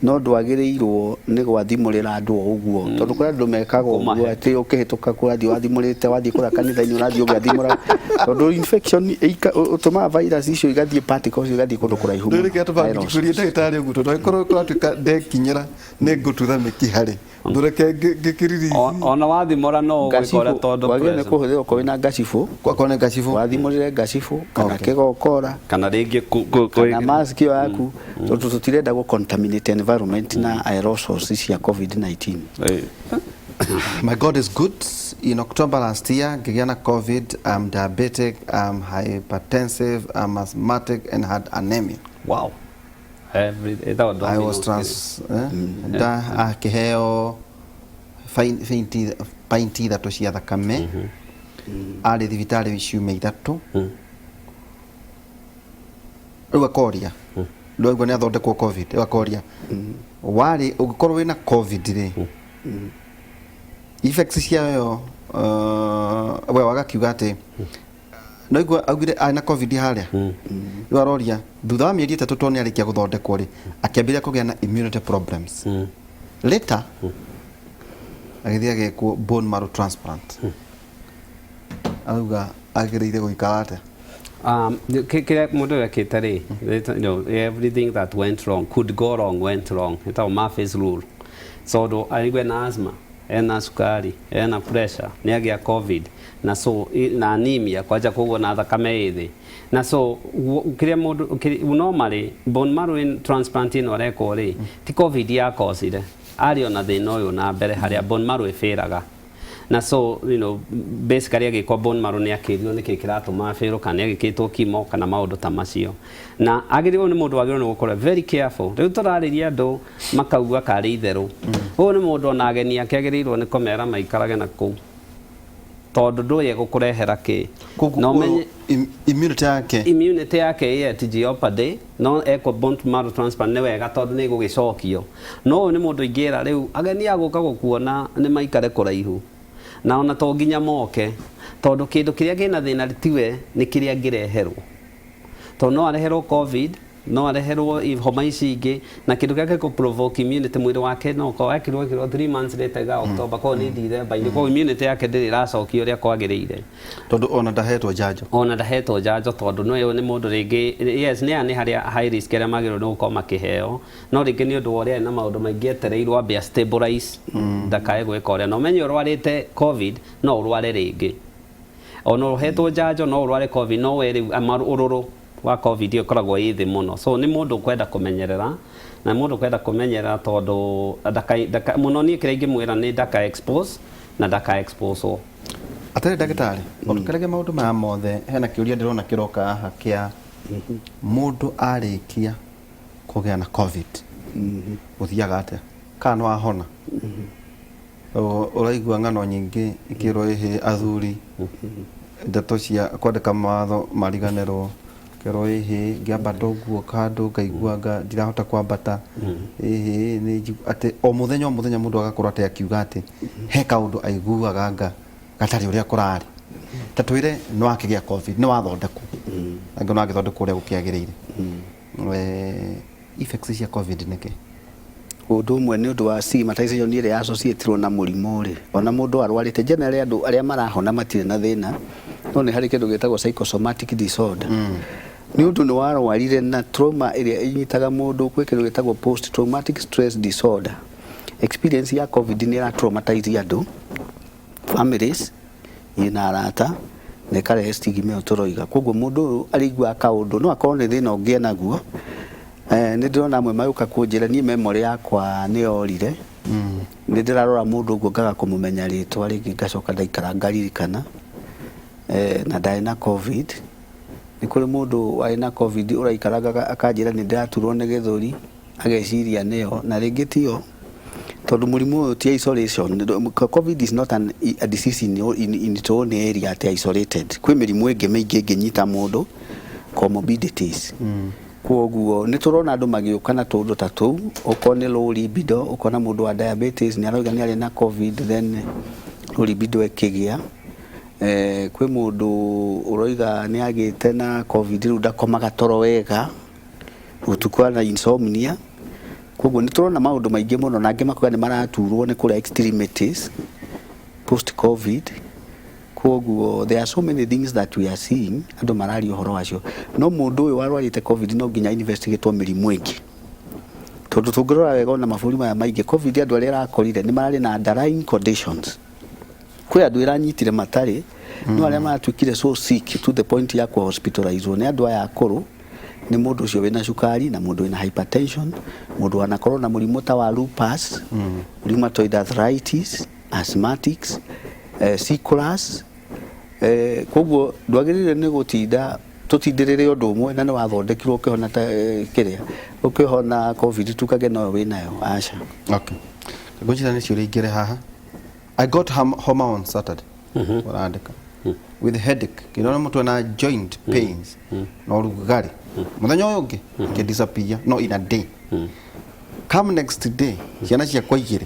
no ndwagĩrĩirwo nĩ gwathimũrĩra andũ o ũguo, tondũ kũrĩ andũ mekaga ũguo Kũmahe. atĩ ũkĩhĩtũka kũrathiĩ wathimũrĩte, wathiĩ kũrĩa kanitha-inĩ ũrathiĩ ũgĩathimũra, tondũ infection ũtũmaga virus icio igathiĩ, particles igathiĩ kũndũ kũraihu mũno. Rĩrĩ kĩatũma Aerosols. ngĩkũria ndagĩtarĩ ũguo, tondũ angĩkorwo kũratuĩka ndekinyĩra nĩ ngũtutha mĩkiha rĩ, ndũreke ngĩkĩririthi. Ona wathimũra no ũgwĩka ũrĩa tondũ Wagĩrĩirwo nĩ pressure. kũhũthĩra okorwo wĩna ngacibũ. Kwakorwo nĩ ngacibũ. Wathimũrĩre ngacibũ kana kĩgokora kana rĩngĩ kana mask ĩyo yaku, tondũ tũtirenda gũ contaminate environment na aerosols cia COVID-19. My God is good. In October last year, ngĩgĩa na COVID. I'm diabetic, I'm hypertensive, I'm asthmatic and had anemia. Wow. Every, ĩtagwo I was domino. trans nda akĩheo painti ithatũ cia thakame, arĩ thibitarĩ ciumia 3. Rĩu akoria, ndwaigua nĩ athondekwo COVID, rĩu akoria warĩ ũngĩkorwo wĩna COVID rĩ, effects ciayo, we wagakiuga atĩ no igua augire arĩ na COVID harĩa. Rĩu aroria thutha wa mĩeri 3 tondũ nĩ arĩkia gũthondekwo rĩ, akĩambĩrĩria kũgĩa na immunity problems. Later agĩthiĩ agĩkwo bone marrow transplant. Arauga agĩrĩire gũikara atĩa? Kĩrĩa mũndũ ekĩte rĩ, everything that went wrong, could go wrong, went wrong. Ĩtagwo Murphy's rule. So aigua ena asthma, ena cukari, ena pressure, nĩ agĩa COVID, na so na anemia, kwanja koguo na thakame ĩ thĩ. Na so kĩrĩa mũndũ normally bone marrow transplant ĩno arekwo rĩ, ti COVID yakosire, arĩ ona thĩna ũyũ na mbere harĩa bone marrow ĩbĩraga. Na so basically agĩkwo bone marrow nĩ akĩrio nĩkĩ kĩratũma abĩrwo, kana nĩ agĩkĩtwo chemo kana maũndũ ta macio. Na agĩrĩirwo nĩ mũndũ wagĩrĩirwo nĩ gũkorwo very careful. Rĩu tũrarĩria andũ makauga karĩ itherũ. Ũyũ nĩ mũndũ ona ageni ake agĩrĩirwo nĩ kũmera maikarage na kũu. Tondũ ndũĩ egũkũrehera kĩ. Koguo Na ũmenye ũyũ immunity yake immunity yake ĩ at jeopardy. No ekwo bone marrow transplant nĩ wega tondũ nĩ ĩgũgĩcokio. No ũyũ nĩ mũndũ ingĩra rĩu ageni a gũka gũkuona nĩ maikare kũraihu, na ona to nginya moke, tondũ kĩndũ kĩrĩa kĩna thĩna tiwe, nĩ kĩrĩa angĩreherwo, tondũ no areherwo COVID, no areherwo homa ici ingĩ, na kĩndũ kĩrĩa gĩkũ provoke immunity mwĩrĩ wake no korwo ekirwo 3 months later ga October, koguo nĩ December-inĩ, koguo immunity yake ndĩrĩ ĩracokio ũrĩa kwagĩrĩire. Tondũ ona ndahetwo njanjo. Ona ndahetwo njanjo, tondũ no ĩyo nĩ mũndũ rĩngĩ, yes, nĩ aya nĩ harĩa high risk arĩa magĩrĩirwo nĩ gũkorwo makĩheo, no rĩngĩ nĩ ũndũ wa ũrĩa na maũndũ maingĩ etereirwo ambe a stabilize ndakae gwĩka ũrĩa. Na ũmenye ũrwarĩte COVID no ũrware rĩngĩ, ona ũhetwo njanjo no ũrware COVID, no we rĩu ũrũrũ wa COVID ĩyo ĩkoragwo ĩ thĩ mũno. So nĩ mũndũ ũkwenda kũmenyerera, na mũndũ ũkwenda kũmenyerera tondũ ndaka mũno. Niĩ kĩrĩa ingĩmwĩra nĩ ndaka expose na ndaka expose. Atĩrĩ ndagĩtarĩ, ũtũkĩrege maũndũ maya mothe, hena kĩũria ndĩrona kĩroka haha kĩa mũndũ arĩkia kũgĩa na COVID, gũthiaga atĩa kana nĩ wahona? Ũraigua ng'ano nyingĩ ikĩrwo ĩhĩ athuri ndeto cia kwandĩka mawatho mariganĩrwo, kerwo ĩhĩ ngĩambata ũguo handũ ngaigua nga ndirahota kwambata, ĩhĩ nĩ atĩ o mũthenya o mũthenya mũndũ agakorwo atĩ akiuga atĩ he kaũndũ aiguaga nga gatarĩ ũrĩa kũrarĩ. Ta twĩre nĩ wakĩgĩa COVID, nĩ wathondekwo, angĩ no agĩthondekwo ũrĩa gũkĩagĩrĩire. Effects cia COVID nĩ kĩ? Ũndũ ũmwe nĩ ũndũ wa stigmatization ĩrĩa associatirwo na mũrimũ rĩ, ona mũndũ arwarĩte, generally andũ arĩa marahona matirĩ na thĩna, no nĩ harĩ kĩndũ gĩtagwo psychosomatic disorder, nĩ ũndũ nĩ warwarire na trauma ĩrĩa ĩnyitaga mũndũ. Gwĩ kĩndũ gĩtagwo post traumatic stress disorder. Experience ya COVID nĩ ĩra traumatize andũ, families ina arata, na ĩkarehe stigma ĩyo tũroiga. Koguo mũndũ ũyũ arĩiguaga kaũndũ, no akorwo nĩ thĩna ũngĩ enaguo. Nĩ ndĩrona amwe magĩũka kũnjĩra, "Niĩ memory yakwa nĩ yorire, nĩ ndĩrarora mũndũ ũguo ngaga kũmũmenya rĩtwa rĩngĩ, ngacoka ndaikara ngaririkana na ndarĩ na COVID." Nĩ kũrĩ mũndũ warĩ na COVID ũraikaraga akanjĩra, "Nĩ ndĩraturwo nĩ gĩthũri," ageciria nĩyo, na rĩngĩ tiyo, tondũ mũrimũ ũyũ ti isolation. COVID is not a disease in its own area atĩ isolated. Kwĩ mĩrimũ ĩngĩ mĩingĩ ĩngĩnyita mũndũ, comorbidities. Koguo nĩ tũrona andũ magĩũka na tũndũ ta tũu, okorwo nĩ low libido, ũkona mũndũ wa diabetes nĩ arauga nĩ arĩ na COVID, then low libido ĩkĩgĩa. Kwĩ mũndũ ũroiga nĩ agĩte na COVID, rĩu ndakomaga toro wega ũtukũ, ana insomnia. Koguo nĩ tũrona maũndũ maingĩ mũno, na angĩ makoiga nĩ maraturwo nĩ kũrĩa extremities post COVID. Koguo there are so many things that we are seeing, andũ mararia ũhoro wacio. No mũndũ ũyũ warwarĩte COVID no nginya investigatwo mĩrimũ ĩngĩ, tondũ tũngĩrora wega ona mabũrũri maya maingĩ, COVID andũ arĩa ĩrakorire nĩ mararĩ na underlying conditions. Kwĩ andũ ĩranyitire matarĩ, no arĩa maratuĩkire so sick to the point ya kũ-hospitalizwo nĩ andũ aya akũrũ, nĩ mũndũ ũcio wĩna cukari na mũndũ wĩna hypertension, mũndũ wanakorwo na mũrimũ ta wa lupus, rheumatoid arthritis, asthmatics, sicklers. Koguo ndwagĩrĩire nĩ gũtinda tũtindĩrĩre ũndũ ũmwe na nĩ wathondekirwo ũkĩhona ta kĩrĩa ũkĩhona COVID tukage no wĩnayo, aca. Okay, ngwĩciria nĩ ciũria ingĩrĩ haha. "I got homa on Saturday," ũrandĩka, "with headache," kĩrona mũtwe na joint pains na ũrugarĩ. "Mũthenya ũyũ ũngĩ kĩ disappear, no in a day. Come next day, ciana ciakwa igĩrĩ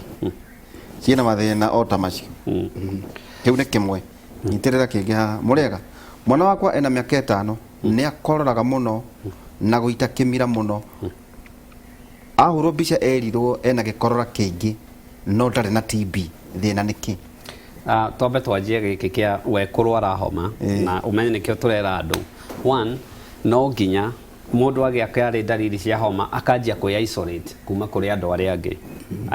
ciĩna mathĩna o ta macio." Kĩu nĩ kĩmwe. Nyitĩrĩra kĩngĩ haha. "Mũrĩega, mwana wakwa ena mĩaka 5, nĩ akororaga mũno na gũita kĩmira mũno. Ahũrwo mbica erirwo ena gĩkorora kĩingĩ no ndarĩ na TB. Thĩna nĩ kĩ?" Twambe twanjie gĩkĩ kĩa we kũrwara homa, na ũmenye nĩkĩo tũrera andũ. One, no nginya mũndũ agĩa kĩarĩ ndariri cia homa akanjia kwĩ isolate kuma kũrĩ andũ arĩa angĩ.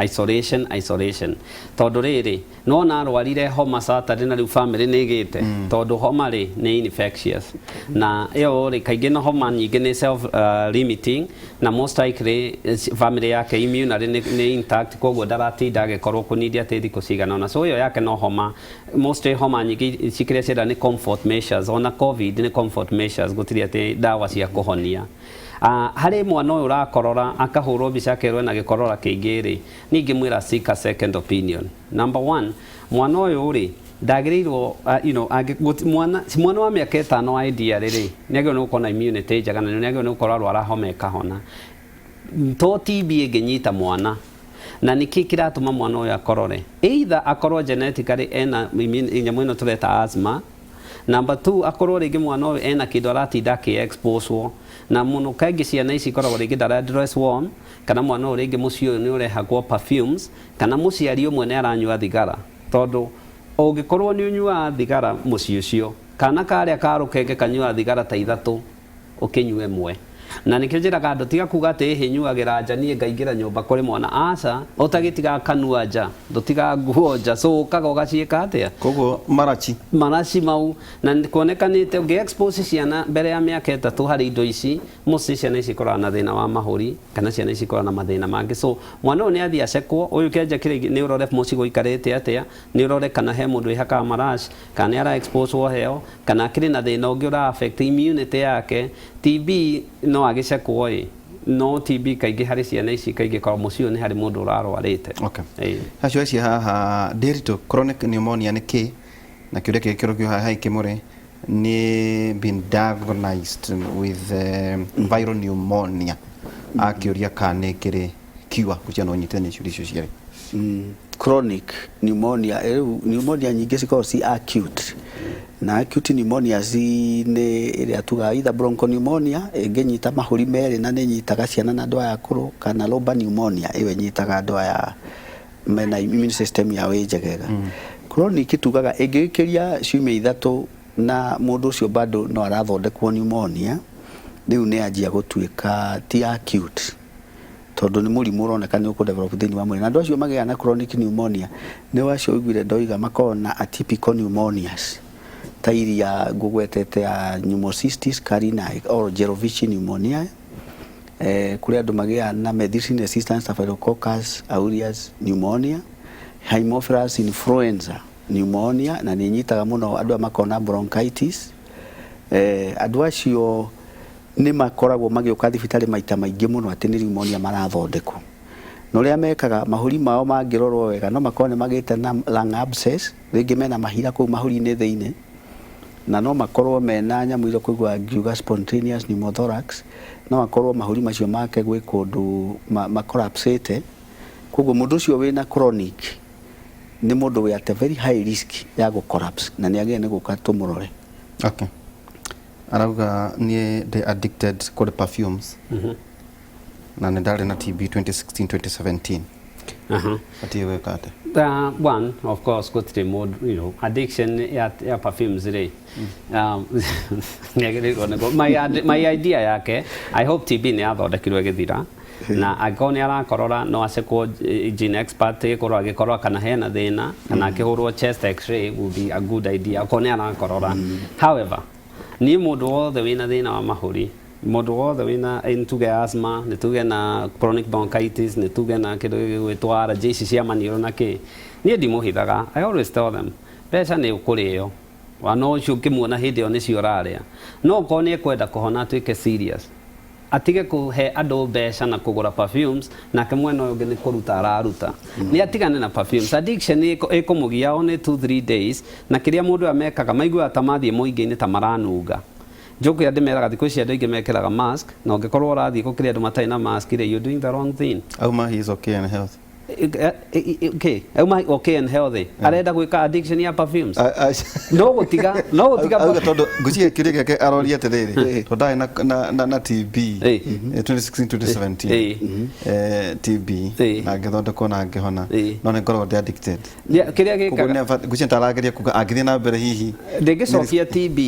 Isolation, isolation, tondũ rĩrĩ nona arwarire homa Saturday na rĩu family nĩ ĩgĩte, tondũ homa rĩ nĩ infectious, na ĩyo rĩ kaingĩ na homa nyingĩ nĩ self limiting, na most likely family yake immunity nĩ intact, koguo ndaratinda agĩkorwo kũnindia atĩ thikũ cigana ũna. So ĩyo yake no homa. Mostly homa nyingĩ cikĩrĩa cienda nĩ comfort measures. Ona COVID nĩ comfort measures, gũtirĩ atĩ ndawa cia kũhonia. Harĩ mwana ũyũ ũrakorora akahũrwo mbica akerwo ena gĩkorora kĩingĩ rĩ, niĩ ingĩmwĩra seek a second opinion. Number one, mwana ũyũ rĩ Ndagĩrĩirwo you know, mwana, mwana wa mĩaka 5 ideally rĩ, nĩ agĩrĩirwo nĩ gũkorwo na immunity njega na nĩ agĩrĩirwo nĩ gũkorwo arwara homa ĩkahona. To TB ĩngĩnyita mwana na nĩkĩ kĩratũma mwana ũyũ akorore, either akorwo genetically ena nyamũ ĩno tũreta asthma. Number 2, akorwo rĩngĩ mwana ũyũ ena kĩndũ aratinda akĩ-exposewo na mũno. Kaingĩ ciana ici ikoragwo rĩngĩ ndara dress warm, kana mwana ũyũ rĩngĩ mũciĩ ũyũ nĩ ũrehagwo perfumes, kana mũciari ũmwe nĩ aranyua thigara, tondũ ũngĩkorwo nĩ ũnyuaga thigara mũciĩ ũcio, kana karĩa ka rũkenge kanyuaga thigara ta 3 ũkĩnyua 1. Na nĩkĩo njĩraga andũ, tiga kuga atĩ ĩhĩ nyuagĩra nja niĩ ngaingĩra nyũmba kũrĩ mwana. Aca, ũtagĩtigaga kanua nja, ndũtigaga nguo nja, so ũkaga ũgaciĩka atĩa? Koguo marachi. Maraci mau, na kuonekanĩte ũngĩ expose ciana mbere ya mĩaka 3 harĩ indo ici, mostly ciana ici ikoragwo na thĩna wa mahũri, kana ciana ici ikoragwo na mathĩna mangĩ. So mwana ũyũ nĩ athiĩ acekwo, ũyũ kĩanja kĩrĩa nĩ ũrore mũciĩ gũikarĩte atĩa, nĩ ũrore kana he mũndũ wĩhakaga maraci, kana nĩ ara expose heo, kana akĩrĩ na thĩna ũngĩ ũra affect immunity yake. TB no agĩcekwo ĩ, no TB kaingĩ harĩ ciana ici kaingĩ korwo mũciĩ ũyũ nĩ harĩ mũndũ ũrarwarĩte. Okay. Acio acio haha Ndiritu, chronic pneumonia nĩ kĩ? Na kĩũria kĩngĩ kĩrokio haha ikĩmũrĩ nĩ been diagnosed with viral pneumonia, akĩũria kana nĩ kĩrĩ cure. Gũcia no nyitithanie ciũria icio cierĩ. Chronic pneumonia, rĩu pneumonia nyingĩ cikoragwo ci acute, na acute pneumonia ci nĩ ĩrĩa tugaga either bronchopneumonia ĩngĩnyita mahũri merĩ na nĩ ĩnyitaga ciana na andũ aya akũrũ, kana lobar pneumonia ĩyo ĩnyitaga andũ aya mena immune system yao ĩ njegega. Chronic tugaga ĩngĩgĩkĩria ciumia 3 na mũndũ ũcio bado no arathondekwo pneumonia, rĩu nĩ yanjia gũtuĩka ti acute, tondũ nĩ mũrimũ ũroneka nĩ ũkũ develop thĩinĩ wa mwĩrĩ. Na andũ acio magĩaga na chronic pneumonia nĩ acio ũiguire ndoiga makoragwo na atypical pneumonias ta iria ngũgwetete ya pneumocystis carinii or Jerovici pneumonia. Kũrĩ andũ magĩaga na methicillin resistant Staphylococcus aureus pneumonia, Haemophilus influenza pneumonia, na nĩ ĩnyitaga mũno andũ aya makoragwo na bronchitis. Andũ acio nĩ makoragwo magĩũka thibitarĩ maita maingĩ mũno atĩ nĩ pneumonia marathondekwo. Na ũrĩa mekaga, mahũri mao mangĩrorwo wega no makorwo nĩ magĩte na lung abscess, rĩngĩ mena mahira kũu mahũri-inĩ thĩinĩ, na no makorwo mena nyamũ iria kũigua ngiuga spontaneous pneumothorax, no akorwo mahũri macio make gwĩ kũndũ macollapsĩte. Koguo mũndũ ũcio wĩna chronic nĩ mũndũ wĩ at a very high risk ya gũ collapse, na nĩ agĩrĩire nĩ gũka tũmũrore. Okay. Arauga niĩ ndĩ addicted kũrĩ perfumes na nĩ ndarĩ na TB 2016 2017. Batiĩ gwĩka atĩa? One, of course, gũtirĩ mũndũ, addiction ya perfumes rĩ, nĩ agĩrĩirwo nĩ my idea yake, I hope TB nĩ yathondekirwo ĩgĩthira, na angĩkorwo nĩ arakorora no acekwo gene expert ĩkorwo agĩkorora kana hena thĩna, kana akĩhũrwo chest x-ray would be a good idea akorwo nĩ arakorora. However, niĩ mũndũ wothe wĩna thĩna wa mahũri, mũndũ wothe wĩna nĩ tuge asthma, nĩ tuge na chronic bronchitis, nĩ tuge na kĩndũ gĩgwĩtwo allergy ici cia maniũrũ na kĩ, niĩ ndimũhithaga. I always tell them mbeca nĩ ũkũrĩo wana ũcio ũngĩmuona hĩndĩ ĩyo nĩcio ũrarĩa, no okorwo nĩ ekwenda kũhona atuĩke serious, atige kũhe andũ mbeca na kũgũra perfumes, nake mwena ũyũ ũngĩ nĩ kũruta araruta. Nĩ atigane na perfumes. Addiction ĩkũmũgia only 2-3 days, na kĩrĩa mũndũ amekaga maiguaga ta mathiĩ mũingĩ-inĩ ta maranunga. Njoku ya ndĩmeraga thikũ ici andũ aingĩ mekĩraga mask, na ũngĩkorwo ũrathiĩ gũkĩrĩ andũ matarĩ na mask rĩ, you're doing the wrong thing. Auma he is okay and healthy. Okay, auma okay and healthy. Arenda gwĩka addiction ya perfumes. No gũtiga, no gũtiga. Auga tondũ ngwĩciria kĩũria gĩake aroria atĩrĩrĩ, tondũ ndarĩ na TB 2016 2017, TB na ngĩthondekwo na ngĩhona, no nĩ ngoragwo ndĩ addicted. Kĩrĩa gĩkaga ngwĩciria tarageria kuga angĩthiĩ na mbere hihi ndĩngĩcokia TB,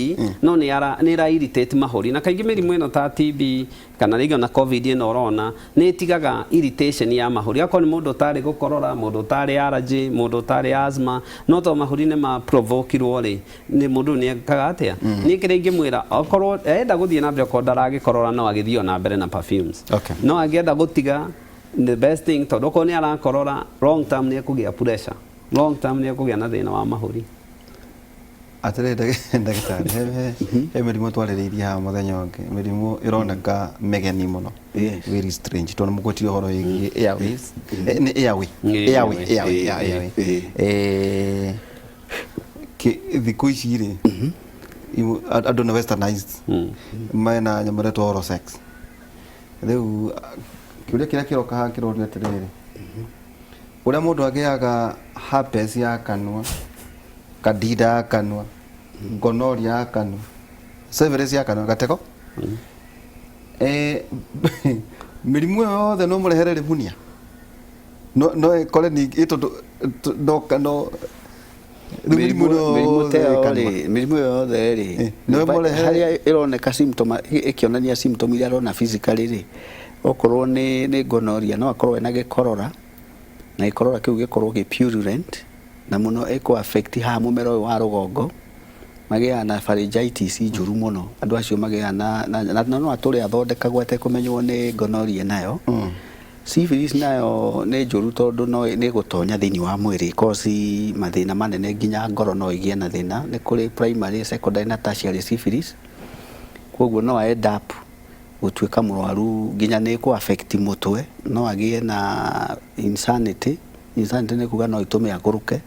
no nĩ ara nĩ ĩra irritate mahũri, na kaingĩ mĩrimũ ĩno ta TB kana rĩngĩ ona COVID ĩno ũrona nĩ ĩtigaga irritation ya mahũri. Akorwo nĩ mũndũ ũtarĩ gũkorora, mũndũ ũtarĩ allergy, mũndũ ũtarĩ asthma, no to mahũri nĩ ma provokirwo rĩ, nĩ mũndũ nĩ ekaga atĩa? Niĩ kĩrĩa ingĩmwĩra, okorwo enda gũthiĩ na mbere, okorwo ndaragĩkorora no agĩthiĩ ona mbere na perfumes. No angĩenda gũtiga, the best thing, tondũ okorwo nĩ arakorora long term nĩ ekũgĩa pressure, long term nĩ ekũgĩa na thĩna wa mahũri. Atĩrĩ ndagĩtarĩ, he mĩrimũ twarĩrĩirie haha mũthenya ũngĩ, mĩrimũ ĩroneka mĩgeni mũno. Very strange, tondũ mũgwetire ũhoro wĩgiĩ airways. Nĩ airway. Airway, airway, airway. Thikũ ici rĩ, andũ nĩ westernized, mena nyamũ ĩretwo oral sex. Rĩu kĩũria kĩrĩa kĩroka haha kĩrorio atĩrĩrĩ, ũrĩa mũndũ agĩaga herpes ya kanua, candida ya kanua, gonorrhea ya kanua, syphilis ya kanua, gatego, mĩrimũ ĩyo yothe no mũrehere pneumonia, no ĩkore ningĩ tondũ no rĩu mĩrimũ ĩno Mĩrimũ ta yothe ĩyo ĩ kanua. Rĩ, mĩrimũ ĩyo yothe rĩ, No ĩmũrehere- harĩa ĩroneka symptom, ĩkĩonania symptom iria arona physically rĩ, okorwo nĩ gonorrhea, no akorwo ena gĩkorora, na gĩkorora kĩu gĩkorwo gĩ purulent na mũno ĩkũ affect haha mũmero ũyũ wa rũgongo. Magĩaga na pharyngitis njũru mũno andũ acio, magĩaga na no atũre athondekagwo atekũmenywo nĩ gonorrhea. Nayo syphilis nayo nĩ njũru tondũ no nĩ gũtonya thĩinĩ wa mwĩrĩ, cause mathĩna manene, nginya ngoro no ĩgĩe na thĩna. Nĩ kũrĩ primary, secondary na tertiary syphilis. Koguo no end up gũtuĩka mũrwaru, nginya nĩ kũ affect mũtwe, no agĩe na insanity. Insanity nĩ kuga no ĩtũme agũrũke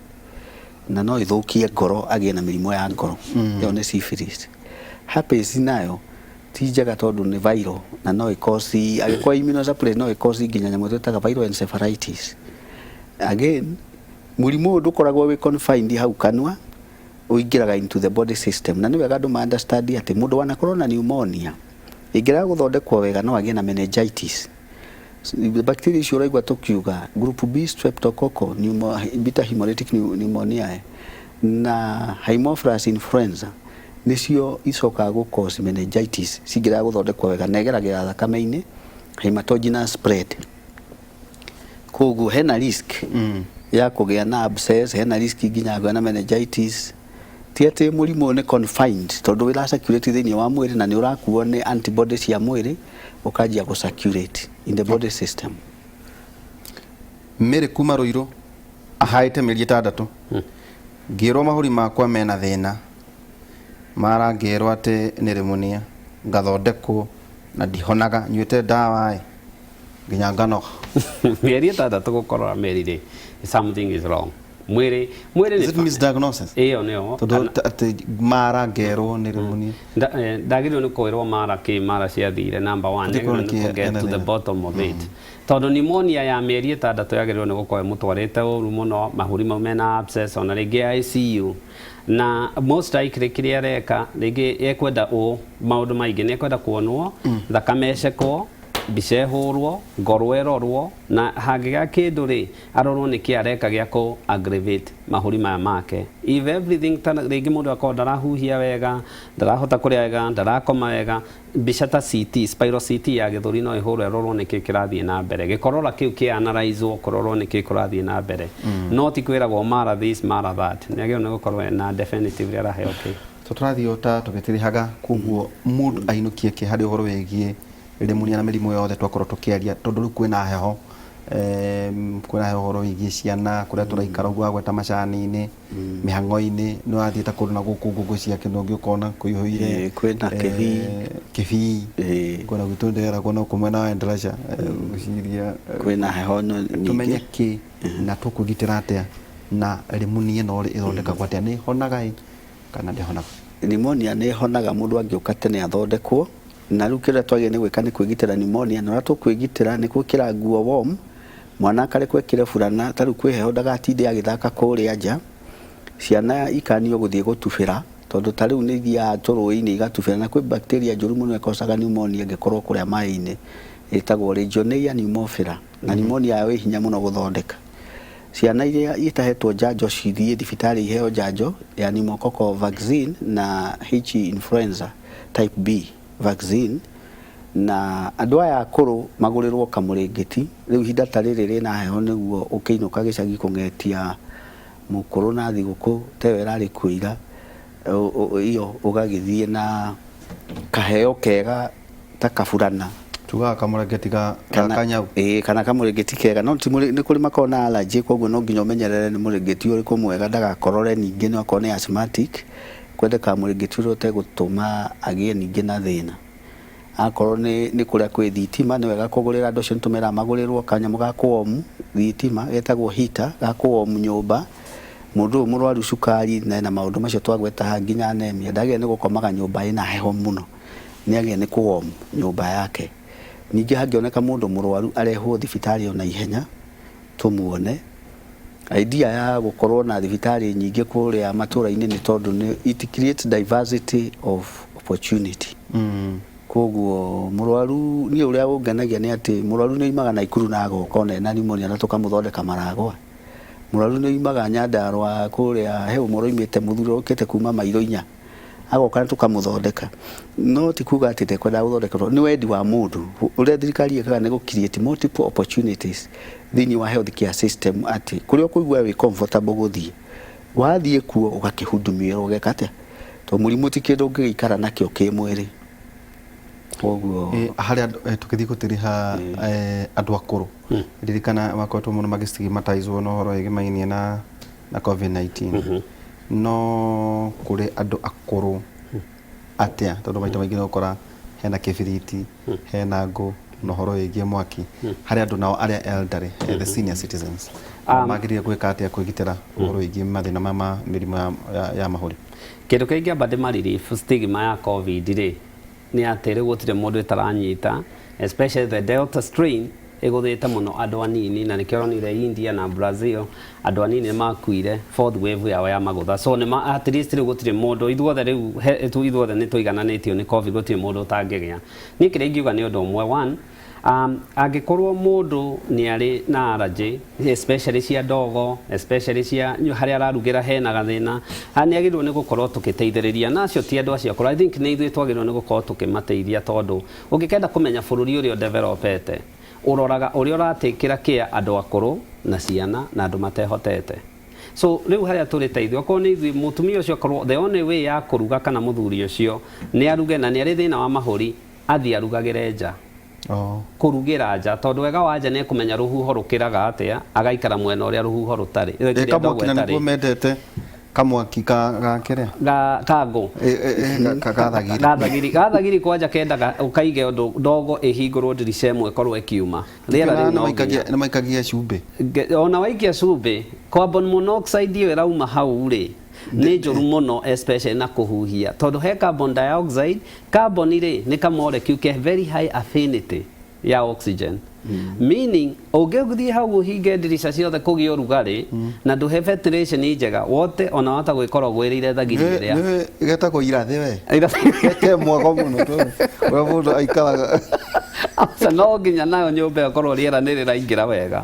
na no ĩthũkie ngoro, agĩe na mĩrimũ ya ngoro. Ĩyo nĩ syphilis. Herpes nayo ti njega tondũ nĩ viral na no ĩcause, angĩkorwo immunosuppressed, no ĩcause nginya nyamũ twĩtaga viral encephalitis. Again, mũrimũ ũyũ ndũkoragwo wĩ confined hau kanua, ũingĩraga into the body system. Na nĩ wega andũ ma understand atĩ mũndũ wanakorwo na pneumonia, ĩngĩrega gũthondekwo wega, no agĩe na meningitis. Bacteria icio ũraigua tũkiuga, group B streptococcal beta hemolytic pneumoniae na Haemophilus influenza, nĩcio icokaga gũ cause meningitis cingĩrega gũthondekwo wega, na ĩgeragĩra thakame-inĩ, hematogenous spread. Koguo hena risk ya kũgĩa na abscess, hena risk nginya ya kũgĩa na meningitis. Ti atĩ mũrimũ ũyũ nĩ confined, tondũ wĩra circulate thĩinĩ wa mwĩrĩ na nĩ ũrakuo nĩ antibody cia mwĩrĩ, ũkanjia gũ circulate in the body system. Mĩrĩ kuma Rũirũ ahaĩte mĩeri 6, ngĩrwo mahũri makwa mena thĩna, mara ngĩrwo atĩ nĩ pneumonia, ngathondekwo na ndihonaga, nyuĩte ndawa ĩ nginya nganoga. Mĩeri 6 gũkorora mĩeri rĩ, something is wrong mwĩrĩ. Is it misdiagnosis? Ĩyo nĩyo. Tondũ atĩ mara ngerwo nĩ pneumonia. Ndagĩrĩirwo nĩ kwĩrwo mara kĩ, mara ciathire number one. Gũtirĩ Nĩagĩrĩirwo nĩ kĩ kũ get ena to the thĩna. bottom of it, tondũ pneumonia ya mĩeri 6 yagĩrĩirwo nĩ gũkorwo ĩmũtwarĩte ũru mũno, mahũri mau mena abscess, ona rĩngĩ ICU. Na most likely kĩrĩa areka rĩngĩ, ekwenda ũ maũndũ maingĩ, nĩ ekwenda kuonwo thakame, ĩcekwo, mbica ĩhũrwo, ngoro ĩrorwo, na hangĩgĩa kĩndũ rĩ, arorwo nĩ kĩ areka gĩa kũ aggravate mahũri maya make. If everything, ta rĩngĩ mũndũ akorwo ndarahuhia wega, ndarahota kũrĩa wega, ndarakoma wega, mbica ta CT, spiral CT ya gĩthũri no ĩhũrwo, ĩrorwo nĩ kĩ kĩrathiĩ na mbere, gĩkorora kĩu kĩ analyzwo, kũrorwo nĩ kĩ kũrathiĩ na mbere. No ti kwĩragwo mara this, mara that. Nĩ agĩrĩirwo nĩ gũkorwo na definitive araheo kĩ. So tũrathiĩ o ta tũgĩtirihaga, koguo mũndũ ainũkie kĩ harĩ ũhoro wĩgiĩ pneumonia na mĩrimũ yothe twakorwo tũkĩaria? Tondũ rĩu kwĩna heho, kwĩna heho, ũhoro wĩgiĩ ciana, kũrĩa tũraikara ũguo, wagweta macani-inĩ, mĩhang'o-inĩ, nĩ wathiĩte kũndũ na gũkũ ngũkũ cia kĩndũ ũngĩ ũkona kũihũire. Ĩĩ, kwĩna kĩbii. Kĩbii. Ĩĩ. Kwĩna gwitũ ndĩragwo no kũmwe na Endarasha, ngwĩciria Kwĩna heho nyingĩ. Tũmenye kĩ na tũkwĩgitĩra atĩa, na pneumonia ĩno rĩ, ĩthondekagwo atĩa? Nĩ ĩhonaga ĩ kana ndĩhonaga? Pneumonia nĩ ĩhonaga mũndũ angĩũka tene athondekwo. Na rĩu kĩrĩa twagĩrĩire nĩ gwĩka nĩ kwĩgitĩra pneumonia, na ũrĩa tũkwĩgitĩra nĩ gwĩkĩra nguo warm, mwana akarekwo ekĩre burana, ta rĩu kwĩ heho, ndagatinde agĩthaka kũrĩa nja. Ciana ikanio gũthiĩ gũtubĩra, tondũ ta rĩu nĩ ithiaga tũrũĩ-inĩ igatubĩra, na kwĩ bacteria njũru mũno ĩkocaga pneumonia ĩngĩkorwo kũrĩa maĩ-inĩ, ĩtagwo Legionella pneumophila, na pneumonia yayo ĩ hinya mũno gũthondeka. Ciana iria itahetwo njanjo cithiĩ thibitarĩ iheo njanjo ya pneumococcal vaccine na H influenza type B vaccine. Na andũ aya akũrũ magũrĩrwo kamũrĩngĩti. Rĩu ihinda ta rĩrĩ rĩna heho, nĩguo ũkĩinũka gĩcagi kũng'etia mũkũrũ na thigũkũ ta ĩyo ĩrarĩ kuo ira, iyo ũgagĩthiĩ na kaheo kega ta kaburana. Tugaga kamũrengeti ga kanyau. Ĩĩ, kana kamũrĩngĩti kega, no ti nĩ kũrĩ makoragwo na allergy, koguo no nginya ũmenyerere nĩ mũrĩngĩti ũrĩkũ mwega, ndagakorore ningĩ no akorwo nĩ asthmatic. Kwendekaga mũrĩngĩti ũrĩa ũtegũtũma agĩe ningĩ na thĩna. Akorwo nĩ kũrĩa kwĩ thitima, nĩ wega kũgũrĩra andũ acio, nĩ tũmeraga magũrĩrwo kanyamũ ga kũwomu thitima getagwo heater, ga kũwomu nyũmba. Mũndũ ũyũ mũrwaru cukari na ena maũndũ macio twagweta haha nginya anemia ndagĩrĩire nĩ gũkomaga nyũmba ĩna heho mũno, nĩ agĩrĩire nĩ kũ warm nyũmba yake. Ningĩ hangĩoneka mũndũ mũrwaru arehwo thibitarĩ o na ihenya tũmuone. Idea ya gũkorwo na thibitarĩ nyingĩ kũrĩa matũra-inĩ nĩ tondũ nĩ it creates diversity of opportunity. Koguo mũrwaru niĩ ũrĩa ũngenagia nĩ atĩ mũrwaru nĩ oimaga Naikuru na agoka ona ena pneumonia na tũkamũthondeka maragwa. Mũrwaru nĩ oimaga Nyandarua kũrĩa he ũmwe ũroimĩte mũthuri ũrokĩte kuma mairo inya agoka na tũkamũthondeka. No ti kuga atĩ ndekwendaga gũthondekerwo, nĩ wendi wa mũndũ. Ũrĩa thirikari ĩkaga nĩ gũ create multiple opportunities thĩinĩ wa health care system atĩ kũrĩa ũkũigua wĩ comfortable gũthiĩ, wathiĩ kuo ũgakĩhudumiwa ũgeka atĩa, tondũ mũrimũ ti kĩndũ ũngĩgĩikara nakĩo kĩ mwĩrĩ. Koguo Harĩ andũ tũgĩthiĩ gũtiriha andũ akũrũ, ririkana makoretwo mũno magĩ stigmatizwo na ũhoro wĩgĩmainie na COVID-19, no kũrĩ andũ akũrũ atĩa? Tondũ maita maingĩ nĩ ũgũkora hena kĩbiriti, hena ngũ na ũhoro wĩgiĩ mwaki. Harĩ andũ nao arĩa elderly, the senior citizens, magĩrĩire gwĩka atĩa kwĩgitĩra ũhoro wĩgiĩ mathĩna ma mĩrimũ ya mahũri? Kĩndũ kĩrĩa ingĩamba ndĩma relief stigma ya COVID rĩ, nĩ atĩ rĩu gũtirĩ mũndũ ĩtaranyita, especially the Delta strain ĩgũthĩte mũno andũ anini, na nĩkĩo ũronire India na Brazil andũ anini nĩ makuire fourth wave yao ya magũtha. So nĩ at least rĩu gũtirĩ mũndũ, ithuothe rĩu ithuothe nĩ tũigananĩtio nĩ COVID, gũtirĩ mũndũ ũtangĩgĩa. Niĩ kĩrĩa ingiuga nĩ ũndũ ũmwe, one, angĩkorwo mũndũ nĩ arĩ na allergy, especially cia ndogo, especially cia harĩa ararugĩra hena gathĩna, nĩ agĩrĩirwo nĩ gũkorwo tũgĩteithĩrĩria. Na acio ti andũ acio akũrũ, I think nĩ ithuĩ twagĩrĩirwo nĩ gũkorwo tũkĩmateithia, tondũ ũngĩkenda kũmenya bũrũri ũrĩa ũdevelopete, ũroraga ũrĩa ũratĩkĩra kĩa andũ akũrũ na ciana na andũ matehotete. So rĩu harĩa tũrĩ teithio, okorwo nĩ ithuĩ, mũtumia ũcio akorwo the only way ya kũruga kana mũthuri ũcio nĩ aruge na nĩ arĩ thĩna wa mahũri, athiĩ arugagĩre nja. Kũrugĩra nja, tondũ wega wa nja nĩ ekũmenya rũhuho rũkĩraga atĩa, agaikara mwena ũrĩa rũhuho rũtarĩ, kĩrĩa kamwaki ndogo na ĩtarĩ. Nĩguo mendete kamwaki ka kĩrĩa Ga ngũ. Gathagiri. Gathagiri kwanja kendaga ũkaige ũndũ ndogo ĩhingũrwo ndirica ĩmwe ĩkorwo ĩkiuma rĩera rĩu no nginya Nĩ maikagia cumbĩ. Ona waikia cumbĩ, carbon monoxide ĩyo ĩrauma hau rĩ, nĩ njũru mũno, especially na kũhuhia, tondũ he carbon dioxide. Carbon rĩ, nĩ ka molecule ke very high affinity ya oxygen, meaning ũngĩthiĩ hau ũhinge ndirica ciothe kũgĩe ũrugarĩ na ndũhe ventilation njega wote, ona wahota gwĩkora ũgwĩrĩire thagiri ĩrĩa Nĩ getagwo irathĩ we. Ke mwago mũno tondũ ũrĩa mũndũ aikaraga. Aca, no nginya nayo nyũmba ĩyo korwo rĩera nĩ rĩraingĩra wega,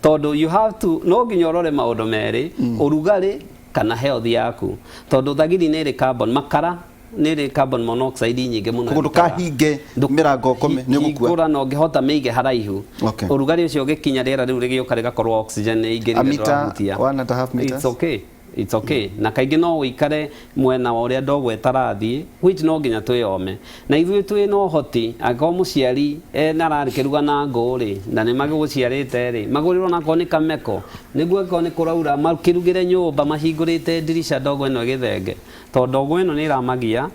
tondũ you have to, no nginya ũrore maũndũ merĩ, ũrugarĩ kana health yaku, tondũ thagiri nĩ ĩrĩ carbon, makara nĩ ĩrĩ carbon monoxide nyingĩ mũno Koguo ĩrutaga. Ndũkahinge mĩrango ũkome, nĩ ũgũkua. Hingũra na ũngĩhota mĩige haraihu. Okay. Ũrugarĩ ũcio ũgĩkinya, rĩera rĩu rĩgĩũka rĩgakorwo oxygen nĩ A ĩingĩrire, meter, ndũrahutia. 1.5 meters. It's okay. It's okay. Na kaingĩ no ũikare mwena wa ũrĩa ndogo ĩtarathiĩ, which no nginya twĩyome na ithuĩ twĩ na ũhoti. Angĩkorwo mũciari ena ararĩkĩruga na ngũ rĩ, na nĩ magũciarĩte rĩ, magũrĩrwo nakorwo nĩ kameko, nĩguo angĩkorwo nĩ kũraura makĩrugĩre nyũmba mahingũrĩte ndirica, ndogo ĩno ĩgĩthenge, tondũ ndogo ĩno nĩ ĩramagia.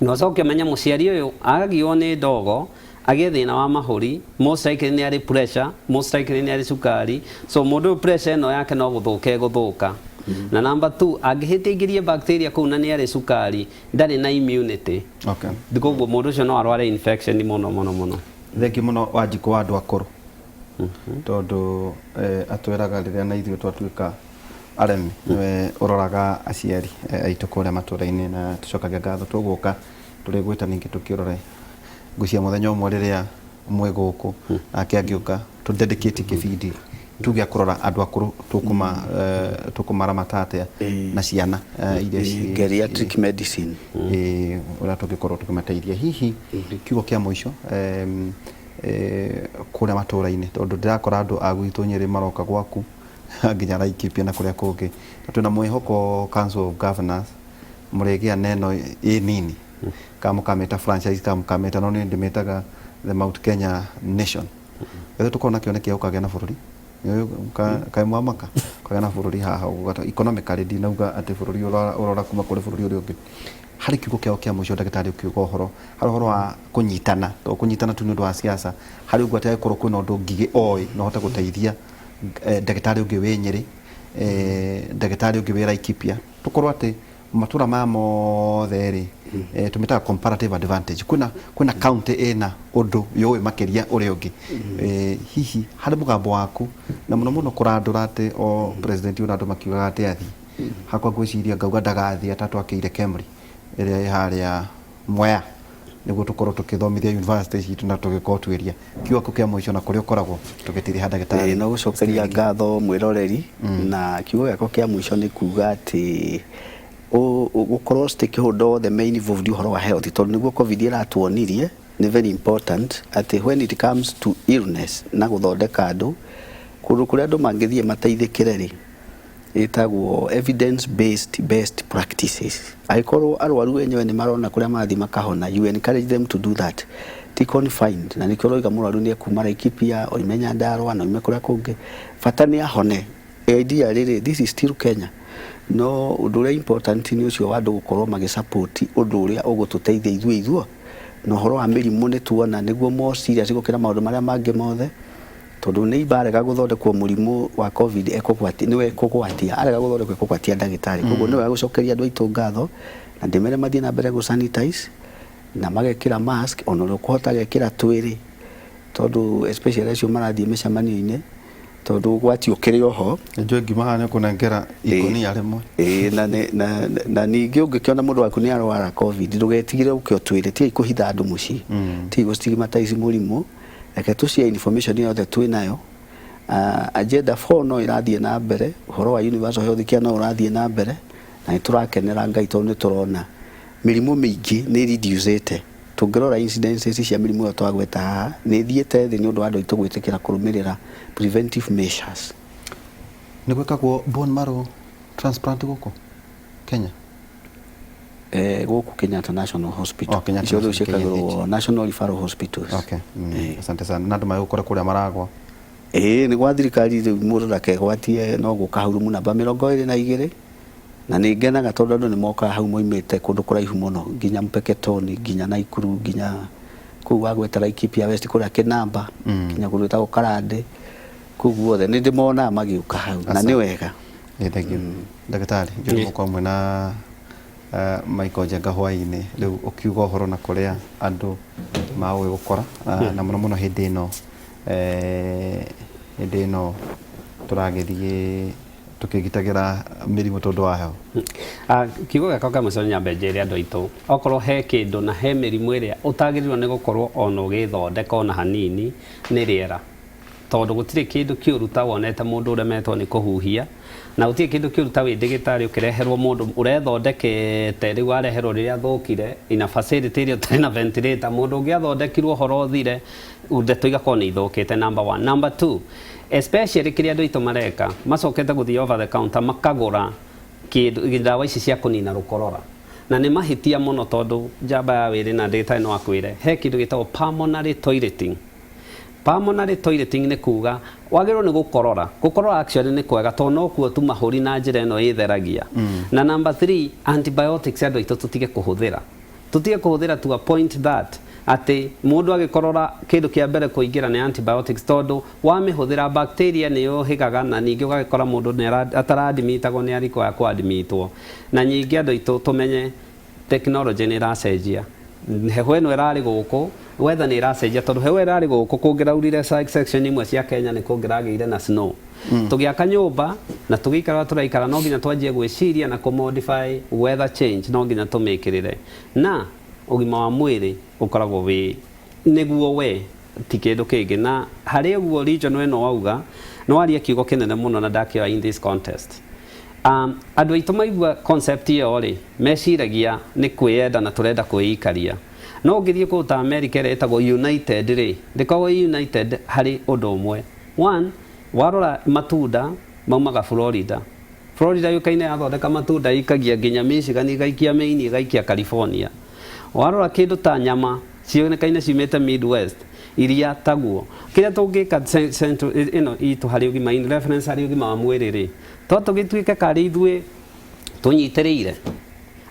Na ũcoke ũmenye mũciari ũyũ agagio nĩ ndogo agĩe thĩna wa mahũri, most likely nĩ arĩ pressure, most likely nĩ arĩ cukari. So mũndũ ũyũ pressure ĩno yake no gũthũka ĩgũthũka. Na number two, angĩhĩtia aingĩrie bacteria kũu na nĩ arĩ cukari, ndarĩ na immunity. Koguo mũndũ ũcio no arware infection mũno mũno mũno. Thengiũ mũno Wanjikũ wa andũ akũrũ, tondũ atwĩraga rĩrĩa na ithuĩ twatuĩka aremi, nĩwe ũroraga aciari aitũ kũrĩa matũra-inĩ, na tũcokagia ngatho. Tũgũka tũrĩgwĩta ningĩ tũkĩrore ngwĩciria mũthenya ũmwe rĩrĩa mwĩ gũkũ nake angĩũka tũ dedicate kĩbindi tu gĩa kũrora andũ akũrũ, tũkũmaramata atĩa na ciana iria Geriatric medicine. Ũrĩa tũngĩkorwo tũkĩmateithia. Hihi kiugo kĩa mũico kũrĩa matũra-inĩ, tondũ ndĩrakora andũ a gwitũ Nyĩrĩ maroka gwaku nginya Laikipia na kũrĩa kũngĩ, na twĩna mwĩhoko Council of Governors mũrĩgĩa na ĩno ĩ nini, kana mũkamĩta franchise, kana mũkamĩta, no niĩ ndĩmĩtaga the Mount Kenya Nation. Githĩ tũkorwo na kĩoneki gĩa gũkagĩa na bũrũri kaĩ mwamaka kũgĩa na bũrũri haha ũguo economically, ndinauga atĩ bũrũri ũrora kuma kũrĩ bũrũri ũrĩa ũngĩ. Harĩ kiugo kĩao kĩa mũico, ndagĩtarĩ, ũkiuga ũhoro harĩ ũhoro wa kũnyitana, to kũnyitana tu nĩ ũndũ wa siasa, harĩ ũguo atĩ angĩkorwo kwĩna ũndũ Ngigĩ oĩ no hote gũteithia ndagĩtarĩ ũngĩ wĩ Nyĩrĩ. Ndagĩtarĩ ũngĩ wĩ Laikipia tũkorwo atĩ matũra maya mothe rĩ, tũmĩtaga comparative advantage. Kwĩna county ĩna ũndũ yũĩ makĩria ũrĩa ũngĩ. Hihi harĩ mũgambo waku na mũno mũno kũrandũra atĩ o president ũyũ na andũ makiugaga atĩ athiĩ, hakwa ngwĩciria ngauga ndagathiĩ atatwakĩire KEMRI ĩrĩa ĩ harĩa Mwea, nĩguo tũkorwo tũkĩthomithia university citũ na tũgĩka ũtuĩria. Kiugo gĩaku kĩa mũico na kũrĩa ũkoragwo tũgĩtiriha ndagĩtarĩ. Ĩĩ no gũcokeria ngatho mwĩroreri, na kiugo gĩakwa kĩa mũico nĩ kuga atĩ gũkorwo stakeholder othe me involved ũhoro wa health, tondũ nĩguo covid ĩratuonirie nĩ very important atĩ when it comes to illness na gũthondeka andũ, kũndũ kũrĩa andũ mangĩthiĩ mateithĩkĩre rĩ, ĩtagwo evidence based best practices. Angĩkorwo arwaru enyewe nĩ marona kũrĩa marathiĩ makahona, you encourage them to do that, ti confined. Na nĩkĩo ũroiga mũrwaru nĩ ekuma Laikipia, oime Nyandarua na oime kũrĩa kũngĩ, bata nĩ ahone. Idea rĩrĩ, this is still Kenya, no ũndũ ũrĩa important nĩ ũcio wa andũ gũkorwo magĩ support ũndũ ũrĩa ũgũtũteithia ithuĩ ithuo. Na ũhoro wa mĩrimũ nĩ tuona nĩguo more serious gũkĩra maũndũ marĩa mangĩ mothe, tondũ nĩ ibarega gũthondekwo mũrimũ wa covid ekũgwatia, nĩwe ekũgwatia, arega gũthondekwo ekũgwatia ndagĩtarĩ. Koguo nĩ wega gũcokeria andũ aitũ ngatho na ndĩmere mathiĩ na mbere gũ sanitize na magekĩra mask, ona ũrĩa ũkũhota agekĩra twĩrĩ, tondũ especially acio marathiĩ mĩcemanio-inĩ, tondũ ũgwati ũkĩrĩ oho. Njũĩ ngima haha nĩ ũkũnengera ikũnia rĩmwe. Ĩĩ, na ningĩ ũngĩkĩona mũndũ waku nĩ arwara covid, ndũgetigĩre ũke ũtwĩre. Tigai kũhitha andũ mũciĩ, tigai gũ stigmatize mũrimũ, reke tũ share information yothe twĩ nayo. Agenda 4 no ĩrathiĩ na mbere, ũhoro wa universal health care no ũrathiĩ na mbere, na nĩ tũrakenera Ngai tondũ nĩ tũrona mĩrimũ mĩingĩ nĩ reducĩte. Tũngĩrora incidences cia mĩrimũ ĩyo twagweta haha, nĩ ĩthiĩte thĩ nĩ ũndũ wa andũ aitũ gwĩtĩkĩra kũrũmĩrĩra preventive measures. Nĩ gwĩkagwo bone marrow transplant gũkũ Kenya? Gũkũ Kenyatta National Hospital. Oh, Kenyatta Icio rĩu National, ciĩkagĩrwo National Referral Hospitals. Okay. Asante sana. Na andũ magũkora kũrĩa maragwa. Ĩĩ, nĩ gwa thirikari rĩu, mũndũ ndakegwatie, no gũka hau rumu namba 22. Na nĩ ngenaga tondũ andũ nĩ mokaga hau moimĩte kũndũ kũraihu mũno, nginya Mpeketoni, nginya Naikuru, nginya kũu wagweta Laikipia West kũrĩa Kĩnamba, nginya kũndũ gwĩtagwo Karande, kũu guothe nĩ ndĩmonaga magĩũka hau na nĩ wega. Ĩ, thank you. Ndagĩtarĩ, njũĩ mũkorwo mwĩna Michael Njenga hwaĩ-inĩ rĩu ũkiuga ũhoro na kũrĩa andũ magũgĩgũkora, na mũno mũno hĩndĩ ĩno tũragĩthiĩ tũkĩgitagĩra mĩrimũ tondũ wa heho. Kiugo gĩakwa kĩa mũico, nyambe njĩre andũ aitũ, okorwo he kĩndũ na he mĩrimũ ĩrĩa ũtagĩrĩirwo nĩ gũkorwo ona ũgĩthondeka ona hanini, nĩ rĩera, tondũ gũtirĩ kĩndũ kĩũru ta wonete mũndũ ũremetwo nĩ kũhuhia, na gũtirĩ kĩndũ kĩũru ta wĩ ndĩgĩtarĩ ũkĩreherwo mũndũ ũrethondekete, rĩu areherwo rĩrĩa athũkire ina facility ĩrĩa ũtarĩ na ventilator, mũndũ ũngĩ athondekirwo ũhoro ũthire, ndeto igakorwo nĩ ithũkĩte. Number one. Number two, especially kĩrĩa andũ aitũ mareka, macokete gũthiĩ over the counter makagũra kĩndũ, ndawa ici cia kũnina rũkorora, na nĩ mahĩtia mũno, tondũ njamba ya wĩrĩ na ndagĩtarĩ no akwĩre he kĩndũ gĩtagwo pulmonary toileting. Pulmonary toileting nĩ kuga wagĩrĩirwo nĩ gũkorora. Gũkorora actually nĩ kwega, tondũ no kuo tu mahũri na njĩra ĩno ĩtheragia. Na number three, antibiotics andũ aitũ tũtige kũhũthĩra to a point that atĩ mũndũ agĩkorora kĩndũ kĩa mbere kũingĩra nĩ antibiotics, tondũ wamĩhũthĩra bacteria nĩ yũhĩgaga, na ningĩ ũgagĩkora mũndũ nĩ ataradimitagwo nĩ arikoya kũadimitwo. Na nyingĩ andũ aitũ tũmenye technology nĩ ĩracenjia, heho ĩno ĩrarĩ gũkũ, weather nĩ ĩracenjia, tondũ heho ĩrarĩ gũkũ kũngĩraurire section imwe cia Kenya nĩ kũngĩragĩire na snow. Tũgĩaka nyũmba na tũgĩikara tũraikara, no nginya twanjie gwĩciria na kũ-modify weather change, no nginya tũmĩkĩrĩre na ũgima wa mwĩrĩ ũkoragwo wĩ nĩguo we ti kĩndũ kĩngĩ. Na harĩ ũguo region ĩno wauga nĩ waria kiugo kĩnene mũno na ndakĩoya in this contest. Andũ aitũ maigua concept ĩyo rĩ, meciragia nĩ kwĩyenda na tũrenda kwĩikaria. No ũngĩthiĩ kũndũ ta America ĩrĩa ĩtagwo United rĩ, ndĩkoragwo ĩ united harĩ ũndũ ũmwe. One, warora matunda maumaga Florida. Florida yũkaine yathondeka matunda ikagia nginya Michigan, igaikia Maine, igaikia California. Warora kĩndũ ta nyama cionekaine ciumĩte Midwest, iria taguo. Kĩrĩa tũngĩka central ĩno itũ harĩ ũgima, in reference harĩ ũgima wa mwĩrĩ rĩ, to tũgĩtuĩke karĩ ithuĩ tũnyitĩrĩire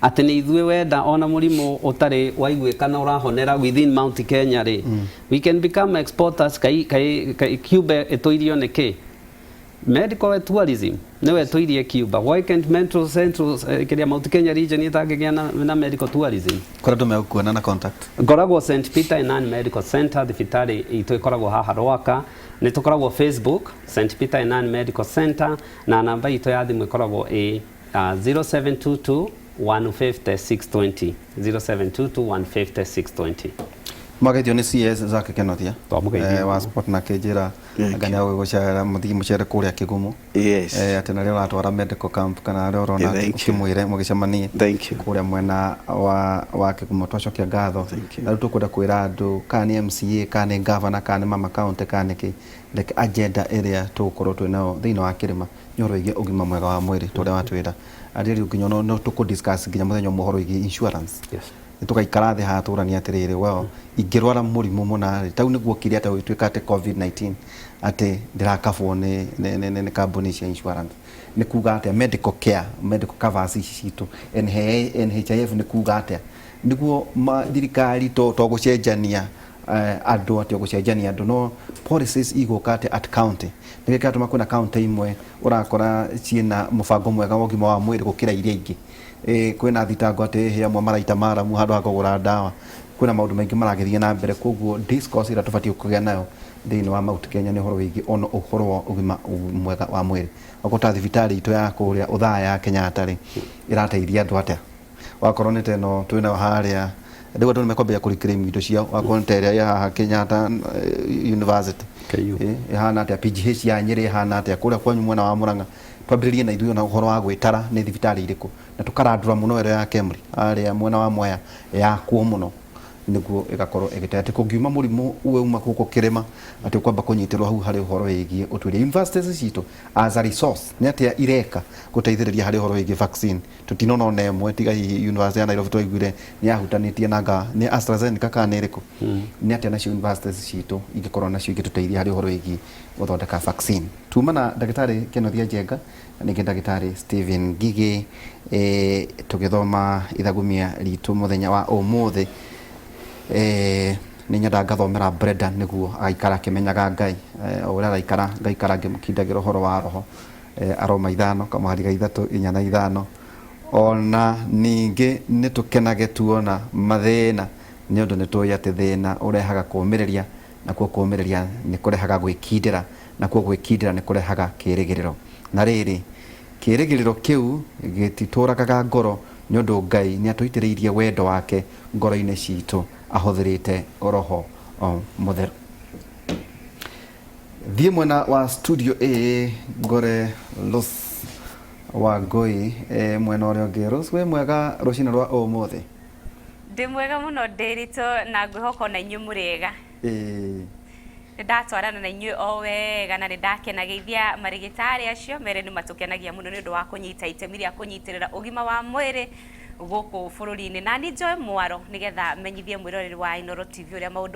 atĩ nĩ ithuĩ wenda ona mũrimũ ũtarĩ waiguĩka na ũrahonera within Mount Kenya rĩ, we can become exporters. Kai kai kai Cuba ĩtũirio nĩ kĩ? Medical tourism nĩwe tũirie Cuba. Why can't Metro Central kĩrĩa Mount Kenya region ĩtangĩgĩa na medical tourism? Kũrĩa andũ megũkuona na contact. Ngoragwo St Peter and Ann Medical Center, thibitarĩ itũ ĩkoragwo haha Rwaka. Nĩ tũkoragwo Facebook, St Peter and Ann Medical Center, na namba itũ ya thimũ ĩkoragwo ĩ 0722 150 620, 0722 150 620. Mwageithio nĩ CS Zack Kenothia. Twamũgeithia. Wa sport na kĩnjĩra Thank anga nĩ agũgũcerera mũthiĩ mũcere kũrĩa Kĩgumo. Yes. Atĩ narĩo ũratwara medical camp kana arĩa ũrona Thank you. ũkĩmwĩre mũgĩcemanie Thank you. kũrĩa mwena wa Kĩgumo. Twacokia ngatho. Thank you. Na rĩu tũkwenda kwĩra andũ kana nĩ MCA, kana nĩ governor, kana nĩ mama county, kana nĩ kĩ, reke agenda ĩrĩa tũgũkorwo twĩ nayo thĩinĩ wa kĩrĩma nĩ ũhoro wĩgiĩ ũgima mwega wa mwĩrĩ ta ũrĩa watwĩra. Arĩrĩ nginya no tũkũ discuss nginya mũthenya ũmwe ũhoro wĩgiĩ insurance. Yes. Tũgaikara thĩ haha tũranie atĩrĩrĩ, well, ingĩrwara mũrimũ mũna rĩ, tau nĩguo kire atĩ gũgĩtuĩka atĩ COVID-19 atĩ ndĩrakabwo nĩ kambuni cia insurance. Nĩ kuga atĩa medical care, medical covers ici citũ, NHIF nĩ kuga atĩa? Nĩguo thirikari to gũcenjania andũ atĩ gũcenjania andũ, no policies igũka atĩ at county. Nĩkĩo kĩratũma kwĩna county imwe ũrakora ciĩna mũbango mwega wa ũgima wa mwĩrĩ gũkĩra iria ingĩ. Kwĩna thitango atĩ he amwe maraita maramu handũ ha kũgũra ndawa. Kwĩna maũndũ maingĩ maragĩthiĩ na mbere, koguo discourse ĩrĩa tũbatiĩ kũgĩa nayo thĩinĩ wa Mount Kenya nĩ ũhoro wĩgiĩ ona ũhoro wa ũgima mwega wa mwĩrĩ. Okorwo ta thibitarĩ itũ ya kũrĩa Othaya ya Kenyatta rĩ, ĩrateithia andũ atĩa? Wakorwo nĩ ta ĩno twĩnayo harĩa, rĩu andũ nĩmekwambia kũreclaim indo ciao. Wakorwo nĩ ta ĩrĩa ĩ haha Kenyatta University. KU. Ĩhana atĩa? PGH ya Nyĩrĩ ĩhana atĩa? Kũrĩa kwanyu mwena wa Murang'a twambĩrĩrie na ithuĩ ona ũhoro wa gwĩtara nĩ thibitarĩ irĩkũ, na tũkarandũra mũno ĩrĩa ya Kemri harĩa mwena wa Mwea yakwo mũno nĩguo ĩgakorwo ĩgĩte atĩ kũngiuma mũrimũ wauma gũkũ kĩrĩma atĩ ũkwamba kũnyitĩrwo hau harĩ ũhoro wĩgiĩ ũtuĩria. Universities citũ as a resource nĩ atĩa ireka gũteithĩrĩria harĩ ũhoro wĩgiĩ vaccine? Tũtinona ona ĩmwe tiga hihi University ya Nairobi twaiguire nĩ yahutanĩtie na nga nĩ AstraZeneca kana nĩ ĩrĩkũ. Nĩ atĩa nacio universities citũ ingĩkorwo nacio ingĩtũteithia harĩ ũhoro wĩgiĩ gũthondeka vaccine? Tuma na ndagĩtarĩ Kenothia Njenga na ningĩ ndagĩtarĩ Stephen Ngigĩ, tũgĩthoma ithagumia ritũ mũthenya wa ũmũthĩ. Nĩ nyendaga ngathomera Brenda nĩguo agaikara akĩmenyaga Ngai, o ũrĩa araikara ngaikara ngĩmũkindagĩra ũhoro wa roho. Aroma 5 kamũhari ga 3 4 na 5. Ona ningĩ nĩ tũkenage tuona mathĩna nĩ ũndũ nĩ tũĩ atĩ thĩna ũrehaga kũũmĩrĩria, nakuo kũũmĩrĩria nĩ kũrehaga gwĩkindĩra, nakuo gwĩkindĩra nĩ kũrehaga kĩĩrĩgĩrĩro. Na rĩrĩ, kĩĩrĩgĩrĩro kĩu gĩtitũragaga ngoro nĩ ũndũ Ngai nĩ atũitĩrĩirie wendo wake ngoro-inĩ citũ ahũthĩrĩte roho mũtheru. Thiĩ mwena wa studio A ngore Rose Wangũi, mwena ũrĩa ũngĩ. Rose, wĩ mwega rũcinĩ rwa ũmũthĩ? Ndĩ mwega mũno Ndĩritũ, na ngwĩhoka ona inyuĩ mũrĩega. Nĩ ndatwarana na inyuĩ o wega na nĩ ndakenageithia marĩgĩtarĩ acio mere nĩ matũkenagia mũno nĩ ũndũ wa kũnyita itemi rĩa kũnyitĩrĩra ũgima wa mwĩrĩ gũkũ bũrũri-inĩ. Na niĩ njoe mwaro nĩgetha menyithie mwĩroreri wa Inooro TV ũrĩa maũndũ